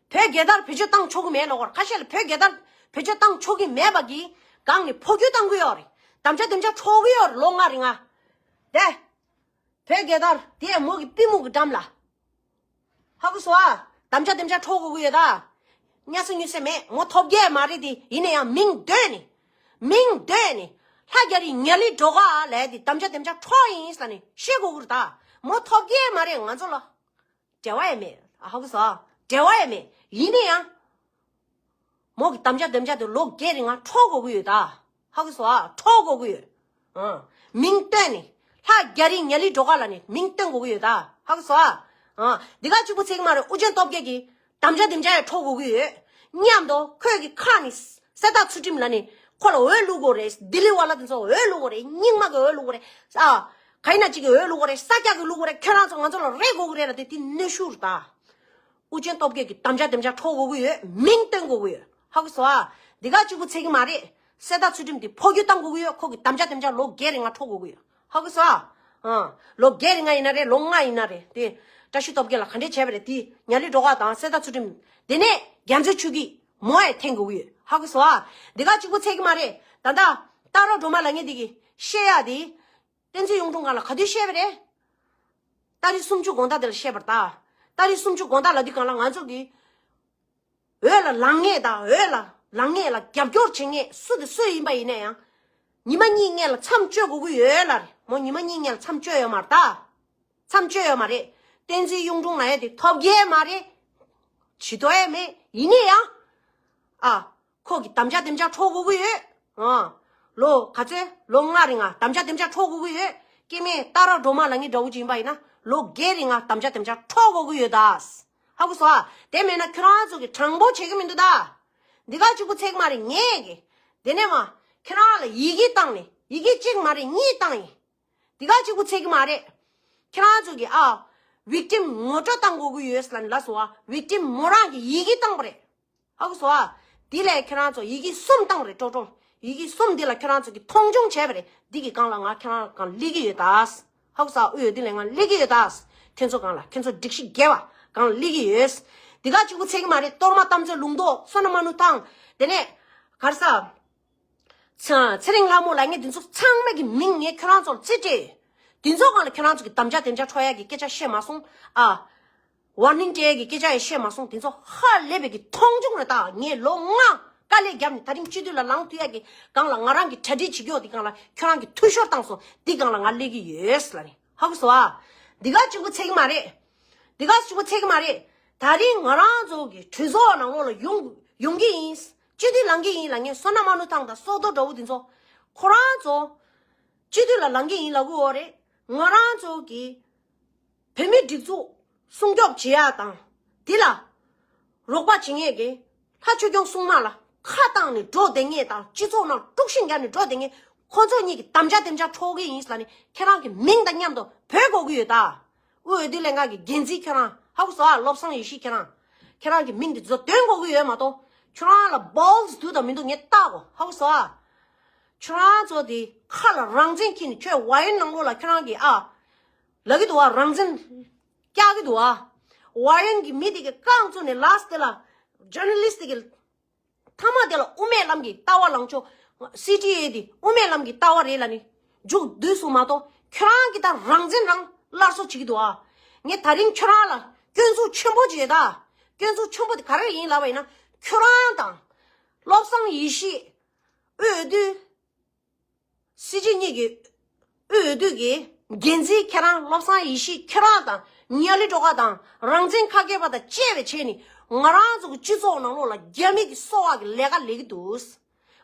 བོད་རྒྱལ་དར་བེད་སྤྱོད་བཏང་ཆོག་གི་མེད་ལབ་ཀྱི་ཡོད་རེད། ཁ་ཤས་ལ་བོད་རྒྱལ་དར་བེད་སྤྱོད་བཏང་ཆོག་གི་མེད་པ་གི་སྒང་ནས་འཕོ་འགྱུར་བཏང་གི་ཡོད་རེད། དམ་བཅའ་དེམ་ཅག་འཕྲོག་གི་ཡོད་རེད་ལོ་ལྔ་རིང་ང་། དེ། བོད་རྒྱལ་དར་དེ་མོ་གི་པུས་མོ་གི་འགྲམ་ལ། ཧ་གོ་སོང་ཨ། དམ་བཅའ་དེམ་ཅག་འཕྲོག་དགོས་ཀྱི་ཡོད་ད། ཉ་སུ་ཉུ་སེ་མེད། མོ་ཐོབ་རྒྱལ་མ་རེད་དེ། ཡིན་ན་ཡང་མིང་འདོན་ནས། མིང་འདོན་ནས། ལྷ་རྒྱ་རི་ཉ་ལི་སྒྲོ་ག་ལས་དེ་དམ་བཅའ་དེམ་ཅག་འཕྲོག་ཡིན་ཟེར་ནས་བཤད་དགོས་ཀྱི་རེད་ད། མོ་ཐོབ་རྒྱལ་མ་རེད། ང་ཚོ་ལ་འབྲེལ་བ་ཡང་མེད། ཧ་གོ་སོང་ཨ། འབྲེལ་བ་ཡང་མེད། ཡིན་ན་ཡང་། མོ་གི་དམ་བཅའ་དེམ་ཅག་དེ་ལོ་བརྒྱད་རིང་ང་འཕྲོག་དགོས་ཀྱི་ཡོད་ད། ཧ་གོ་སོང་ཨ། འཕྲོག་དགོས་ཀྱི་ཡོད། ཨ། མིང་བཏོན་ནས། ལྷ་རྒྱ་རི་ཉ་ལི་སྒྲོ་ག་ལ་ནས་མིང་བཏོན་དགོས་ཀྱི་ཡོད་ད། ཧ་གོ་སོང་ཨ། ཨ། འདི་ག་གཅིག་པུ་ཚད་ཀྱི་མ་རེད། ཨུ་རྒྱན་སྟོབས་རྒྱལ་གྱི་དམ་བཅའ་དེམ་ཅག་ཡང་འཕྲོག་དགོས་ཀྱི་ཡོད། མཉམ་དུ་ཁོས་ཀྱི་ཁ་ནས་གསེར་རྟ་ཚུལ་ཁྲིམས་ལ་ནས་ཁོ་ལ་འོས་བླུག་དགོས་རེད། ལྡི་ལི་བ་ལ་དེ་ཚོ་འོས་བླུག་དགོས་རེད། རྙིང་མ་གི་འོས་བླུག་དགོས་རེད། ཨ། ག་ཡིན་ན་གཅིག་གི་འོས་བླུག་དགོས་རེད། ས་སྐྱ་གི་བླུག་དགོས་རེད། ཁྱོད་རང་ཚོ་ང་ཚོ་ལ་རེ་དགོས་ཀྱི་རེད་ལ་དེ་དེ་གནོན་ཤུགས་རེད་ད། ཨུ་རྒྱན་སྟོབས་རྒྱལ་གྱི་དམ་བཅའ་དེམ་ཅག་འཕྲོག་དགོས་ཀྱི་ཡོད། མིང་བཏོན་དགོས་ཀྱི་ཡོད། ཧ་གོ་སོང་ཨ། འདི་ག་གཅིག་པུ་ཚད་ཀྱི་མ་རེད། གསེར་རྟ་ཚུལ་ཁྲིམས་དེ་འཕོ་འགྱུར་བཏང་དགོས་ཀྱི་ཡོད། ཁོ་གི་དམ་བཅའ་དེམ་ཅག་ལོ་བརྒྱད་རིང་ང་འཕྲོག་དགོས་ཀྱི་ཡོད། ཧ་གོ་སོང་ཨ། ཨ། ལོ་བརྒྱད་རིང་ང་ཡིན་ན་རེད། ལོ་ལྔ་ཡིན་ན་རེད། དེ་བཀྲ་ཤིས་སྟོབས་རྒྱལ་ལ་ག་འདྲས་བྱས་པ་རེད། དེ་ཉ་ལི་སྒྲོ་ག་དང་གསེར་རྟ་ཚུལ་ཁྲིམས་དེ་ནས་རྒྱ་མཚོ་ཆུ་སྐྱིད་མོ་ཡང་འཐེན་དགོས་ཀྱི་ཡོད། ཧ་གོ་སོང་ཨ། འདི་ག་གཅིག་པུ་ཚད་ཀྱི་མ་རེད། ད་ལྟ་སྟག་རོང་སྒྲོལ་མ་ལབ་མཁན་དེ་གི་བཤད་ཡ་དེ། བསྟན་འཛིན་གཡུང་དྲུང་སྒང་ལ་ག་དུས་བཤད་པ་རེད། ཏ་རིག་སུམ་ཅུ་དགོང་དག་དེ་ལ་བཤད་པར་ད། ཏ་རིག་སུམ་ཅུ་དགོང་དག་ལ་དུས་གང་ལ་ང་ཚོ་གི་འོས་ལ་ལངས་མཁན་དང་འོས་ལ་ལངས་མཁན་ལ་རྒྱབ་སྐྱོར་བྱེད་མཁན་སུ་དེ་སུ་ཡིན་པ་ཡིན་ན་ཡང་། ཉི་མ་གཉིས་སྔོན་ལ་མཚམས་གཅོད་དགོས་ཀྱི་ཡོད་ལ་རེད། མོ་ཉི་མ་གཉིས་སྔོན་ལ་མཚམས་གཅོད་ཡོད་མ་རེད་ད། མཚམས་གཅོད་ཡོད་མ་རེད། བསྟན་འཛིན་གཡུང་དྲུང་ལབ་ཡ་དེ་ཐོབ་ཀྱི་མ་རེད། བྱེད་ཐུབ་ཡ་མེད། ཡིན་ནའི་ཡང་། ཨ། ཁོ་གི་དམ་བཅའ་དེམ་ཅག་འཕྲོག་དགོས་ཀྱི་ཡོད། ཨ། ལོ་ག་ཚོད་ལོ་ལྔ་རིང་ང་དམ་བཅའ་དེམ་ཅག་འཕྲོག་དགོས་ཀྱི་ཡོད། སྐྱེ་དམན་སྟག་རོང་སྒྲོལ་མ་ལབ་མཁན་འདྲ་བོ་ཅིག་ཡིན་པ་ཡིན་ན་ལོ་བརྒྱད་རིང་ང་དམ་བཅའ་དེམ་ཅག་འཕྲོག་དགོས་ཀྱི་ཡོད་ད། ཧ་གོ་སོང་ཨ། དེ་མེད་ན་ཁྱོད་རང་ཚོ་གི་དྲང་པོ་བྱེད་ཀྱི་མི་འདུག་ད། འདི་ག་གཅིག་པུ་ཚད་ཀྱི་མ་རེད། ངས་གི། དེ་ནས་མ། ཁྱོད་རང་ལ་ཡི་གེ་བཏང་ནས། ཡི་གེ་གཅིག་མ་རེད། གཉིས་བཏང་ཡིན། འདི་ག་གཅིག་པུ་ཚད་ཀྱི་མ་རེད། ཁྱེད་རང་ཚོ་གིས་ཨ། victim ངོ་སྤྲོད་བཏང་དགོས་ཀྱི་ཡོད་ལབ་ནི་ལབ་སོང་ཨ། victim མོ་རང་གིས་ཡི་གེ་བཏང་པ་རེད། ཧ་གོ་སོང་ཨ། དེ་ལས་ཁྱེད་རང་ཚོ་ཡི་གེ་གསུམ་བཏང་རེད། ཀྲོ་ཀྲོ། ཡི་གེ་གསུམ་འདི་ལ་ཁྱེད་རང་ཚོ་གིས་མཐོང་ཆུང་བྱས་པ་རེད། འདི་གི་སྒང་ལ་ང་ཁྱེད་རང་སྒང་སླེབས་ཀྱི་ཡོད་ད། ཧ་གོ་སོང་ཨ། ཨུ་ཡོད་དེ་ལས་ང་སླེབས་ཀྱི་ཡོད་ད། ཁྱེད་ཚོ་སྒང་ལ། ཁྱེད་ཚོ་སྒྲིག་གཞི་འགལ་བ་སྒང་ལ་སླེབས་ཀྱི་ཡོད། འདི་ག་གཅིག་པུ་ཚད་ཀྱི་མ་རེད། གཏོར་མ་དམ་ཚིག་ལུང་རྟོགས། བསོད་ནམས་མ་ཎི་བཏང་། དེ་ནས་ག་རེ་ཟ། ཚེ་ཚེ་རིང་ལྷ་མོ་ལ་ངས་འདི་ཚོ་ཚང་མ་གི་མིང་ངས་ཁྱོད་རང་ཚོར་རྩིས་སྤྲད་ཡོད། འདི་ཚོ་སྒང་ལ་ཁྱོད་རང་ཚོ་གི་དམ་བཅའ་དེམ་བཅའ་འཕྲོག་ཡག་གི་སྐད་ཆ་བཤད་མ་སོང་ཨ། ཝར་ནིང་སྤྲད་ཡག་གི་སྐད་ཆ་ཡང་བཤད་མ་སོང་། འདི་ཚོ་ཧ་ལས་པའི་གི་མཐོང་ཆུང་རེད་ད། ངས་ལོ་ལྔ་དཀའ་ལས་བརྒྱབ་ནས་ད་རིང་སྤྱི་འཐུས་ལ་ལངས་ཐུབ་ཡག་གི་སྒང་ལ། ང་རང་གི་གྲ་སྒྲིག་བྱེད་ཀྱི་ཡོད། འདི་སྒང་ལ་ཁྱོད་རང་གི་འཐུས་ཤོར་བཏང་སོང་། འདི་སྒང་ལ་ང་སླེབས་ཀྱི་ཡོད་ལབ་ནས། ཧ་གོ་སོང་ཨ། འདི་ག་གཅིག་པུ་ཚད་ཀྱི་མ་རེད། འདི་ག་གཅིག་པུ་ཚད་ཀྱི་མ་རེད། ད་རིང་ང་རང་ཚོ་གི་གྲོས་ཚོགས་ནང་ལོགས་ལ་ཡོང་ཡོང་གི་ཡིན། སྤྱི་འཐུས་ལངས་ཀྱི་ཡིན་ལབ་མཁན་བསོད་ནམས་མ་ཎི་བཏང་དང་སོག་རྡོ་འདྲ་བོ་འདི་ཚོ། ཁོ་རང་ཚོ་སྤྱི་འཐུས་ལ་ལངས་ཀྱི་ཡིན་ལབ་གི་ཡོད་རེད། ང་རང་ཚོ་གི་བོད་མི་སྒྲིག་འཛུགས་སྲུང་སྐྱོབ་བྱེད་ཡག་དང་། འདི་ལ་རོགས་པ་བྱེད་མཁན་གྱི་ལྷ་ཆོས་སྐྱོང་སྲུང་མ་ལ་ཁ་བཏང་ནས་འགྲོ་བསྡད་མཁན་དང་། སྤྱི་ཚོགས་ནང་དཀྲུག་ཤིང་རྒྱག་ནས་འགྲོ་བསྡད་མཁན་ཁོ་ཚོ་གཉིས་ཀྱི་དམ་བཅའ་དེམ་བཅའ་འཕྲོག་གི་ཡིན་ལབ་ནས་ཁྱེད་རང་གི་མིང་དང་མཉམ་དུ་འབོད་དགོས་ཀྱི་ཡོད་ད། དབུས་འོས་བསྡུ་ལྷན་ཁང་གི་འགན་འཛིན་ཁྱེད་རང་། ཧ་གོ་སོང་ཨ། བློ་བཟང་ཡེ་ཤེས་ཁྱེད་རང་། ཁྱེད་རང་གི་མིང་དེ་ཚོ་འདོན་དགོས་ཀྱི་ཡོད་མ་གཏོགས། ཁྱོད་རང་ལ་balls འདུག་དང་མི་འདུག་ངས་བལྟ་གོ། ཧ་གོ་སོང་ཨ། ཁྱོད་རང་ཚོ་དེ་ཁ་ལ་རང་བཙན་འཁྱེར་ནས་ཁྱོད་ཝ་ཡན་ནང་ལོགས་ལ་ཁྱོད་རང་གི་ཨ། ལབ་ཀྱི་འདུག་ཨ། རང་བཙན་བཀྱག་གི་འདུག་ཨ། ཝ་ཡན་གྱི་མི་དེ་གི་རྐང་བཙུགས་ནས་ལ་སྟེ་ལ་journalist དེ་གི་མཐའ་མ་དེ་ལ་དབུ་མའི་ལམ་གྱི་ལྟ་བ་ལངས་ཕྱོགས། སི་ཊི་ཨེ་དེ་དབུ་མའི་ལམ་གྱི་ལྟ་བ་རེད་ལབ་ནས་མཇུག་བསྡུས་སོང་མ་གཏོགས། ཁྱོད་རང་གིས་ད་རང་བཙན་རང་སླར་གསོ་བྱེད་ཀྱི་འདུག་ཨ། ངས་ད་རིང་ཁྱོད་རང་ལ་སྐྱོན་འཛུགས་ཆེན་པོ་ཅིག་ཡོད་ད། སྐྱོན་འཛུགས་ཆེན་པོ་དེ་ག་རེ་ཡིན་ལབ་པ་ཡིན་ན། ཁྱོད་རང་དང་བློ་བཟང་ཡེ་ཤེས། འོས་བསྡུ། སྲིད་སྤྱི་གཉིས་ཀྱི་འོས་བསྡུ་གི་འགན་འཛིན་ཁྱེད་རང་། བློ་བཟང་ཡེ་ཤེས་ཁྱེད་རང་དང་། ཉ་ལི་སྒྲོལ་དཀར་དང་། རང་བཙན་ཁ་སྐད་པ་དང་བཅས་པའི་བྱས་ནས་ང་རང་ཚོ་གི་སྤྱི་ཚོགས་ནང་ལོགས་ལ་རྒྱ་མི་གི་གསོ་བ་གི་ལས་ཀ་ལས་ཀྱི་འདུག་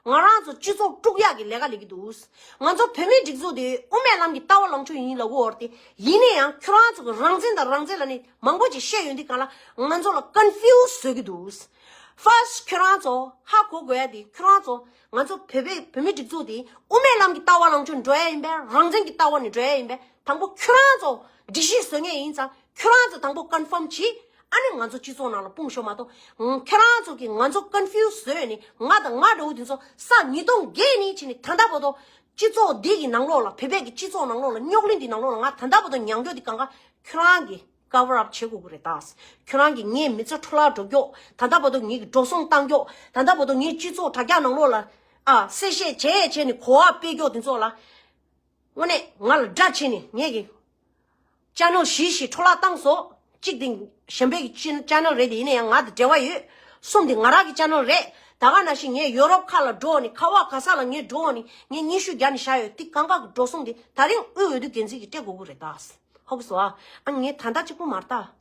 ང་རང་ཚོ་སྤྱི་ཚོགས་དཀྲུག་ཡག་གི་ལས་ཀ་ལས་ཀྱི་འདུག་ང་ཚོ་བོད་མིའི་སྒྲིག་འཛུགས་དེ་དབུ་མའི་ལམ་གྱི་ལྟ་བ་ལངས་ཕྱོགས་ཡིན་ལབ་ཀྱི་ཡོད་རེད་དེ། ཡིན་ན་ཡང་ཁྱོད་རང་ཚོ་གི་རང་བཙན་དང་རང་བཙན་ལབ་ནས་མང་པོ་ཅིག་བཤད་ཡོང་དུས་སྒང་ལ་ང་ཚོ་ལ་confuse བཟོ་གི་འདུག First ཁྱོད་རང་ཚོ་ཧ་གོ་དགོས་ཡ་དེ། ཁྱོད་རང་ཚོ་ང་ཚོ་བོད་པའི་བོད་མིའི་སྒྲིག་འཛུགས་དེ་དབུ་མའི་ལམ་གྱི་ལྟ་བ་ལངས་ཕྱོགས་འགྲོ་ཡ་ཡིན་པས། རང་བཙན་གྱི་ལྟ་བ་ནས་འགྲོ་ཡ་ཡིན་པས། དང་པོ་ཁྱོད་རང་ཚོ་སྒྲིག་གཞི་བཟོ་མཁན་ཡིན་ཙང་ཁྱོད་རང་ཚོ་དང་པོ་confirm བྱེད། ཨ་ནི་ང་ཚོ་སྤྱི་ཚོགས་ནང་ལ་སྤུངས་ཤོག་མ་གཏོགས། ཁྱོད་རང་ཚོ་གིས་ང་ཚོ་confuse བཟོས་ནས། ང་དང་ང་འདྲ་བོ་དེ་ཚོ་ས་ཉིས་སྟོང་བརྒྱད་ནས་བྱས་ནས་ད་ལྟ་བར་དུ་སྤྱི་ཚོགས་འདི་གི་ནང་ལོགས་ལ། བོད་པའི་གི་སྤྱི་ཚོགས་ནང་ལོགས་ལ། རྙོག་གླེང་འདི་ནང་ལོགས་ལ་ང་ད་ལྟ་བར་དུ་མྱངས་རྒྱུ་དེ་གང་ག་ཁྱོད་རང་གིས་cover up བྱེད་དགོས་ཀྱི་རེད་ད། ཁྱོད་རང་གིས་ངའི་མི་ཚེ་འཕྲོ་བརླག་འགྲོ་རྒྱུ། ད་ལྟ་བར་དུ་ངེད་ཀྱི་འགྲོ་སོང་བཏང་རྒྱུ། ད་ལྟ་བར་དུ་ངའི་སྤྱི་ཚོགས་དྲ་རྒྱ་ནང་ལོགས་ལ་ཨ་གསལ་བཤད་བྱས་བྱས་ནས་གོ་བ་སྤེལ་རྒྱུ་དེ་ཚོ་ལ། དངོས་གནས་ང་ལ་དགྲ་བྱས་ནས་ངེད་ཀྱི་channel བཞི་ཞིག་འཕྲོ་བརླག་བཏང་སོང་། གཅིག་དེ་གཞན་པའི་གི་channel རེད་དེ། ཡིན་ན་ཡང་ང་དང་འབྲེལ་བ་ཡོད། གསུམ་དེ་ང་རང་གི་channel རེད། ད་ག་ནང་བཞིན་ངས་ཡོ་རོབ་ཁག་ལ་འགྲོ་ནས། ག་བ་ག་ས་ལ་ངས་འགྲོ་ནས་ངས་སྙན་ཞུ་རྒྱག་ནས་བཞག་ཡོད། དེ་གང་ག་གི་འགྲོ་སོང་དེ་ད་རིང་དབུས་འོས་བསྡུ་འགན་འཛིན་གྱིས་སྤྲད་དགོས་ཀྱི་རེད་ད། ཧ་གོ་སོང་ཨ། ཨ། ངས་ད་ལྟ་གཅིག་པུ་མ་རེད་ད།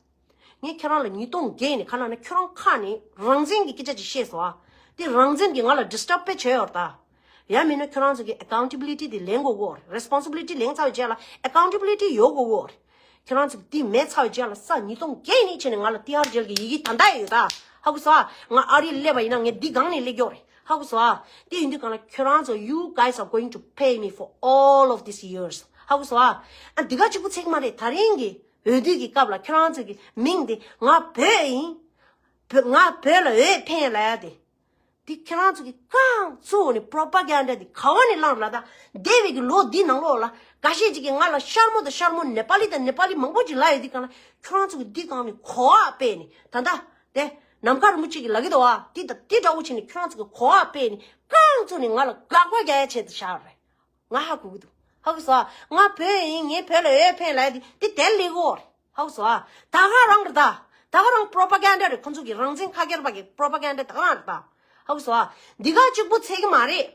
ངས་ཁྱེད་རང་ལ་ཉིས་སྟོང་བརྒྱད་ནས་ག་ལབ་ན་ཁྱོད་རང་ཁ་ནས་རང་བཙན་གྱི་སྐད་ཆ་ཅིག་བཤད་སོང་ཨ། དེ་རང་བཙན་གྱིས་ང་ལ་disturb དཔེ་བྱས་ཡོད་རེད་ད། ཡང་མིན་ན་ཁྱོད་རང་ཚོ་གི་accountability དེ་ལེན་དགོས་ཀྱི་ཡོད་རེད། responsibility ལེན་ཚར་བའི་རྗེས་ལ་accountability ཡོད་དགོས་ཀྱི་ཡོད་རེད། ཁྱེད་རང་ཚོ་གི་དེ་མེད་ཚར་བའི་རྗེས་ལ་ས་ཉིས་སྟོང་བརྒྱད་ནས་བྱས་ནས་ང་ལ་ཏི་ཨར་ཇེལ་གྱི་ཡི་གེ་ད་ལྟ་ཡོད་ད། ཧ་གོ་སོང་ཨ། ང་ཨ་རིར་སླེབས་པ་ཡིན་ན་ངས་འདི་སྒང་ནས་སླེབས་ཀྱི་ཡོད་རེད། ཧ་གོ་སོང་ཨ། དེ་ཡིན་དུས་སྒང་ལ་ཁྱོད་རང་ཚོ you guys are going to pay me for all of these years. ཧ་གོ་སོང་ཨ། ཨ་འདི་ག་གཅིག་པུ་ཚད་ཀྱི་མ་རེད། ད་རིང་གི་འོས་བསྡུ་གི་སྐབས་ལ་ཁྱེད་རང་ཚོ་གི་མིང་དེ་ང་བོད་ཡིན། བོད། ང་བོད་ལ་འོས་འཕེན་ལབ་ཡ་དེ། དེ་ཁྱེད་རང་ཚོ་གི་རྐང་བཙུགས་ནས་propaganda དེ་ག་བ་ནས་བླངས་ལ་ད། འདས་པའི་གི་ལོ་འདི་ནང་ལོགས་ལ་འགའ་ཤས་ཅིག་གིས་ང་ལ་ཤར་མོ་དང་ཤར་མོ། ནེ་པ་ལི་དང་ནེ་པ་ལི་མང་པོ་ཅིག་ལབ་ཡོད་དུས་སྒང་ལ། ཁྱེད་རང་ཚོ་གི་འདི་སྒང་ནས་གོ་བ་སྤེལ་ནས། ད་ལྟ་དེ་ནམ་མཁའ་རིན་པོ་ཆེ་གིས་ལབ་ཀྱི་འདུག་ཨ། དེ་ད་དེ་འདྲ་བོ་བྱས་ནས་ཁྱེད་རང་ཚོ་གི་གོ་བ་སྤེལ་ནས་རྐང་བཙུགས་ནས་ང་ལ་དགག་པ་རྒྱག་ཡ་བྱས་ཏེ་བཞག་རེད། ང་ཧ་གོ་གི་འདུག་ཧ་གོ་སོང་ཨ། ང་བོད་ཡིན། ངས་བོད་ལ་འོས་འཕེན་ལབ་ཡ་དེ་དེ་དེར་སླེབས་ཀྱི་ཡོད་རེད། ཧ་གོ་སོང་ཨ། ད་ག་རང་རེད་ད། ད་ག་རང་propaganda རེད། ཁོང་ཚོ་གི་རང་བཙན་ཁ་སྐྱེར་པ་གི་propaganda ད་ག་རང་རེད་ད། ཧ་གོ་སོང་ཨ། འདི་ག་གཅིག་པུ་ཚད་ཀྱི་མ་རེད།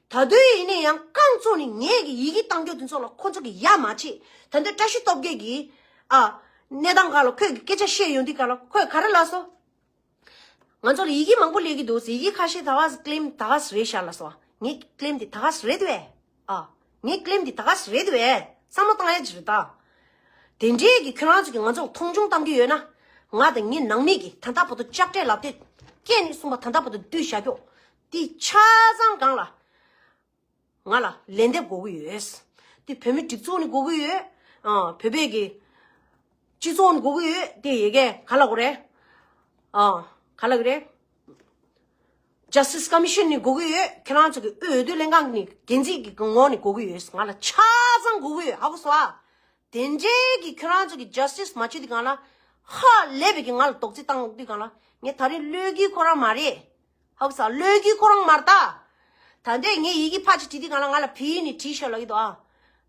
ད་དུང་ཡིན་ན་ཡང་རྐང་བཙུགས་ནས་ངས་ཀྱི་ཡི་གེ་བཏང་རྒྱུ་དེ་ཚོ་ལ་ཁོང་ཚོ་གི་ཡ་མ་བྱེད། ད་ལྟ་བཀྲ་ཤིས་སྟོབས་རྒྱལ་གྱིས་ཨ་གནས་སྟངས་སྒང་ལ་ཁོས་ཀྱི་སྐད་ཆ་བཤད་ཡོང་དུས་སྒང་ལ་ཁོས་ག་རེ་ལབ་སོང་། ང་ཚོ་ལ་ཡི་གེ་མང་པོ་སླེབས་ཀྱི་འདུག་ཟེར། ཡི་གེ་ཁ་ཤས་ད་ག་claim ད་ག་རེད་ཤག་ལབ་སོང་། ངའི་claim དེ་ད་ག་རེད་དེ་བས། ཨ། ངའི་claim དེ་ད་ག་རེད་དེ་བས། བསམ་བློ་བཏང་ཡ་ཅིག་རེད་ད། དེ་འདྲའི་གི་ཁྱོད་རང་ཚོ་གི་ང་ཚོ་ལ་མཐོང་ཆུང་བཏང་གི་ཡོད་ན། ང་དང་ངའི་ནང་མི་གི་ད་ལྟ་བར་དུ་ལྕགས་སྤྲེལ་ལག་དེབ་སྐྱེས་ནས་གསུངས་པ་ད་ལྟ་བར་དུ་བསྡུས་བཞག་རྒྱུ་དེ་ཆ་ཚང་སྒང་ལ། ང་ལ་ལན་འདེབས་དགོས་ཀྱི་ཡོད། དེ་བོད་མི་སྒྲིག་འཛུགས་ནས་དགོས་ཀྱི་ཡོད། ཨ། བོད་པའི་གི་སྤྱི་ཚོགས་ནས་དགོས་ཀྱི་ཡོད། དེ་ཡི་གེ་ག་ལ་གོ་རེད། ཨ། ག་ལ་གོ་རེད། Justice Commission ནས་དགོས་ཀྱི་ཡོད། ཁྱེད་རང་ཚོ་གི་དབུས་འོས་བསྡུ་ལྷན་ཁང་ནས་འགན་འཛིན་གྱི་ངོས་ནས་དགོས་ཀྱི་ཡོད། ང་ལ་ཆ་ཚང་དགོས་ཀྱི་ཡོད། ཧ་གོ་སོང་ཨ། དེ་འདྲའི་གི་ཁྱོད་རང་ཚོ་གི་ཇ་སི་ཊི་སི་མ་བྱེད་དུས་གང་ལ། ཧ་ལས་པའི་གི་ང་ལ་རྡོག་རྫིས་བཏང་དུས་གང་ལ། ངས་ད་རེས་བློས་འགེལ་ཁོ་རང་མ་རེད། ཧ་གོ་ས། བློས་འགེལ་ཁོ་རང་མ་རེད་ད། ད་ལྟའི་ངས་ཡི་གེ་ཕར་ཅིག་བྲིས་དུས་གང་ལ། ང་ལ་བི་ནས་བྲིས་ཤོག་ལབ་ཀྱི་འདུག་ཨ།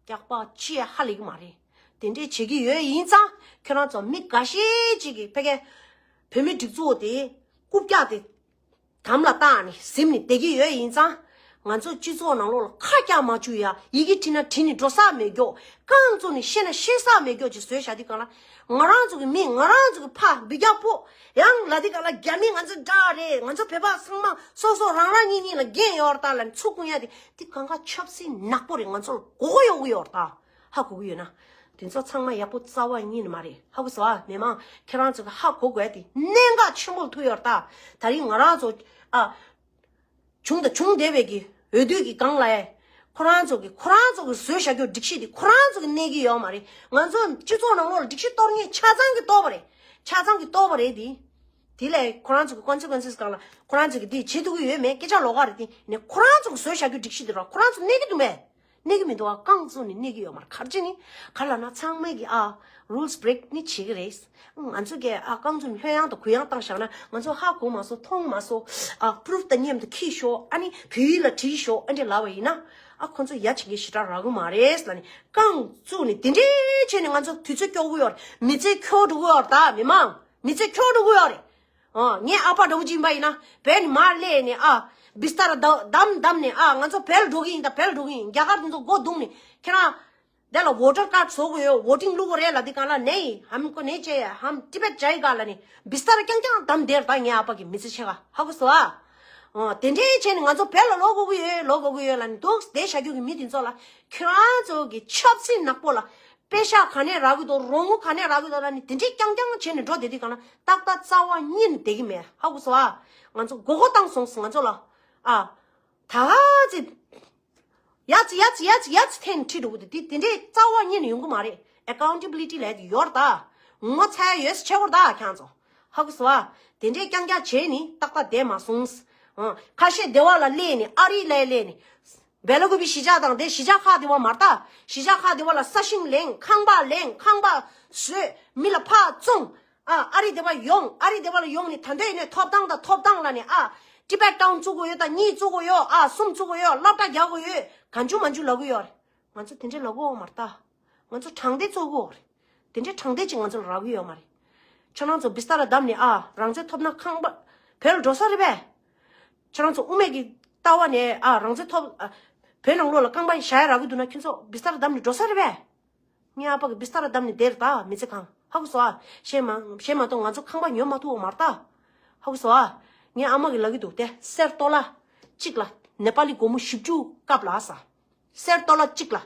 སྐྱག་པ་ཅི་ཡང་ཧ་ལས་ཀྱི་མ་རེད། དེ་འདྲས་བྱེད་ཀྱི་ཡོད། ཡིན་ཙང་ཁྱོད་རང་ཚོ་མི་འགའ་ཤས་ཅིག་གིས་ཕ་གིའི་བོད་མི་སྒྲིག་འཛུགས་དེ་རྐུབ་བཀྱག་དེ་དམ་ལ་བཏགས་ནས་གཟིམ་ནས་བསྡད་ཀྱི་ཡོད། ཡིན་ཙང་ང་ཚོ་སྤྱི་ཚོགས་ནང་ལོགས་ལ་ཁ་རྒྱག་མ་བཅུག་ཡ། ཡི་གེ་བྲིས་ན་བྲིས་ནས་འགྲོ་ས་མེད་རྒྱུ། རྐང་བཙུགས་ནས་བཤད་ན་བཤད་ས་མེད་རྒྱུ་ཅིག་བཟོས་བཞག་དུས་གང་ལ། ང་རང་ཚོ་གི་མི། ང་རང་ཚོ་གི་ཕ་འབུ་རྒྱག་པོ་ཡང་ལབ་དུས་གང་ལ། རྒྱ་མི་ང་ཚོ་འདྲ་རེད། ང་ཚོ་བོད་པ་ཚང་མ་སོ་སོ་རང་རང་གཉིས་གཉིས་ལ་འགན་ཡོད་རེད་ད་ལབ་ནས་ཚུར་བསྐུང་ཡ་དེ། དེ་གང་ག་ཆབ་སྲིད་ནག་པོ་རེད། ང་ཚོ་ལ་མགོ་སྐོར་ཡོང་གི་ཡོད་རེད་ད། ཧ་གོ་གི་ཡོད་ན། དེ་ཚོ་ཚང་མ་ཡག་པོ་རྩ་བ་ཉིད་ནས་མ་རེད། ཧ་གོ་སོང་ཨ། མི་མང་ཁྱེད་རང་ཚོ་གི་ཧ་གོ་དགོས་དེ་གནད་འགག་ཆེན་པོ་ཐུག་ཡོད་རེད་ད། ད་རིང་ང་རང་ཚོ་ཨ། བྱུང་དང་འབྱུང་བསྡད་པའི་གི་འོས་བསྡུ་གི་སྒང་ལ་ཡ། ཁོ་རང་ཚོ་གི་ཁོ་རང་ཚོ་གི་བཟོས་བཞག་རྒྱུ་སྒྲིག་གཞི་དེ་ཁོ་རང་ཚོ་གི་གནས་ཀྱི་ཡོད་མ་རེད། ང་ཚོ་སྤྱི་ཚོགས་ནང་ལོགས་ལ་སྒྲིག་གཞི་གཏོར་མཁན་ཆ་ཚང་གི་གཏོར་བ་རེད། ཆ་ཚང་གི་གཏོར་བ་རེད་དེ། དེ་ལས་ཁོ་རང་ཚོ་གི་ཀོན་སི་ཀོན་སི་སྒང་ལ་ཁོ་རང་ཚོ་གི་དེ་བྱེད་ཐུབ་ཀྱི་ཡོད་མེད་སྐད་ཆ་ལོགས་ཀ་རེད་དེ། ནས་ཁོ་རང་ཚོ་གི་བཟོས་བཞག་རྒྱུ་སྒྲིག་གཞི་དེ་ར་ཁོ་རང་ཚོ་གནས་ཀྱི་འདུག་མེད། གནས་ཀྱི་མི་འདུག་ཨ། རྐང་བཙུགས་ནས་གནས་ཀྱི་ཡོད་མ་རེད། ག་རེ་བྱས་ནས་ག་རེ་ལབ་ན་ཚང་མས་ཀྱི་ཨ། རུལ་སི་བྷི་རེག་ནི་བྱེད་ཀྱི་རེད། ང་ཚོ་གི་ཨ་རྐང་བཙུགས་ནས་ལྷོད་ཡངས་དང་གུ་ཡངས་བཏང་བཞག་ན་ང་ཚོ་ཧ་གོ་མ་སོང་། མཐོང་མ་སོང་། ཨ། པུ་རུབ་དང་མཉམ་དུ་ཁྱེར་ཤོག་ཨ་ནི་བོད་ཡིག་ལ་བྲིས་ཤོག་ཨ་འདྲས་ལབ་པ་ཡིན་ན། ཨ། ཁོ་ཚོ་ཡ་བྱེད་མཁན་ཞེ་དྲག་རག་གི་མ་རེད་ལབ་ནས་རྐང་བཙུགས་ནས་དེ་འདྲས་བྱས་ནས་ང་ཚོ་དུས་ཚོད་སྐྱོ་གི་ཡོད་རེད། མི་ཚེ་འཁྱོར་འགྲོ་གི་ཡོད་རེད་ད། མི་མང་མི་ཚེ་འཁྱོར་འགྲོ་གི་ཡོད་རེད། ཨ། ངའི་ཨ་ཕ་འདྲ་བོ་ཅིག་ཡིན་པ་ཡིན་ན་བོད་ནས་མར་སླེབས་ནས་ཨ། བི་སྟ་ར་ད་བསྡམས་བསྡམས་ནས་ཨ། ང་ཚོ་བོད་ལ་འགྲོ་གི་ཡིན་ད། བོད་ལ་འགྲོ་གི་ཡིན། རྒྱ་གར་དེ་ཚོ་སྒོ་བརྡུངས་ནས་ཁྱེད་རང་དེ་ལ་ཝོ་ཊར་ཀཱཌ་བཟོ་དགོས་ཡོད། ཝོ་ཊིང་བླུག་དགོས་རེད་ལབ་དུས་གང་ལ། ནེ་ཧམ་ཀོ་ནེ་ཅེ་ཧམ་ཏི་བེཊ་ཇའི་ག་ལབ་ནས་བི་སྟ་ར་རྐྱང་རྐྱང་བསྡམས་བསྡད་རེད་ད། ངའི་ཨ་ཕ་གི་མི་ཚེ་ཕྱེད་ཀ། ཧ་གོ་སོང་ཨ། ཨ། དེ་འདྲས་བྱས་ནས་ང་ཚོ་བོད་ལ་ལོག་དགོས་ཀྱི་ཡོད། ལོག་དགོས་ཀྱི་ཡོད་ལབ་ནས་འདུག་བསྡད་བཞག་རྒྱུ་གི་མི་དེ་ཚོ་ལ་ཁྱེད་རང་ཚོ་གི་ཆབ་སྲིད་ནག་པོ་ལ། པེ་ཤག་ག་ནས་རག་གི་འདུག་རོགས་དངུལ་ག་ནས་རག་གི་འདུག་ལབ་ནས་དེ་འདྲས་རྐྱང་རྐྱང་བྱས་ནས་འགྲོ་བསྡད་དུས་གང་ལ་ཏག་ཏག་རྩ་བ་ཉིད་ནས་བསྡད་ཀྱི་མེད། ཧ་གོ་སོང་ཨ། ང་ཚོ་མགོ་སྐོར་བཏང་སོང་ང་ཚོ་ལ། ཨ། ད་ག་ཚེ་ཡ་ཚེ་ཡ་ཚེ་ཡ་ཚེ་ཡ་ཚེ་འཐེན་ཁྲིད་འགྲོ་གི་འདུག་དེ་དེ་འདྲས་རྩ་བ་ཉིད་ནས་ཡོང་གི་མ་རེད། ཨེ་ཀའུན་ཊེ་བི་ལི་ཊི་ལབ་ཡ་དེ་ཡོད་རེད་ད། ངོ་ཚ་ཡ་ཡོད་ས་ཆེ་བོ་རེད་ད་ཁྱེད་ཚོ། ཧ་གོ་སོང་ཨ། དེ་འདྲས་རྐྱང་རྐྱང་བྱས་ནས་ཏག་ཏག་བསྡད་མ་སོང་། ཨ། ཁ་ཤས་སྡེ་བ་ལ་སླེབས་ནས་ཨ་རི་ལ་སླེབས་ནས། སྦེ་ལ་ཀུ་པི་གཞིས་ཆགས་དང་དེ་གཞིས་ཆགས་ཁག་དེ་བ་མ་རེད་ད། གཞིས་ཆགས་ཁག་དེ་བ་ལ་ས་ཞིང་ལེན། ཁང་པ་ལེན། ཁང་པ་བཟོས། མི་ལ་ཕར་བཙོང་། ཨ། ཨ་རི་དེ་བ་ཡོང་། ཨ་རི་དེ་བ་ལ་ཡོང་ནས་ད་ལྟ་ཡིན་ནའི་ཐོབ་ཐང་དང་ཐོབ་ཐང་ལབ་ནས། ཨ། ཊི་བེཊ་ཊའུན་བཙུགས་དགོས་ཡོད་ད། གཉིས་བཙུགས་དགོས་ཡོད། ཨ། གསུམ་བཙུགས་དགོས་ཡོད། སློབ་གྲྭ་རྒྱག་དགོས་ཡོད། གང་བྱུང་མང་བྱུང་ལབ་གི་ཡོད་རེད། ང་ཚོ་དེ་འདྲས་ལབ་གི་ཡོད་མ་རེད་ད། ང་ཚོ་དྲང་བདེན་རྩོད་གི་ཡོད་རེད། དེ་འདྲས་དྲང་བདེན་ཅིག་ང་ཚོ་ལ་རག་གི་ཡོད་མ་རེད། ཁྱེད་རང་ཚོ་བི་སྟ་ར་བསྡམས་ནས། ཨ། རང་བཙན་ཐོབ་ན་ཁང་པ་བོད་ལ་འགྲོ་ས་རེད་པས། ཁྱེད་རང་ཚོ་དབུ་མེད་ཀྱི་ལྟ་བ་ནས། ཨ། རང་བཙན་ཐོབ། ཨ། བོད་ནང་ལོགས་ལ་རྐང་པ་བཞག་ཡ་རག་གི་འདུག་ན་ཁྱེད་ཚོ་བི་སྟ་ར་བསྡམས་ནས་འགྲོ་ས་རེད་པས། ངའི་ཨ་ཕ་གི་བི་སྟ་ར་བསྡམས་ནས་བསྡད་རེད་ད་མི་ཚེ་གང་། ཧ་གོ་སོང་ཨ། གཞན་མ་གཞན་མ་གཏོགས་ང་ཚོ་ཁང་པ་ཉོ་མ་ཐུབ་པ་མ་རེད་ད། ཧ་གོ་སོང་ཨ། ངའི་ཨ་མ་གིས་ལབ་ཀྱི་འདུག་དེ། གསེར་ཏོ་ལ་གཅིག་ལ་ནེ་པ་ལི་སྒོར་མོ་བཞི་བཅུ་སྐབས་ལ་ཨ་ས། གསེར་ཏོ་ལ་གཅིག་ལ་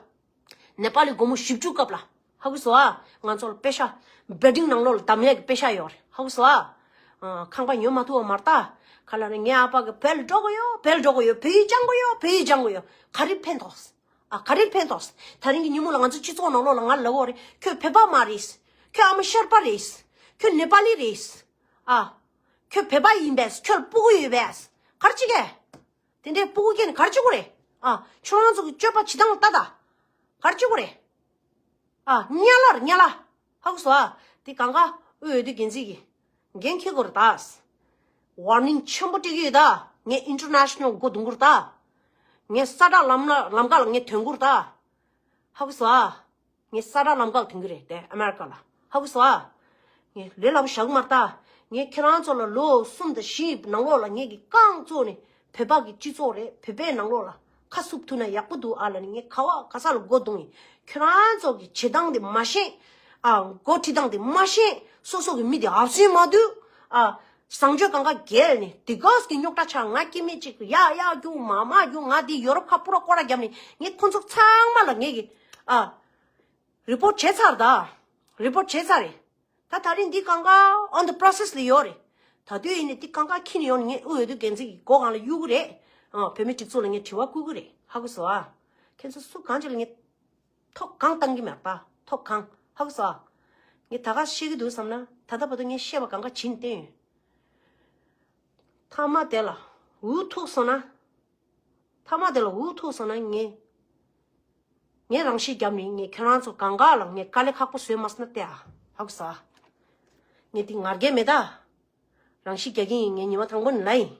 ནེ་པ་ལི་སྒོར་མོ་བཞི་བཅུ་སྐབས་ལ། ཧ་གོ་སོང་ཨ། ང་ཚོ་ལ་པེ་ཤ་བེ་ཌིང་ནང་ལོགས་ལ་བསྡམ་ཡས་ཀྱི་པེ་ཤ་ཡོད་རེད། ཧ་གོ་སོང་ཨ། ཨ། ཁང་པ་ཉོ་མ་ཐུབ་པ་མ་རེད་ད། ག་ལ་ནི་ངའི་ཨ་ཕ་གིས་བོད་ལ་འགྲོ་དགོས་ཡོད། བོད་ལ་འགྲོ་དགོས་ཡོད། བོད་ཡིག་སྦྱང་དགོས་ཡོད། བོད་ཡིག་སྦྱང་དགོས་ཡོད། ག་རེ་ཕན་ཐོགས། ཨ། ག་རེ་ཕན་ཐོགས། ད་རིང་གི་ཉིན་མོ་ལ་ང་ཚོ་སྤྱི་ཚོགས་ནང་ལོགས་ལ་ང་ལབ་ཡོད་རེད། ཁྱོད་བོད་པ་མ་རེད། ཁྱོད་ཨ་མ་ཤར་པ་རེད། ཁྱོད་ནེ་པ་ལི་རེད། ཨ། ཁྱོད་བོད་པ་ཡིན་པས། ཁྱོད་ལ་སྤུ་གུ་ཡོད་པས། ག་རེ་བྱེད་ཀྱི། དེ་འདྲའི་སྤུ་གུ་སྐྱེས་ནས་ག་རེ་བྱེད་དགོས་རེད། ཨ། ཁྱོད་རང་ཚོ་གི་སྤྱོད་པ་བྱེད་སྟངས་ལ་ལྟ་ད། ག་རེ་བྱེད་དགོས་རེད། ཨ། དམྱལ་བ་རེད། དམྱལ་བ། ཧ་གོ་སོང་ཨ། དེ་གང་ག་དབུས་འོས་བསྡུ་འགན་འཛིན་གྱིས་འགན་འཁྱེར་དགོས་རེད་ད། ཝར་ནིང་ཆེན་པོ་སྤྲད་ཀྱི་ཡོད་ད། ངས་ཨིན་ཊར་ནེ་ཤ་ནལ་སྒོ་རྡུང་གི་རེད་ད། ངས་ས་བསྒྲགས་ལམ་ལ་ལམ་ཁ་ལ་ངས་ཐོན་གྱི་རེད་ད། ཧ་གོ་སོང་ཨ། ངས་ས་བསྒྲགས་ལམ་ཁ་ལ་ཐོན་གྱི་རེད་དེ་ཨ་མེ་རི་ཀ་ལ། ཧ་གོ་སོང་ཨ། ངས་ལས་སླ་པོ་བཞག་གི་མ་རེད་ད། ངས་ཁྱེད་རང་ཚོ་ལ་ལོ་གསུམ་དང་བཞི་ནང་ལོགས་ལ་ངས་ཀྱི་རྐང་བཙུགས་ནས་བོད་པ་གི་སྤྱི་ཚོགས་རེད། བོད་པའི་ནང་ལོགས་ལ་ཁ་བསུབ་ཐུབ་ན་ཡག་པོ་འདུག་ཨ་ལབ་ནས་ངས་ག་བ་ག་ས་ལ་སྒོ་རྡུང་ཡིན། ཁྱེད་རང་ཚོ་གི་བྱེད་སྟངས་དེ་མ་ཤེས། ཨ། འགོ་ཁྲིད་སྟངས་དེ་མ་ཤེས། སོ་སོ་གི་མི་དེ་ཨབ་སུན་མ་འདུག་ཨ། བཟང་སྤྱོད་གང་ག་འགལ་ནས་དེ་གོས་ཀྱི་རྙོག་དྲ་ཆགས། ང་སྐྱེ་དམན་གཅིག་ཡ་ཡ་རྒྱུག་མ་མ་རྒྱུག་ང་དེ་ཡོ་རོབ་ཁ་སྤུ་ར་སྐོར་ར་བརྒྱབ་ནས་ངས་ཁོ་ཚོ་ཚང་མ་ལ་ངས་ཀྱི། ཨ། རི་པོར་ཊི་བྱས་ཚར་ད། རི་པོར་ཊི་བྱས་ཚར་རེད། ད་ད་རིང་འདི་གང་ག་on the process ལ་ཡོད་རེད། ད་དུས་ཡིན་ནས་འདི་གང་ག་འཁྱེར་ནས་ཡོང་ནས་ངས་དབུས་འོས་བསྡུ་འགན་འཛིན་གྱི་སྒོ་སྒང་ལ་གཡུག་གི་རེད། ཨ། བོད་མི་སྒྲིག་འཛུགས་ལ་ངས་དྲི་བ་བསྐུལ་གི་རེད། ཧ་གོ་སོང་ཨ། ཁྱེད་ཚོ་སུ་གང་ཅིག་ལ་ངས་ཐོ་གང་བཏང་གི་མེད་པ། ཐོ་གང་། ཧ་གོ་སོང་། ངས་ད་ག་བཤད་ཀྱི་འདུག་བསམ་ན། ད་ལྟ་བར་དུ་ངས་བཤད་པ་གང་ག་བྱིན་བསྟན་ཡོད། མཐའ་མ་དེ་ལ་འུ་ཐུག་སོང་ན། མཐའ་མ་དེ་ལ་འུ་ཐུག་སོང་ན་ངས། ངས་རང་ཤི་བརྒྱབ་ནས་ངས་ཁྱེད་རང་ཚོ་གང་ག་ལ་ངས་དཀའ་ལས་ཁག་པོ་བཟོས་མ་སོང་ན་བལྟས་ཨ། ཧ་གོ་སོང་། ངས་དེ་ངར་སྐད་མེད་ད། རང་ཤི་རྒྱག་གི་ཡིན། ངས་ཉི་མ་དང་པོ་ནས་ལབ་ཡིན།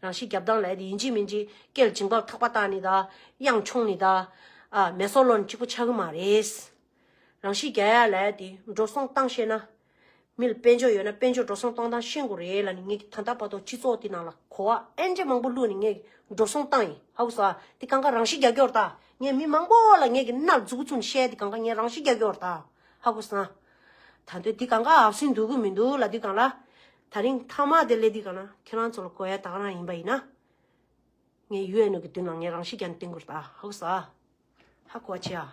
རང་ཤི་རྒྱབ་སྟངས་ལབ་དེ་ཡིན་གཅིག་མིན་གཅིག་སྐེ་ལ་འཇིང་པ་ཐག་པ་བཏགས་ནི་ད། གཡང་མཆོང་ནི་ད། ཨ། མེ་སོར་ལོག་ནི་གཅིག་པོ་ཆགས་ཀྱི་མ་རེད། རང་ཤི་རྒྱག་ཡ་ལབ་དེ་འགྲོ་སོང་བཏང་ཤེས་ན། མི་ལ་དཔལ་འབྱོར་ཡོད་ན་དཔལ་འབྱོར་འགྲོ་སོང་གཏོང་སྟངས་ཤེས་དགོས་རེད་ལབ་ནི། ངས་ད་ལྟ་བར་དུ་སྤྱི་ཚོགས་དེ་ནང་ལ་གོ་བ་ཨེན་ཅི་མང་པོ་བླུགས་ནས་ངས་འགྲོ་སོང་བཏང་ཡིན། ཧ་གོ་སོང་ཨ། དེ་གང་ག་རང་ཤི་རྒྱག་གི་ཡོད་རེད་ད། ངས་མི་མང་པོ་ལ་ངས་ཀྱི་མནར་མཛུབ་བཙུགས་ནས་བཤད་དེ་གང་ག་ངས་རང་ཤི་རྒྱག་གི་ཡོད་རེད་ད། ཧ་གོ་སོང་ཨ། ད་དུང་དེ་གང་ག་ཨབ་སིན་འདུག་གི་མི་འདུག་ལབ་དུས་གང་ལ། ད་རིང་མཐའ་མ་དེ་ལས་དུས་གང་ལ་ཁྱེད་རང་ཚོ་ལ་གོ་ཡ་ད་ག་རང་ཡིན་པ་ཡིན་ན། ངས་ཡུ་ཨེན་ཨོ་གི་མདུན་ལ་ངས་རང་ཤི་རྒྱག་ནས་བསྟན་དགོས་རེད་ད། ཧ་གོ་སོང་ཨ། ཧ་གོ་བ་བྱེད་ཨ།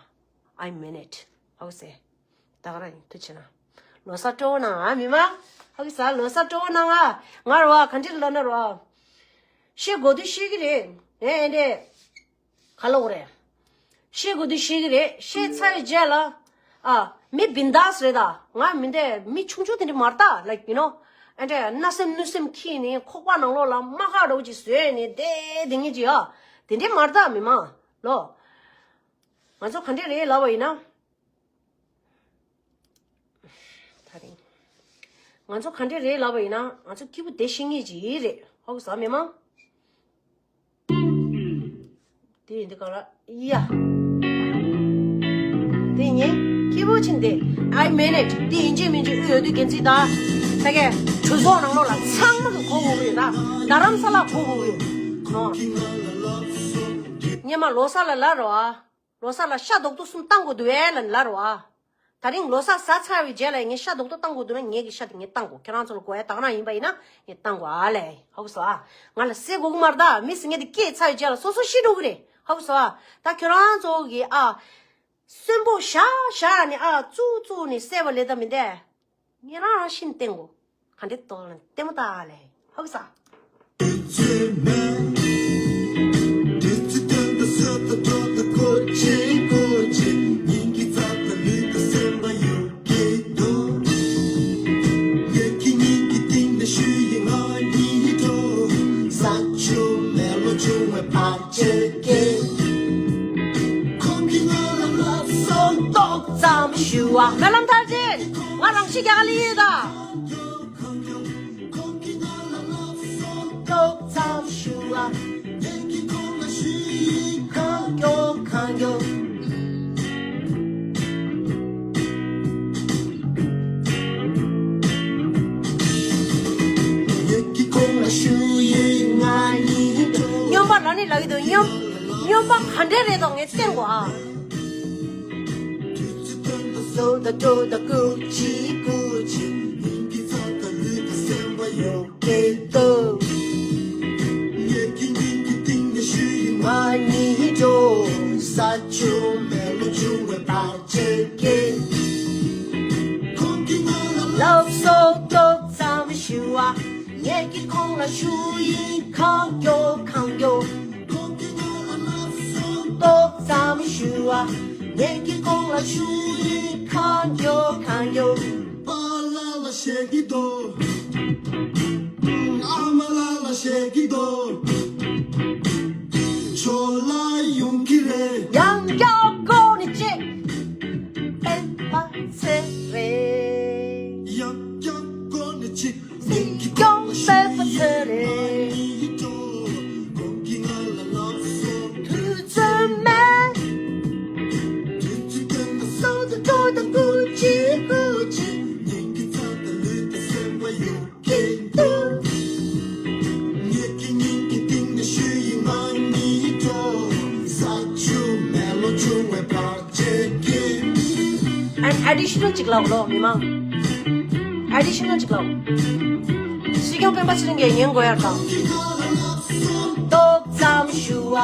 I mean it. ཧ་གོ་སོང་། ད་ག་རང་ཡིན། ཐུགས་རྗེ་ཆེ་གནང་། ལོ་གསར་སྤྲོ་བོ་གནང་ཨ་མི་མང་། ཧ་གོ་སོང་། ལོ་གསར་སྤྲོ་བོ་གནང་ཨ། ང་རོ་ཨ་ག་འདྲ་ལབ་ན་རོ་ཨ། བཤད་དགོས་དུས་བཤད་ཀྱི་རེད། ཨེ་ཨེ་འདྲས། ག་ལབ་དགོས་རེད། བཤད་དགོས་དུས་བཤད་ཀྱི་རེད། བཤད་ཚར་བའི་རྗེས་ལ། ཨ། མི་བིན་དཱས་རེད་ད། ང་མི་འདྲ་མི་ཆུང་ཆུང་དེ་འདྲ་མ་རེད་ད། Like, you know, ཨེ་འདྲས་བརྣབ་སེམས་གནོད་སེམས་འཁྱེར་ནས་ཁོག་པ་ནང་ལོགས་ལ་རྨ་ཁ་འདྲ་བོ་ཅིག་བཟོས་ནས་བསྡད་བསྡད་མཁན་ཅིག་ཡ། དེ་འདྲས་མ་རེད་ད་མི་མང་། ལོ། ང་ཚོ་ག་འདྲས་རེད་ལབ་པ་ཡིན་ན། ད་རིང་། ང་ཚོ་ག་འདྲས་རེད་ལབ་པ་ཡིན་ན་ང་ཚོ་སྐྱིད་པོ་བསྡད་ཤེས་མཁན་ཅིག་རེད། ཧ་གོ་སོང་མི་མང་། དེ་ཡིན་དུས་ག་ལ་ཡ། དེ་ངས་སྐྱིད་པོ་ཕྱིན་ཏེ། I mean it. དེ་ཡིན་གཅིག་མིན་གཅིག་དབུས་འོས་བསྡུ་འགན་འཛིན་དང་། ད་གས་གྲོས་ཚོགས་ནང་ལོགས་ལ་ཚང་མ་གི་གོ་དགོས་ཀྱི་ཡོད་ད། རྡ་རམ་ས་ལ་གོ་དགོས་ཀྱི་ཡོད། ཨོ། སྔོན་མ་ལོ་གསར་ལ་ལབ་རོགས་ཨ། ལོ་གསར་ལ་ཤ་རྡོག་ཐོ་གསུམ་བཏང་དགོས་འདུག་ཨེ་ལབ་ནས་ལབ་རོགས་ཨ། ད་རིང་ལོ་གསར་ཟ་ཚར་བའི་རྗེས་ལ་ངས་ཤ་རྡོག་ཐོ་བཏང་དགོས་འདུག་ན་ངས་ཀྱི་ཤ་དེ་ངས་བཏང་དགོས། ཁྱེད་རང་ཚོ་ལ་དགོས་ཡ་དག་རང་ཡིན་པ་ཡིན་ན་ངས་བཏང་དགོས་ཨ་ལས། ཧ་གོ་སོང་ཨ། ང་ལ་བསད་དགོས་ཀྱི་མ་རེད་ད། མི་ཟེར་མཁན་དེ་སྐྱེས་ཚར་བའི་རྗེས་ལ་སོ་སོ་ཤི་འགྲོ་གི་རེད། ཧ་གོ་སོང་ཨ། ད་ཁྱེད་རང་ཚོ་གི་ཨ། གསོན་པོ་བཞག་བཞག་ནས་ཨ་བཙུགས་བཙུགས་ནས་བསད་པ་ལས་ད་མི་འདས། ངས་རང་རང་ཤི་ནས་བསྟན་དགོས། ག་འདྲས་གཏོང་ལ་ལྟད་མོ་ལྟ་ཨ་ལས། ཧ་གོ་སོང་། སྨོན་ལམ་མཐར་ཕྱིན། ང་རང་ཤི་རྒྱག་ག་ལི་ཡོད་ད། ཏོག་ཙམ་ཞུ་བ། ངས་ཀྱིས་ཁོང་ལ་ཞུས་ཡིན། གང་མགྱོགས་གང་མགྱོགས། ངས་ཀྱིས་ཁོང་ལ་ཞུས་ཡིན། ང་གཉིས་འགྲོ། སྨྱོན་པ་རང་ནི་ལབ་ཀྱི་འདུག་སྨྱོན། སྨྱོན་པ་ག་འདྲས་རེད་དོ་ངས་བསྟན་དགོས་ཨ། སོ་ད་འགྲོ་ད་ཀུ་ཅི་ཀུ་ཅི། སྙིང་གི་རྩ་དང་ལུས་དང་སེམས་པ་ཡོད་ཀྱི་འདུག་ངས་ཀྱི་སྙིང་གི་གཏིང་ནས་ཞུས་ཡིན། ང་གཉིས་འགྲོ་ས་ཆུ་མེ་ལོ་བྱུང་བའི་བར་ཆད་ཀྱིས། ཁོང་གིས་ང་ལ་ལབ་སོ་ཏོག་ཙམ་ཞུ་བ། ངས་ཀྱིས་ཁོང་ལ་ཞུས་ཡིན། གང་མགྱོགས་གང་མགྱོགས། ཏོག་ཙམ་ཞུ་བ། ངས་ཀྱིས་ཁོང་ལ་ཞུས་ཡིན། གང་མགྱོགས་གང་མགྱོགས། པཱ་ལགས་ལ་བཤད་ཀྱི་འདུག་ཨ་མ་ལགས་ལ་བཤད་ཀྱི་འདུག་ཕྱོགས་ལ་ཡོང་གི་རེད། ཡང་བསྐྱར་སྒོ་ནས་ཅིག་དཔེ་མ་ཚད་རེད། ཡང་བསྐྱར་སྒོ་ནས་ཅིག་སྲིད་སྐྱོང་སྤེལ་པ་ཚོད་རེད། དུས་ཚོད་མེད། སོ་སོ་འགྲོ་དང་ཀུ་ཅི་ཀུ་ཅི། སྙིང་གི་རྩ་དང་ལུས་དང་སེམས་པ་ཡོད་ཀྱི་འདུག་ངས་ཀྱི་སྙིང་གི་གཏིང་ནས་ཞུས་ཡིན། ང་གཉིས་འགྲོ་ས་ཆུ་མེ་ལོ་བྱུང་བའི་བར། An additional ཅིག་ལབ་ལོ་མི་མང་། Additional ཅིག་ལབ། སྲིད་སྐྱོང་སྤེན་པ་ཚེ་རིང་གིས་ཉན་དགོས་ཡ་དང་། ཏོག་ཙམ་ཞུ་བ།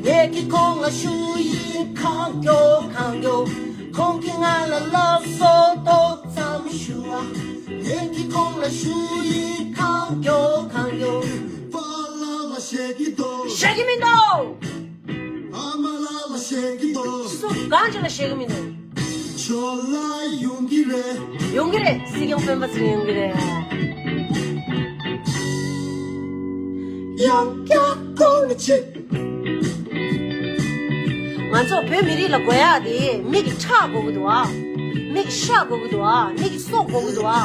ངས་ཀྱིས་ཁོང་ལ་ཞུས་ཡིན། གང་མགྱོགས་གང་མགྱོགས། ཁོང་གིས་ང་ལ་ལབ་སོ་ཏོག་ཙམ་ཞུ་བ། ངས་ཀྱིས་ཁོང་ལ་ཞུས་ཡིན། གང་མགྱོགས་གང་མགྱོགས། པཱ་ལགས་ལ་བཤད་ཀྱི་འདུག་བཤད་ཀྱི་མི་འདུག་ཨ་མ་ལགས་ལ་ གང་ཅི་ལ་ཤེས་གི་མི་འདུག་ཁྱོད་ལ་ཡོང་གི་རེད། ཡོང་གི་རེད། སྲིད་སྐྱོང་སྤེན་པ་ཚེ་རིང་ཡོང་གི་རེད། ཡང་བསྐྱར་གོ་ནི་ཅི། ང་ཚོ་བོད་མི་རིགས་ལ་དགོས་ཡག་དེ་མིག་གི་ཁྲག་དགོས་ཀྱི་འདུག་ཨ། མིག་གི་ཤ་དགོས་ཀྱི་འདུག་ཨ། མིག་གི་སྲོག་དགོས་ཀྱི་འདུག་ཨ།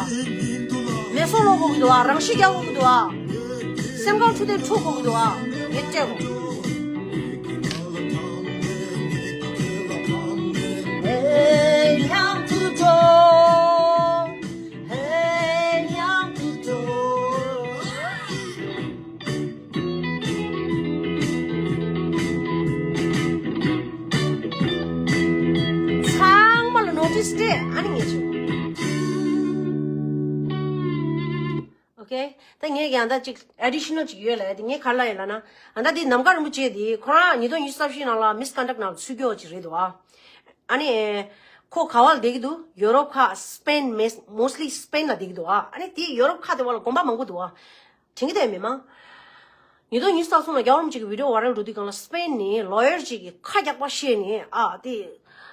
མེ་སྲོག་ལོག་དགོས་ཀྱི་འདུག་ཨ། རང་ཤི་རྒྱག་དགོས་ཀྱི་འདུག་ཨ། སེམས་ཁམས་འཕྲོད་བསྟེན་འཁྲུག་དགོས་ཀྱི་འདུག་ཨ། ངས་སྤྲད་དགོས། ཚང་མ་ལ་ནོ་ཊིས་སྤྲད། ཨ་ནི་ངས་བྱས། ཨོ་ཁེ། ད་ངས་ཀྱང་ད་ཅིག་ཨེ་ཌི་ཤི་ནལ་ཅིག་ཡོད་ལ། དེ་ངས་ག་རེ་ལབ་ཡོད་ལབ་ན། ཨ་ད་དེ་ནམ་མཁའ་རིན་པོ་ཆེ་དེ་ཁོ་རང་ཉིས་སྟོང་ཉི་ཤུ་རྩ་བཞི་ནང་ལ་མི་སི་ཀོན་ཌག་ནང་ཚུད་རྒྱུ་ཅིག་རེད་འདུག་ཨ། ཨ་ནི་ཁོ་ག་བ་ལ་བསྡད་ཀྱི་འདུག་ཡོ་རོབ་ཁག་སི་པེན། མོས་ལི་སི་པེན་ལ་བསྡད་ཀྱི་འདུག་ཨ། ཨ་ནི་དེ་ཡོ་རོབ་ཁག་དེ་བ་ལ་དགོན་པ་མང་པོ་འདུག་ཨ། དྲན་གྱི་འདུག་མི་མང་། ཉིས་སྟོང་ཉི་ཤུ་རྩ་གསུམ་ལ་རྒྱལ་བ་རིན་པོ་ཆེ་གི་བི་ཌི་ཡོ་ཝའི་རལ་འགྲོ་དུས་སྒང་ལ་སི་པེན་ནས་ལོ་ཡར་ཅིག་གིས་ཁ་རྒྱག་པ་བཤད་ནས། ཨ་དེ་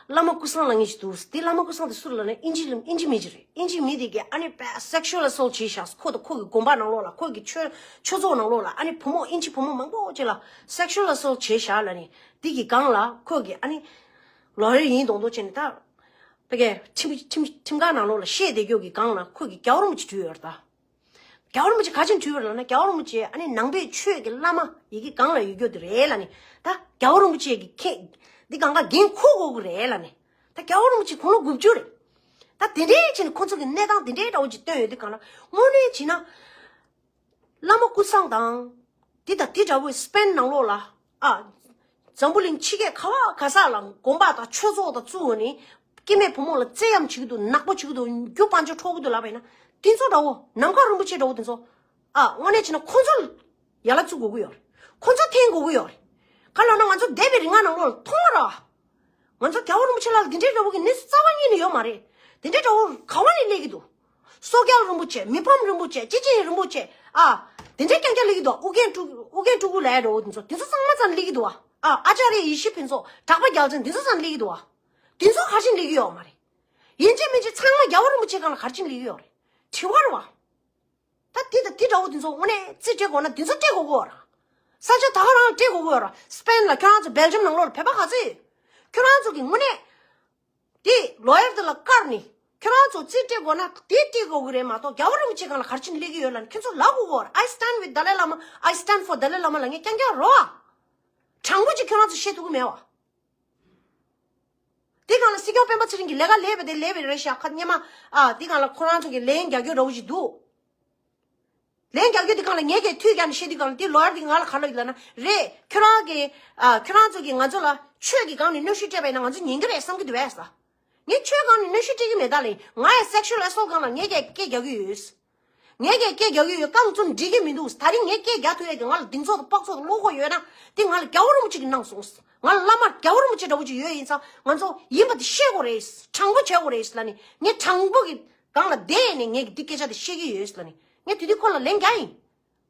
བླ་མ་ཀུན་བཟང་ལབ་མཁན་ཅིག་འདུག་དེ་བླ་མ་ཀུན་བཟང་དེ་སུ་རེད་ལབ་ན་ཨིན་ཇི་ལ། ཨིན་ཇི་མི་ཅིག་རེད། ཨིན་ཇི་མི་དེ་གིས་ཨ་ནི་བས་སེག་ཤུ་ཨལ་ཨེ་སོལ་བྱས་བཞག་ཁོ་དང་ཁོ་གི་དགོན་པ་ནང་ལོགས་ལ། ཁོ་གི་ཆོས་ཆོས་ཚོགས་ནང་ལོགས་ལ། ཨ་ནི་བུ་མོ་ཨིན་ཇི་བུ་མོ་མང་པོ་ཅིག་ལ་སེག་ཤུ་ཨལ་ཨེ་སོལ་བྱས་བཞག་ལབ་ནས། དེ་གི་སྒང་ལ་ཁོ་གི་ཨ་ནི་ལོ་ཡར་ཡིན་མདོག་མདོག་བྱས་ནས། ད་ཕ་གིའི་ཁྲིམས་ཁྲིམས་ཁྲིམས་ཁང་ནང་ལོགས་ལ་བཤད་བསྡད་རྒྱུ་གི་སྒང་ལ་ཁོ་གི་རྒྱལ་བ་རིན་པོ་ཆེ་བྲོས་ཡོད་རེད་ད། རྒྱལ་བ་རིན་པོ་ཆེ་ག་ཅིག་བྲོས་པ་རེད་ལབ་ན། རྒྱལ་བ་རིན་པོ་ཆེ་ཨ་ནི་ནང་པའི་ཆོས་ཀྱི་བླ་མ་ཡི་གེ་སྒང་ལ་ཡོད་རྒྱུ་དེ་རེད་ལབ་ནས། ད་རྒྱལ་བ་རིན་པོ་ཆེ་གི་ཁེ་འདི་སྒང་ག་འགན་འཁུར་དགོས་ཀྱི་རེད་ལབ་ནས། ད་རྒྱལ་བ་རིན་པོ་ཆེ་དགུང་ལོ་དགུ་བཅུ་རེད། ད་དེ་འདྲའི་བྱས་ནས་ཁོ་ཚོ་གི་གནས་སྟངས་དེ་འདྲའི་འདྲ་བོ་ཅིག་བཏོན་ཡོད་དུས་སྒང་ལ། དངོས་གནས་བྱས་ན་བླ་མ་ཀུན་བཟང་དང་། དེ་དང་དེ་འདྲ་བོའི་སི་པེན་ནང་ལོགས་ལ། ཨ། འཛམ་བུ་གླིང་ཕྱི་རྒྱལ་ག་བ་ག་ས་ལ་དགོན་པ་དང་ཆོས་ཚོགས་དང་བཙུགས་ནས། སྐྱེ་དམན་བུ་མོ་ལ་བཙན་གཡེམ་བྱེད་ཀྱི་འདུག་ནག་པོ་བྱེད་ཀྱི་འདུག་རྒྱུ་དཔལ་འབྱོར་འཕྲོག་གི་འདུག་ལབ་པ་ཡིན་ན། དེ་ཚོ་འདྲ་བོ། ནམ་མཁའ་རིན་པོ་ཆེ་འདྲ་བོ་དེ་ཚོ། ཨ། དངོས་གནས་བྱས་ན་ཁོ་ཚོ་ཡ་ལ་བཙུགས་དགོས་ཀྱི་ཡོད་རེད། ཁོ་ཚོ་འཐེན་དགོས་ཀྱི་ཡོད་རེད། ག་ལབ་ན་ང་ཚོ་འདས་པའི་རིང་ང་ནང་ལོགས་ལ་མཐོང་བ་ར། ང་ཚོ་རྒྱལ་བ་རིན་པོ་ཆེ་ལགས་ལ་འདི་འདྲའི་འདྲ་བོ་གི་གནས་ཚུལ་རྩ་བ་ཉིད་ནས་ཡོད་མ་རེད། དེ་འདྲའི་འདྲ་བོ་ག་བ་ནས་སླེབས་ཀྱི་འདུག་སོག་རྒྱལ་རིན་པོ་ཆེ། མི་ཕམ་རིན་པོ་ཆེ། སྐྱེས་ཆེན་རིན་པོ་ཆེ། ཨ། དེ་འདྲའི་རྐྱང་རྐྱང་སླེབས་ཀྱི་འདུག་ཨུ་རྒྱན་སྤྲུལ། ཨུ་རྒྱན་སྤྲུལ་སྐུ་ལབ་ཡ་འདྲ་བོ་དེ་ཚོ། དེ་ཚོ་ཚང་མ་ཚང་སླེབས་ཀྱི་འདུག་ཨ། ཨ་ཅཱརྱ་ཡེ་ཤེས་ཕུན་ཚོགས། གྲགས་པ་རྒྱལ་མཚན། དེ་ཚོ་ཚང་སླེབས་ཀྱི་འདུག་ཨ། དེ་ཚོ་ག་རེ་བྱས་ནས་སླེབས་ཀྱི་ཡོད་མ་རེད། ཡིན་གཅིག་མིན་གཅིག་ཚང་མ་རྒྱལ་བ་རིན་པོ་ཆེ་སྒང་ལ་ག་རེ་བྱས་ནས་སླེབས་ཀྱི་ཡོད་རེད། དྲི་བ་རེད་བ། ད་དེ་དང་དེ་འདྲ་བོ་དེ་ཚོ་དངོས་གནས་རྩིས་སྤྲད་དགོས་ན་དེ་ཚོ་སྤྲད་དགོས་ཀྱི་ཡོད་རེད། ས་ཆ་ད་ག་རང་ལ་སྤྲད་དགོས་ཀྱི་ཡོད་རེད། སི་པེན་ལ། ཁྱོད་རང་ཚོ་སྦེལ་ཇམ་ནང་ལོགས་ལ་བོད་པ་ག་ཚོད་ཡོད། ཁྱོད་རང་ཚོ་གི་དངོས་གནས་དེ་ལོ་ཡར་དེ་ལ་བཀར་ནས་ཁྱོད་རང་ཚོ་རྩིས་སྤྲད་དགོས་ན་དེ་སྤྲད་དགོས་ཀྱི་རེད་མ་གཏོགས། རྒྱལ་བ་རིན་པོ་ཆེ་སྒང་ལ་ག་རེ་བྱས་ནས་སླེབས་ཀྱི་ཡོད་ལབ་ནས་ཁྱོད་ཚོ་ལབ་དགོས་ཀྱི་ཡོད་རེད། I stand with Dalai Lama, I stand for Dalai Lama ལབ་མཁན་རྐྱང་རྐྱང་རེད་བ། དྲང་པོ་ཅིག་ཁྱོད་རང་ཚོ་བཤད་ཐུབ་ཀྱི་མེད་བ། དེ་སྒང་ལ་སྲིད་སྐྱོང་སྤེན་པ་ཚེ་རིང་གི་ལས་ཀ་ལས་པ་དེ་ལས་པ་རེད་ཤག་ཁ་སྔོན་མ། ཨ། དེ་སྒང་ལ་ཁོ་རང་ཚོ་གི་ལན་རྒྱག་རྒྱུ་འདྲ་བོ་ཞིག་འདུག་ལན་རྒྱག་རྒྱུ་དེ་སྒང་ལ་ངས་ཀྱིས་མཐུད་རྒྱག་ནས་བཤད་དུས་སྒང་ལ། དེ་ལོ་ཡར་དེ་ང་ལ་ག་རེ་ལབ་ཀྱི་ལབ་ན། རེད། ཁྱོད་རང་གིས། ཨ། ཁྱོད་རང་ཚོ་གིས་ང་ཚོ་ལ་ཆོས་ཀྱི་སྒང་ནས་གནོན་ཤུགས་སྤྲད་པ་ཡིན་ན་ང་ཚོ་ཉན་གྱི་རེད་བསམ་གྱི་འདུག་བས་ཟེར། ངས་ཆོས་སྒང་ནས་གནོན་ཤུགས་སྤྲད་ཀྱི་མེད་ད་ལབ་ཡིན། ང་ཡང་སེག་ཤུ་ཨལ་ཨེ་སོལ་སྒང་ལ་ངས་ཀྱིས་སྐད་རྒྱག་གི་ཡོད། ངས་ཀྱིས་སྐད་རྒྱག་གི་ཡོད། རྐང་བཙུགས་འགྲིག་གི་མི་འདུག་ད་རིང་ངས་སྐད་རྒྱག་ཐུབ་ཡས་ཀྱི་ང་ལ་གདེང་ཚོད་དང་དཔག་ཚོད་དང་བློ་ཁོག་ཡོད་ན། དེ་ང་ལ་རྒྱལ་བ་རིན་པོ་ཆེ་གིས་གནང་སོང་། ང་ལ་བླ་མ་རྒྱལ་བ་རིན་པོ་ཆེ་འདྲ་བོ་ཅིག་ཡོད་ཡིན་ཙང་། ང་ཚོ་ཡིན་པ་དེ་བཤད་དགོས་རེད། དྲང་པོ་བྱེད་དགོས་རེད་ལབ་ནས། ངས་དྲང་པོ་གི་སྒང་ལ་བསྡད་ནས་ངས་འདི་སྐད་ཆ་དེ་བཤད་ཀྱི་ཡོད་ལབ་ནས། ངས་དེ་དུས་ཁོ་ལ་ལན་རྒྱག་ཡིན།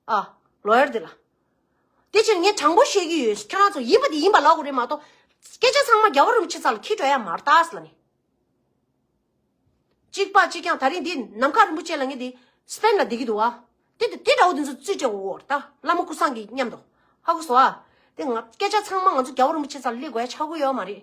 ཨ། ལོ་ཡར་དེ་ལ། དེ་ཕྱིར་ངས་དྲང་པོ་བཤད་ཀྱི་ཡོད། ཁྱོད་རང་ཚོ་ཡིན་པ་དེ་ཡིན་པ་ལབ་དགོས་རེད་མ་གཏོགས། སྐད་ཆ་ཚང་མ་རྒྱལ་བ་རིན་པོ་ཆེ་རྩ་ལ་འཁྱེར་འགྲོ་ཡ་མ་རེད་ད་ལབ་ནས། གཅིག་པ་གཅིག་རྐྱང་། ད་རིང་འདི་ནམ་མཁའ་རིན་པོ་ཆེ་ལབ་མཁན་འདི་སི་པེན་ལ་བསྡད་ཀྱི་འདུག་བ། དེ་དེ་དེ་འདྲ་བོ་དེ་ཚོ་རྩིས་སྤྲད་དགོས་ཀྱི་ཡོད་རེད་ད། བླ་མ་ཀུན་བཟང་གི་མཉམ་དུ། ཧ་གོ་སོང་ཨ། དེ་ང་སྐད་ཆ་ཚང་མ་ང་ཚོ་རྒྱལ་བ་རིན་པོ་ཆེ་རྩ་ལ་སླེབས་དགོས་ཡ་ཆགས་ཀྱི་ཡོད་མ་རེད།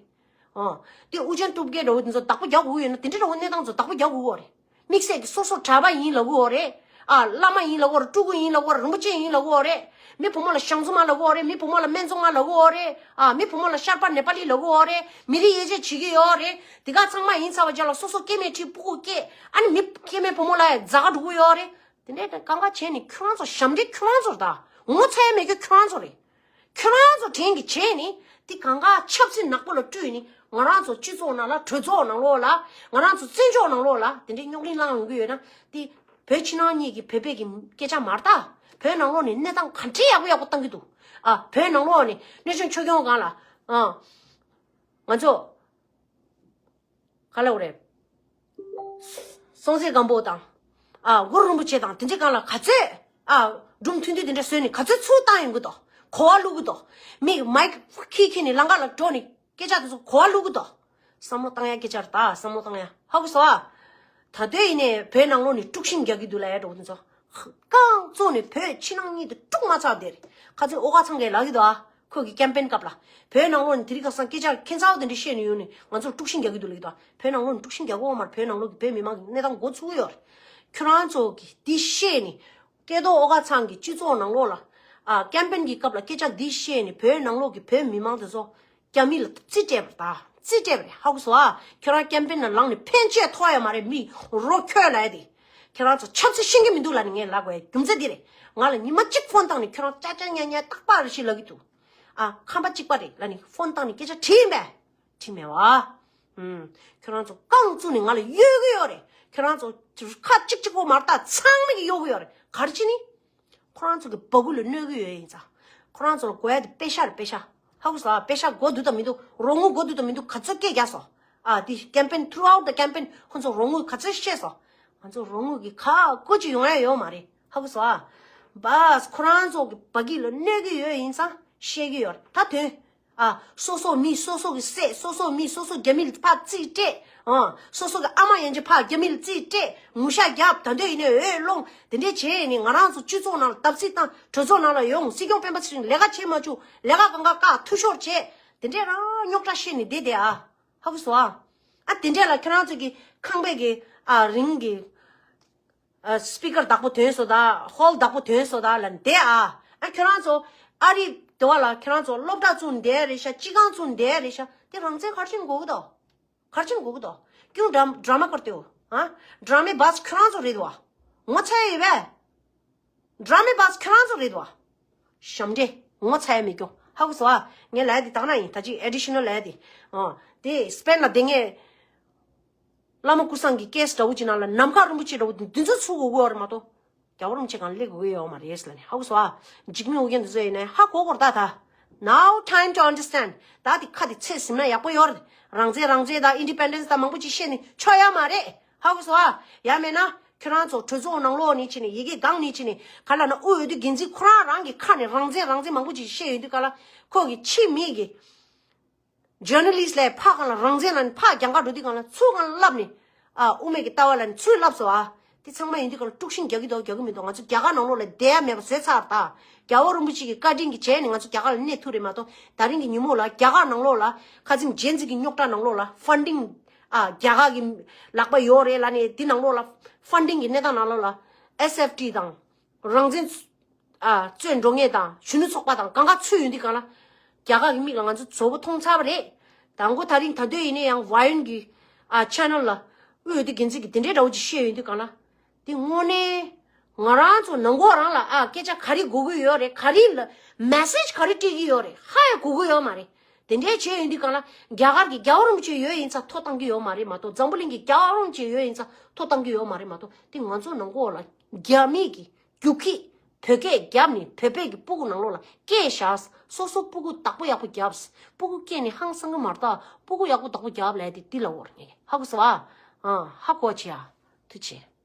ཨོ། དེ་ཨུ་རྒྱན་སྟོབས་རྒྱལ་འདྲ་བོ་དེ་ཚོ་བདག་པོ་རྒྱག་དགོས་ཀྱི་ཡོད་ན། དེ་འདྲ་འདྲ་བོ་གནས་སྟངས་ཚོ་བདག་པོ་རྒྱག་དགོས་ཀྱི་ཡོད་རེད། དམིགས་བསལ་གྱི་སོ་སོ་གྲྭ་པ་ཡིན་ལབ་ཀྱི་ཡོད་རེད། ཨ། བླ་མ་ཡིན་ལབ་ཀྱི་ཡོད་རེད། སྤྲུལ་སྐུ་ཡིན་ལབ་ཀྱི་ཡོད་རེད། རིན་པོ་ཆེ་ཡིན་ལབ་ཀྱི་ཡོད་རེད། མི་བུ་མོ་ལ་ཞང་བཙུན་མ་ལབ་ཀྱི་ཡོད་རེད། མི་བུ་མོ་ལ་སྨན་བཙོང་མ་ལབ་ཀྱི་ཡོད་རེད། ཨ། མི་བུ་མོ་ལ་ཤར་པ་ནེ་པ་ལི་ལབ་ཀྱི་ཡོད་རེད། མི་རིགས་དབྱེ་འབྱེད་བྱེད་ཀྱི་ཡོད་རེད། དེ་ག་ཚང་མ་ཡིན་ཚར་བ་རྗེས་ལ་སོ་སོ་སྐྱེ་དམན་ཁྲིའི་སྤུ་གུ་སྐྱེས། ཨ་ནི་མི་སྐྱེ་དམན་བུ་མོ་ལ་ཡང་འཛག་ག་འགྲོ་གི་ཡོད་རེད། དེ་འདྲའི་གང་ག་བྱས་ནས་ཁྱོད་རང་ཚོ་ཞབས་འདྲེན་ཁྱོད་རང་ཚོ་རེད་ད། ངོ་ཚ་ཡ་མེད་རྒྱུ་ཁྱོད་རང་ཚོ་རེད། ཁྱོད་རང་ཚོ་བྲན་གྱི་བྱས་ནས་དེ་གང་ག་ཆབ་སྲིད་ནག་པོ་ལ་སྤྲུལ་ནས། ང་རང་ཚོ་སྤྱི་ཚོགས་ནང་ལ། གྲོས་ཚོགས་ནང་ལོགས་ལ། ང་རང་ཚོ་བཙན་བྱོལ་ནང་ལོགས་ལ་དེ་འདྲའི་རྙོག་གླེང་བསླངས་ཡོང་གི་ཡོད་ན། དེ་བོད་ཕྱི་ནང་གཉིས་ཀྱི་བོད་པའི་གི་སྐད་ཆ་མ་རེད་ད། བོད་ནང་ལོགས་ནས་གནས་སྟངས་ག་འདྲའི་ཡག་པོ་ཡག་པོ་བཏང་གི་འདུག་ཨ། བོད་ནང་ལོགས་ནས་སྣོད་བཅུད་ཆོས་སྐྱོང་སྒང་ལ། ཨ། ང་ཚོ། ག་ལབ་དགོས་རེད། སྲོང་བཙན་སྒམ་པོ་དང་། ཨ། གུ་རུ་རིན་པོ་ཆེ་དང་དེ་འདྲའི་སྒང་ལ་ག་ཚོད། ཨ། སྒྲུང་མཐུན་སྒྲིལ་དེ་འདྲ་བཟོས་ནས་ག་ཚོད་ཚུར་བཏང་ཡོང་གི་འདུག་གོ་བ་བླུག་གི་འདུག་མིག་མའིག་ཁྱེར་ཁྱེར་ནས་ལམ་ཁ་ལ་འགྲོ་ནས་སྐད་ཆ་དེ་ཚོ་གོ་བ་བླུག་གི་འདུག་བསམ་བློ་བཏང་ཡ་སྐད་ཆ་རེད་ད། བསམ་བློ་བཏང་ཡ། ཧ་གོ་སོང་ཨ། ད་ལྟའི་ཡིན་ནའི་བོད་ནང་ལོགས་ནས་དཀྲུག་ཤིང་རྒྱག་གི་འདུག་ལབ་ཡ་འདྲ་བོ་དེ་ཚོ། རྐང་བཙུགས་ནས་བོད་ཕྱི་ནང་གཉིས་དེ་དཀྲུག་མ་ཚར་བསྡད་རེད། ཁ་སང་ཨོ་དཀར་ཚང་གིས་ལབ་ཀྱི་འདུག་ཨ། ཁོ་གི་ཀེམ་པེན་སྐབས་ལ། བོད་ནང་ལོགས་ནས་དེ་རིང་ཁ་སང་སྐད་ཆ་ཁྱད་མཚར་པོ་དེ་འདྲ་བཤད་ནས་ཡོང་ནས་ང་ཚོར་དཀྲུག་ཤིང་རྒྱག་གི་འདུག་ལབ་ཀྱི་འདུག་ཨ། བོད་ནང་ལོགས་ནས་དཀྲུག་ཤིང་རྒྱག་གི་ཡོད་མ་རེད། བོད་ནང་ལོགས་ཀྱི་བོད་མི་མང་གི་གནས་སྟངས་འགོ་ཚུགས་ཀྱི་ཡོད་རེད། ཁྱོད་རང་ཚོ་གིས་འདི་བཤད་ནས། སྐལ་རྡོར་ཨོ་དཀར་ཚང་གི་སྤྱི་ཚོགས་ནང་ལོགས་ལ། ཨ། ཀེམ་པེན་གྱི་སྐབས་ལ་སྐད་ཆ་འདི་བཤད་ནས་བོད་ནང་ལོགས་ཀྱི་བོད་མི་མང་དེ་ཚོ་རྒྱ་མི་ལ་རྩིས་སྤྲད་པ་རེད་ད། རྩིས་སྤྲད་པ་རེད། ཧ་གོ་སོང་ཨ། ཁྱོད་རང་ཀེམ་པེན་ནང་ལངས་ནས་ཕན་ཆད་ཐོགས་ཡ་མ་རེད། མི་རོ་ཁྱོད་ལབ་ཡ་དེ། ཁྱོད་རང་ཚོ་ཆབ་སྲིད་ཤེས་ཀྱི་མི་འདུག་ལབ་ནས་ངས་ལབ་དགོས་ཡ་རྒྱུ་མཚན་འདི་རེད། ང་ལ་ཉི་མ་གཅིག་ཕོན་བཏང་ནས་ཁྱོད་རང་ཅག་ཅག་ཉག་ཉག་རྟག་པར་ཞིག་ལབ་ཀྱི་འདུག་ཨ། ཁམས་པ་གཅིག་པ་རེད་ལབ་ནས་ཕོན་བཏང་ནས་སྐད་ཆ་དྲིས་ཡིན་པས། དྲིས་མེད་བ། ཨུམ། ཁྱོད་རང་ཚོ་རྐང་བཙུགས་ནས་ང་ལ་གཡོལ་གྱི་ཡོད་རེད། ཁྱོད་རང་ཚོ་ཁ་གཅིག་གཅིག་པོ་མ་རེད་ད། ཚང་མ་གིས་གཡོལ་གྱི་ཡོད་རེད། ག་རེ་བྱས་ནས། ཁོ་རང་ཚོ་གི་སྦ་ཁུག་ལ་གནོད་ཀྱི་ཡོད་ཡིན་ཙང་། ཁོ་རང་ཚོ་ལ་དགོས་ཡ་དེ་པེ་ཤ་རེད། པེ་ཤ། ཧ་གོ་སོང་ཨ། པེ་ཤ་དགོས་འདུག་དང་མི་འདུག་རོགས་དངུལ་དགོས་འདུག་དང་མི་འདུག་ག་ཚོད་སྐད་རྒྱག་སོང་། ཨ། དེ་ཀེམ་པེན། throughout the campaign ཁོ་ཚོ་རོགས་དངུལ་ག་ཚོད་བཤད་སོང་། ང་ཚོ་རོགས་དངུལ་གྱི་ཁ་ཁོ་ཅིག་ཡོང་ཡ་ཡོད་མ་རེད། ཧ་གོ་སོང་ཨ། བཱས། ཁོ་རང་ཚོ་གི་སྦ་ཁུག་ལ་གནོད་ཀྱི་ཡོད་ཡིན་ཙང་བཤད་ཀྱི་ཡོད་རེད། ད་དོན། ཨ། སོ་སོ་མི་སོ་སོ་གི་བསད། སོ་སོ་མི་སོ་སོ་རྒྱ་མི་ལ་ཕར་རྩིས་སྤྲད། ཨ། སོ་སོ་གི་ཨ་མ་ཡན་ཆད་ཕར་རྒྱ་མི་ལ་རྩིས་སྤྲད། ངུ་ཤ་རྒྱབ། ད་འདོད་ཡིན་ནའི་འོས་སློང་། དེ་འདྲས་བྱས་ནས་ང་རང་ཚོ་སྤྱི་ཚོགས་ནང་ལ་བརྡབ་གསིག་བཏང་། གྲོས་ཚོགས་ནང་ལ་ཡོང་། སྲིད་སྐྱོང་སྤེན་པ་ཚེ་རིང་ལས་ཀ་བྱེད་མ་བཅུག་ལས་ཀ་གང་ག་བཀག་འཐུས་ཤོར་བྱས། དེ་འདྲས་རང་རྙོག་དྲ་བཤད་ནས་བསྡད་བསྡད་ཨ། ཧ་གོ་སོང་ཨ། ཨ། དེ་འདྲས་ལ་ཁྱོད་རང་ཚོ་གི་ཁང་པའི་གི། ཨ། རིང་གི། ཨ། སི་པི་ཀར་བདག་པོ་ཐོན་སོང་ད། ཧོལ་བདག་པོ་ཐོན་སོང་ད་ལབ་བསྡད་ཨ། ཨ། ཁྱོད་རང་ཚོ་ཨ་རི་དེ་བ་ལ་ཁྱོད་རང་ཚོ་སློབ་གྲྭ་བཙུགས་བསྡད་རེད་ཤག་སྤྱི་ཁང་བཙུགས་བསྡད་རེད་ཤག་དེ་རང་བཙན་ག་རེ་བྱེད་དགོས་ཀྱི་འདུག་ག་རེ་བྱེད་དགོས་ཀྱི་འདུག་ཀྱུང་ཌ་ཌ་ར་མ་ཀར་ཏེ་ཧོ། ཨ། ཌ་ར་མའི་བཱས་ཁྱོད་རང་ཚོ་རེད་འདུག་བ། ངོ་ཚ་ཡི་ཡོད་པས། ཌ་ར་མའི་བཱས་ཁྱོད་རང་ཚོ་རེད་འདུག་བ། ཞབས་འདྲེན། ངོ་ཚ་ཡ་མེད་ཀྱོ། ཧ་གོ་སོང་ཨ། ངས་ལབ་ཡ་དེ་དག་ན་ཡིན། ད་ཅིག་ཨེ་ཌི་ཤི་ནལ་ལབ་ཡ་དེ། ཨ། དེ་སི་པེན་ལ་བསྡད་མཁན། བླ་མ་ཀུན་བཟང་གི་ཀེ་སི་འདྲ་བོ་ཅིག་ནང་ལ་ནམ་མཁའ་རིན་པོ་ཆེ་འདྲ་བོ་འདི་ཚོ་ཚུར་དགོས་ཀྱི་ཡོད་རེད་མ་གཏོགས། རྒྱལ་བ་རིན་པོ་ཆེ་སྒང་ལ་སླེབས་དགོས་ཀྱི་ཡོད་མ་རེད་ཟེར་ལབ་ནས། ཧ་གོ་སོང་ཨ། འཇིགས་མེད་ཨོ་རྒྱན་འདི་ཚོ་ཡིན་ནའི་ཧ་གོ་དགོས་རེད་ད། ད། Now time to understand. ད་དེ་ཁ་དེ་ཚད་ཟིན་ན་ཡག་པོ་ཡོད་རེད། རང་བཙན་རང་བཙན་དང་ཨིན་ཌི་པེན་ཌེན་སི་དང་མང་པོ་ཅིག་བཤད་ནས་ཆོག་ཡ་མ་རེད། ཧ་གོ་སོང་ཨ། ཡང་མེད་ན་ཁྱོད་རང་ཚོ་གྲོས་ཚོགས་ནང་ལོགས་ནས་ཕྱིན་ནས། ཡ་གི་སྒང་ནས་ཕྱིན་ནས། ག་ལབ་ན། དབུས་འོས་བསྡུ་འགན་འཛིན་ཁོ་རང་རང་གི་ཁ་ནས་རང་བཙན་རང་བཙན་མང་པོ་ཅིག་བཤད་ཡོང་དུས་སྒང་ལ། ཁོ་གི་ཕྱི་མིག་གི་ཇར་ནལ་ལིསི་ལ་ཕར་སྒང་ལ་རང་བཙན་ལབ་ནས། ཕར་རྒྱང་ག་འགྲོ་དུས་སྒང་ལ་ཚུར་སྒང་ལ་ལབ་ནས། ཨ། དབུ་མེད་ཀྱི་ལྟ་བ་ལབ་ནས་ཚུར་ལབ་སོང་ཨ། དེ་ཚང་མ་ཡིན་དུས་སྒང་ལ་དཀྲུག་ཤིང་རྒྱག་གི་འདུག་རྒྱག་གི་མི་འདུག་ང་ཚོ་རྒྱ་གར་ནང་ལོགས་ལ་བསྡད་ཡ་མེད་པ་བཟོས་ཚར་ད། རྒྱལ་བ་རིན་པོ་ཆེ་གི་བཀའ་དྲིན་གྱིས་བྱས་ནས་ང་ཚོ་རྒྱ་གར་ལ་གནས་ཐུབ་རེད་མ་གཏོགས། ད་རིང་གི་ཉིན་མོ་ལ་རྒྱ་གར་ནང་ལོགས་ལ་ཁ་སང་ཇེན་ཛི་གི་རྙོག་དྲ་ནང་ལོགས་ལ་ཕན་ཌིང་། ཨ། རྒྱ་གར་གྱི་ལག་པ་ཡོད་རེད་ལབ་ནས། དེ་ནང་ལོགས་ལ་ཕན་ཌིང་གི་གནས་སྟངས་ནང་ལོགས་ལ་ཨེས་ཨེཕ་ཊི་དང་། རང་བཙན། ཨ། རྩོད་འགྲོ་མཁན་དང་གཞོན་ནུ་ཚོགས་པ་དང་གང་ག་ཚུད་ཡོང་དུས་སྒང་ལ། རྒྱ་གར་གྱི་མིག་ལ་ང་ཚོ་བཙོག་པོ་མཐོང་ཚར་བ་རེད། དང་པོ་ད་རིང་ད་དུང་ཡིན་ན་ཡང་ཝ་ཡུན་གྱི། ཨ། ཆེ་ནལ་ལ་དབུས་འོས་བསྡུ་འགན་འཛིན་གྱིས་དེ་འདྲའི་འདྲ་བོ་ཅིག་བཤད་ཡོང་དུས་སྒང་ལ། དེ་དངོས་གནས་ང་རང་ཚོ་ནང་ཁོག་རང་ལ། ཨ། སྐད་ཆ་ག་རེ་དགོས་ཀྱི་ཡོད་རེད། ག་རེ་ལ་མེ་སེ་ཇི་ག་རེ་སྤྲད་ཀྱི་ཡོད་རེད། ཧ་ཡང་གོ་གི་ཡོད་མ་རེད། དེ་འདྲའི་བྱས་ཡོང་དུས་སྒང་ལ། རྒྱ་གར་གྱི་རྒྱལ་བ་རིན་པོ་ཆེ་ཡོད་ཡིན་ཙང་ཐོ་བཏང་གི་ཡོད་མ་རེད་མ་གཏོགས། འཛམ་བུ་གླིང་གི་རྒྱལ་བ་རིན་པོ་ཆེ་ཡོད་ཡིན་ཙང་ཐོ་བཏང་གི་ཡོད་མ་རེད་མ་གཏོགས། དེ་ང་ཚོ་ནང་ཁོག་ལ་རྒྱ་མི་གི་རྒྱུག་ཁྱི་བོད་སྐད་བརྒྱབ་ནས། བོད་པའི་གི་སྤུ་གུ་ནང་ལོགས་ལ་སྐད་བཞག་སོ་སོ་སྤུ་གུ་བདག་པོ་ཡག་པོ་བརྒྱབ། སྤུ་གུ་སྐྱེས་ནས་ཧང་སང་གི་མ་རེད་ད། སྤུ་གུ་ཡག་པོ་བདག་པོ་བརྒྱབ་ལབ་དེ་འདི་ལབ་དགོས་རེད། ངས་ཧ་གོ་སོང་ཨ། ཨ། ཧ་གོ་བྱེད་ཨ། ཐུགས་རྗེ་ཆེ།